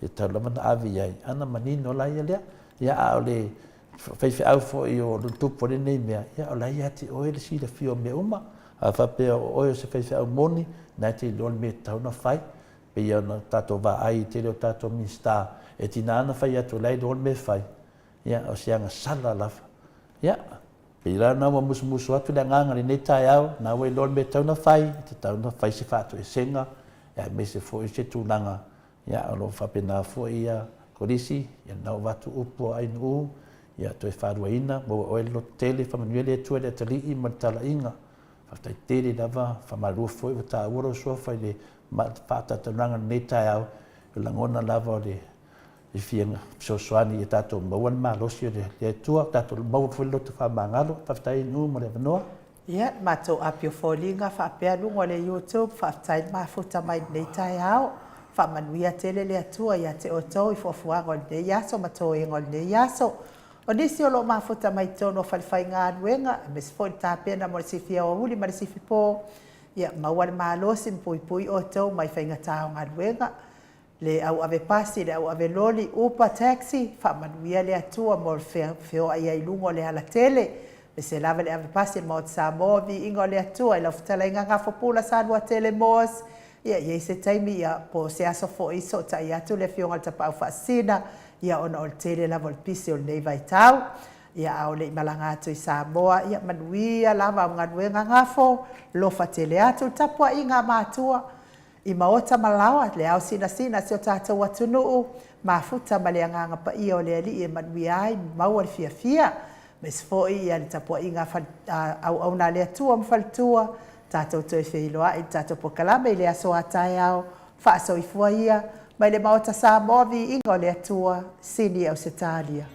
e tatau lava ona ave i ai, ana manino la ia lea. Ia a o le faifeau foi o lo tupu ai lenei mea, ia o la e ia te oe le silafia o mea uma. A faapea o oe o se faifeau moni, na e te iloa le mea e tatau ona fai. Pei ona tatou vaai i le tele o tatou Minisita, e tiga ona fai atu o la e iloa le mea e fai, ia o se agasala lava. Ia, Pei la na ua musumusu atu le agaga i lenei taeao, na ua iloa le mea e tatau ona fai, e tatau ona fai se faatoesega, aemaise foi se tulaga, ia, o lo o faapena foi ia Kolisi, ia na ua avatu upu a Ainuu, ia toe faaluaina, maua e oe le lototele, faamanuia le Atua i le atalii ma le talaiga. Faafetai tele lava, faamalo foi ua taua lou suafa i le faatatalanoaga i lenei taeao, o lagona lava o le e fia fesoasoani ia tatou maua le malosi o le Atua, tatou maua foi le loto faamagalo. Faafetai Nuu mo le avanoa. Ia, le matou api o foliga faapea luga o le YouTube, faafetai le mafuta mai lenei taeao. Faamanuia tele le Atua ia te outou i fuafuaga o lenei aso ma toega o lenei aso. O nisi o lo o mafuta mai totonu o falefaigaluega, aemaise foi le tapena mo le sifi aoauli ma le sifi po, ia maua le malosi ma puipui outou mai faigata o galuega. Le au ave pasi, le au ave loli, upa, taxi, faamanuia le Atua mo le feoai ai i luga o le alatele. Aemaise lava le ave pasi a le Maota Samoa, viiga o le Atua i lau fetalaiga Gafopula Saluatele Moores. Ia i ai se taimi, ia, po o se aso foi, sootai atu le Afioga i le Tapaau Faasisina, ia ona o le tele lava o le pisi o lenei vaitau. Ia, a o le i malaga atu i Samoa, ia manuia lava au galuega Gafo, lofa tele atu le tapuaiga a matua. I maota ma laoa, le ao sinasina a si o tatou atunuu, mafuta ma le Agaga Paia o le Alii e manuia ai ma maua le fiafia. Aemaise foi ia le tapuaiga a auauna a le Atua ma faletua, tatou toe feiloai i le tatou polokalame i le aso a taeao, faasoifua ia, mai le Maota Samoa, viiga o le Atua, Sini Ausetalia.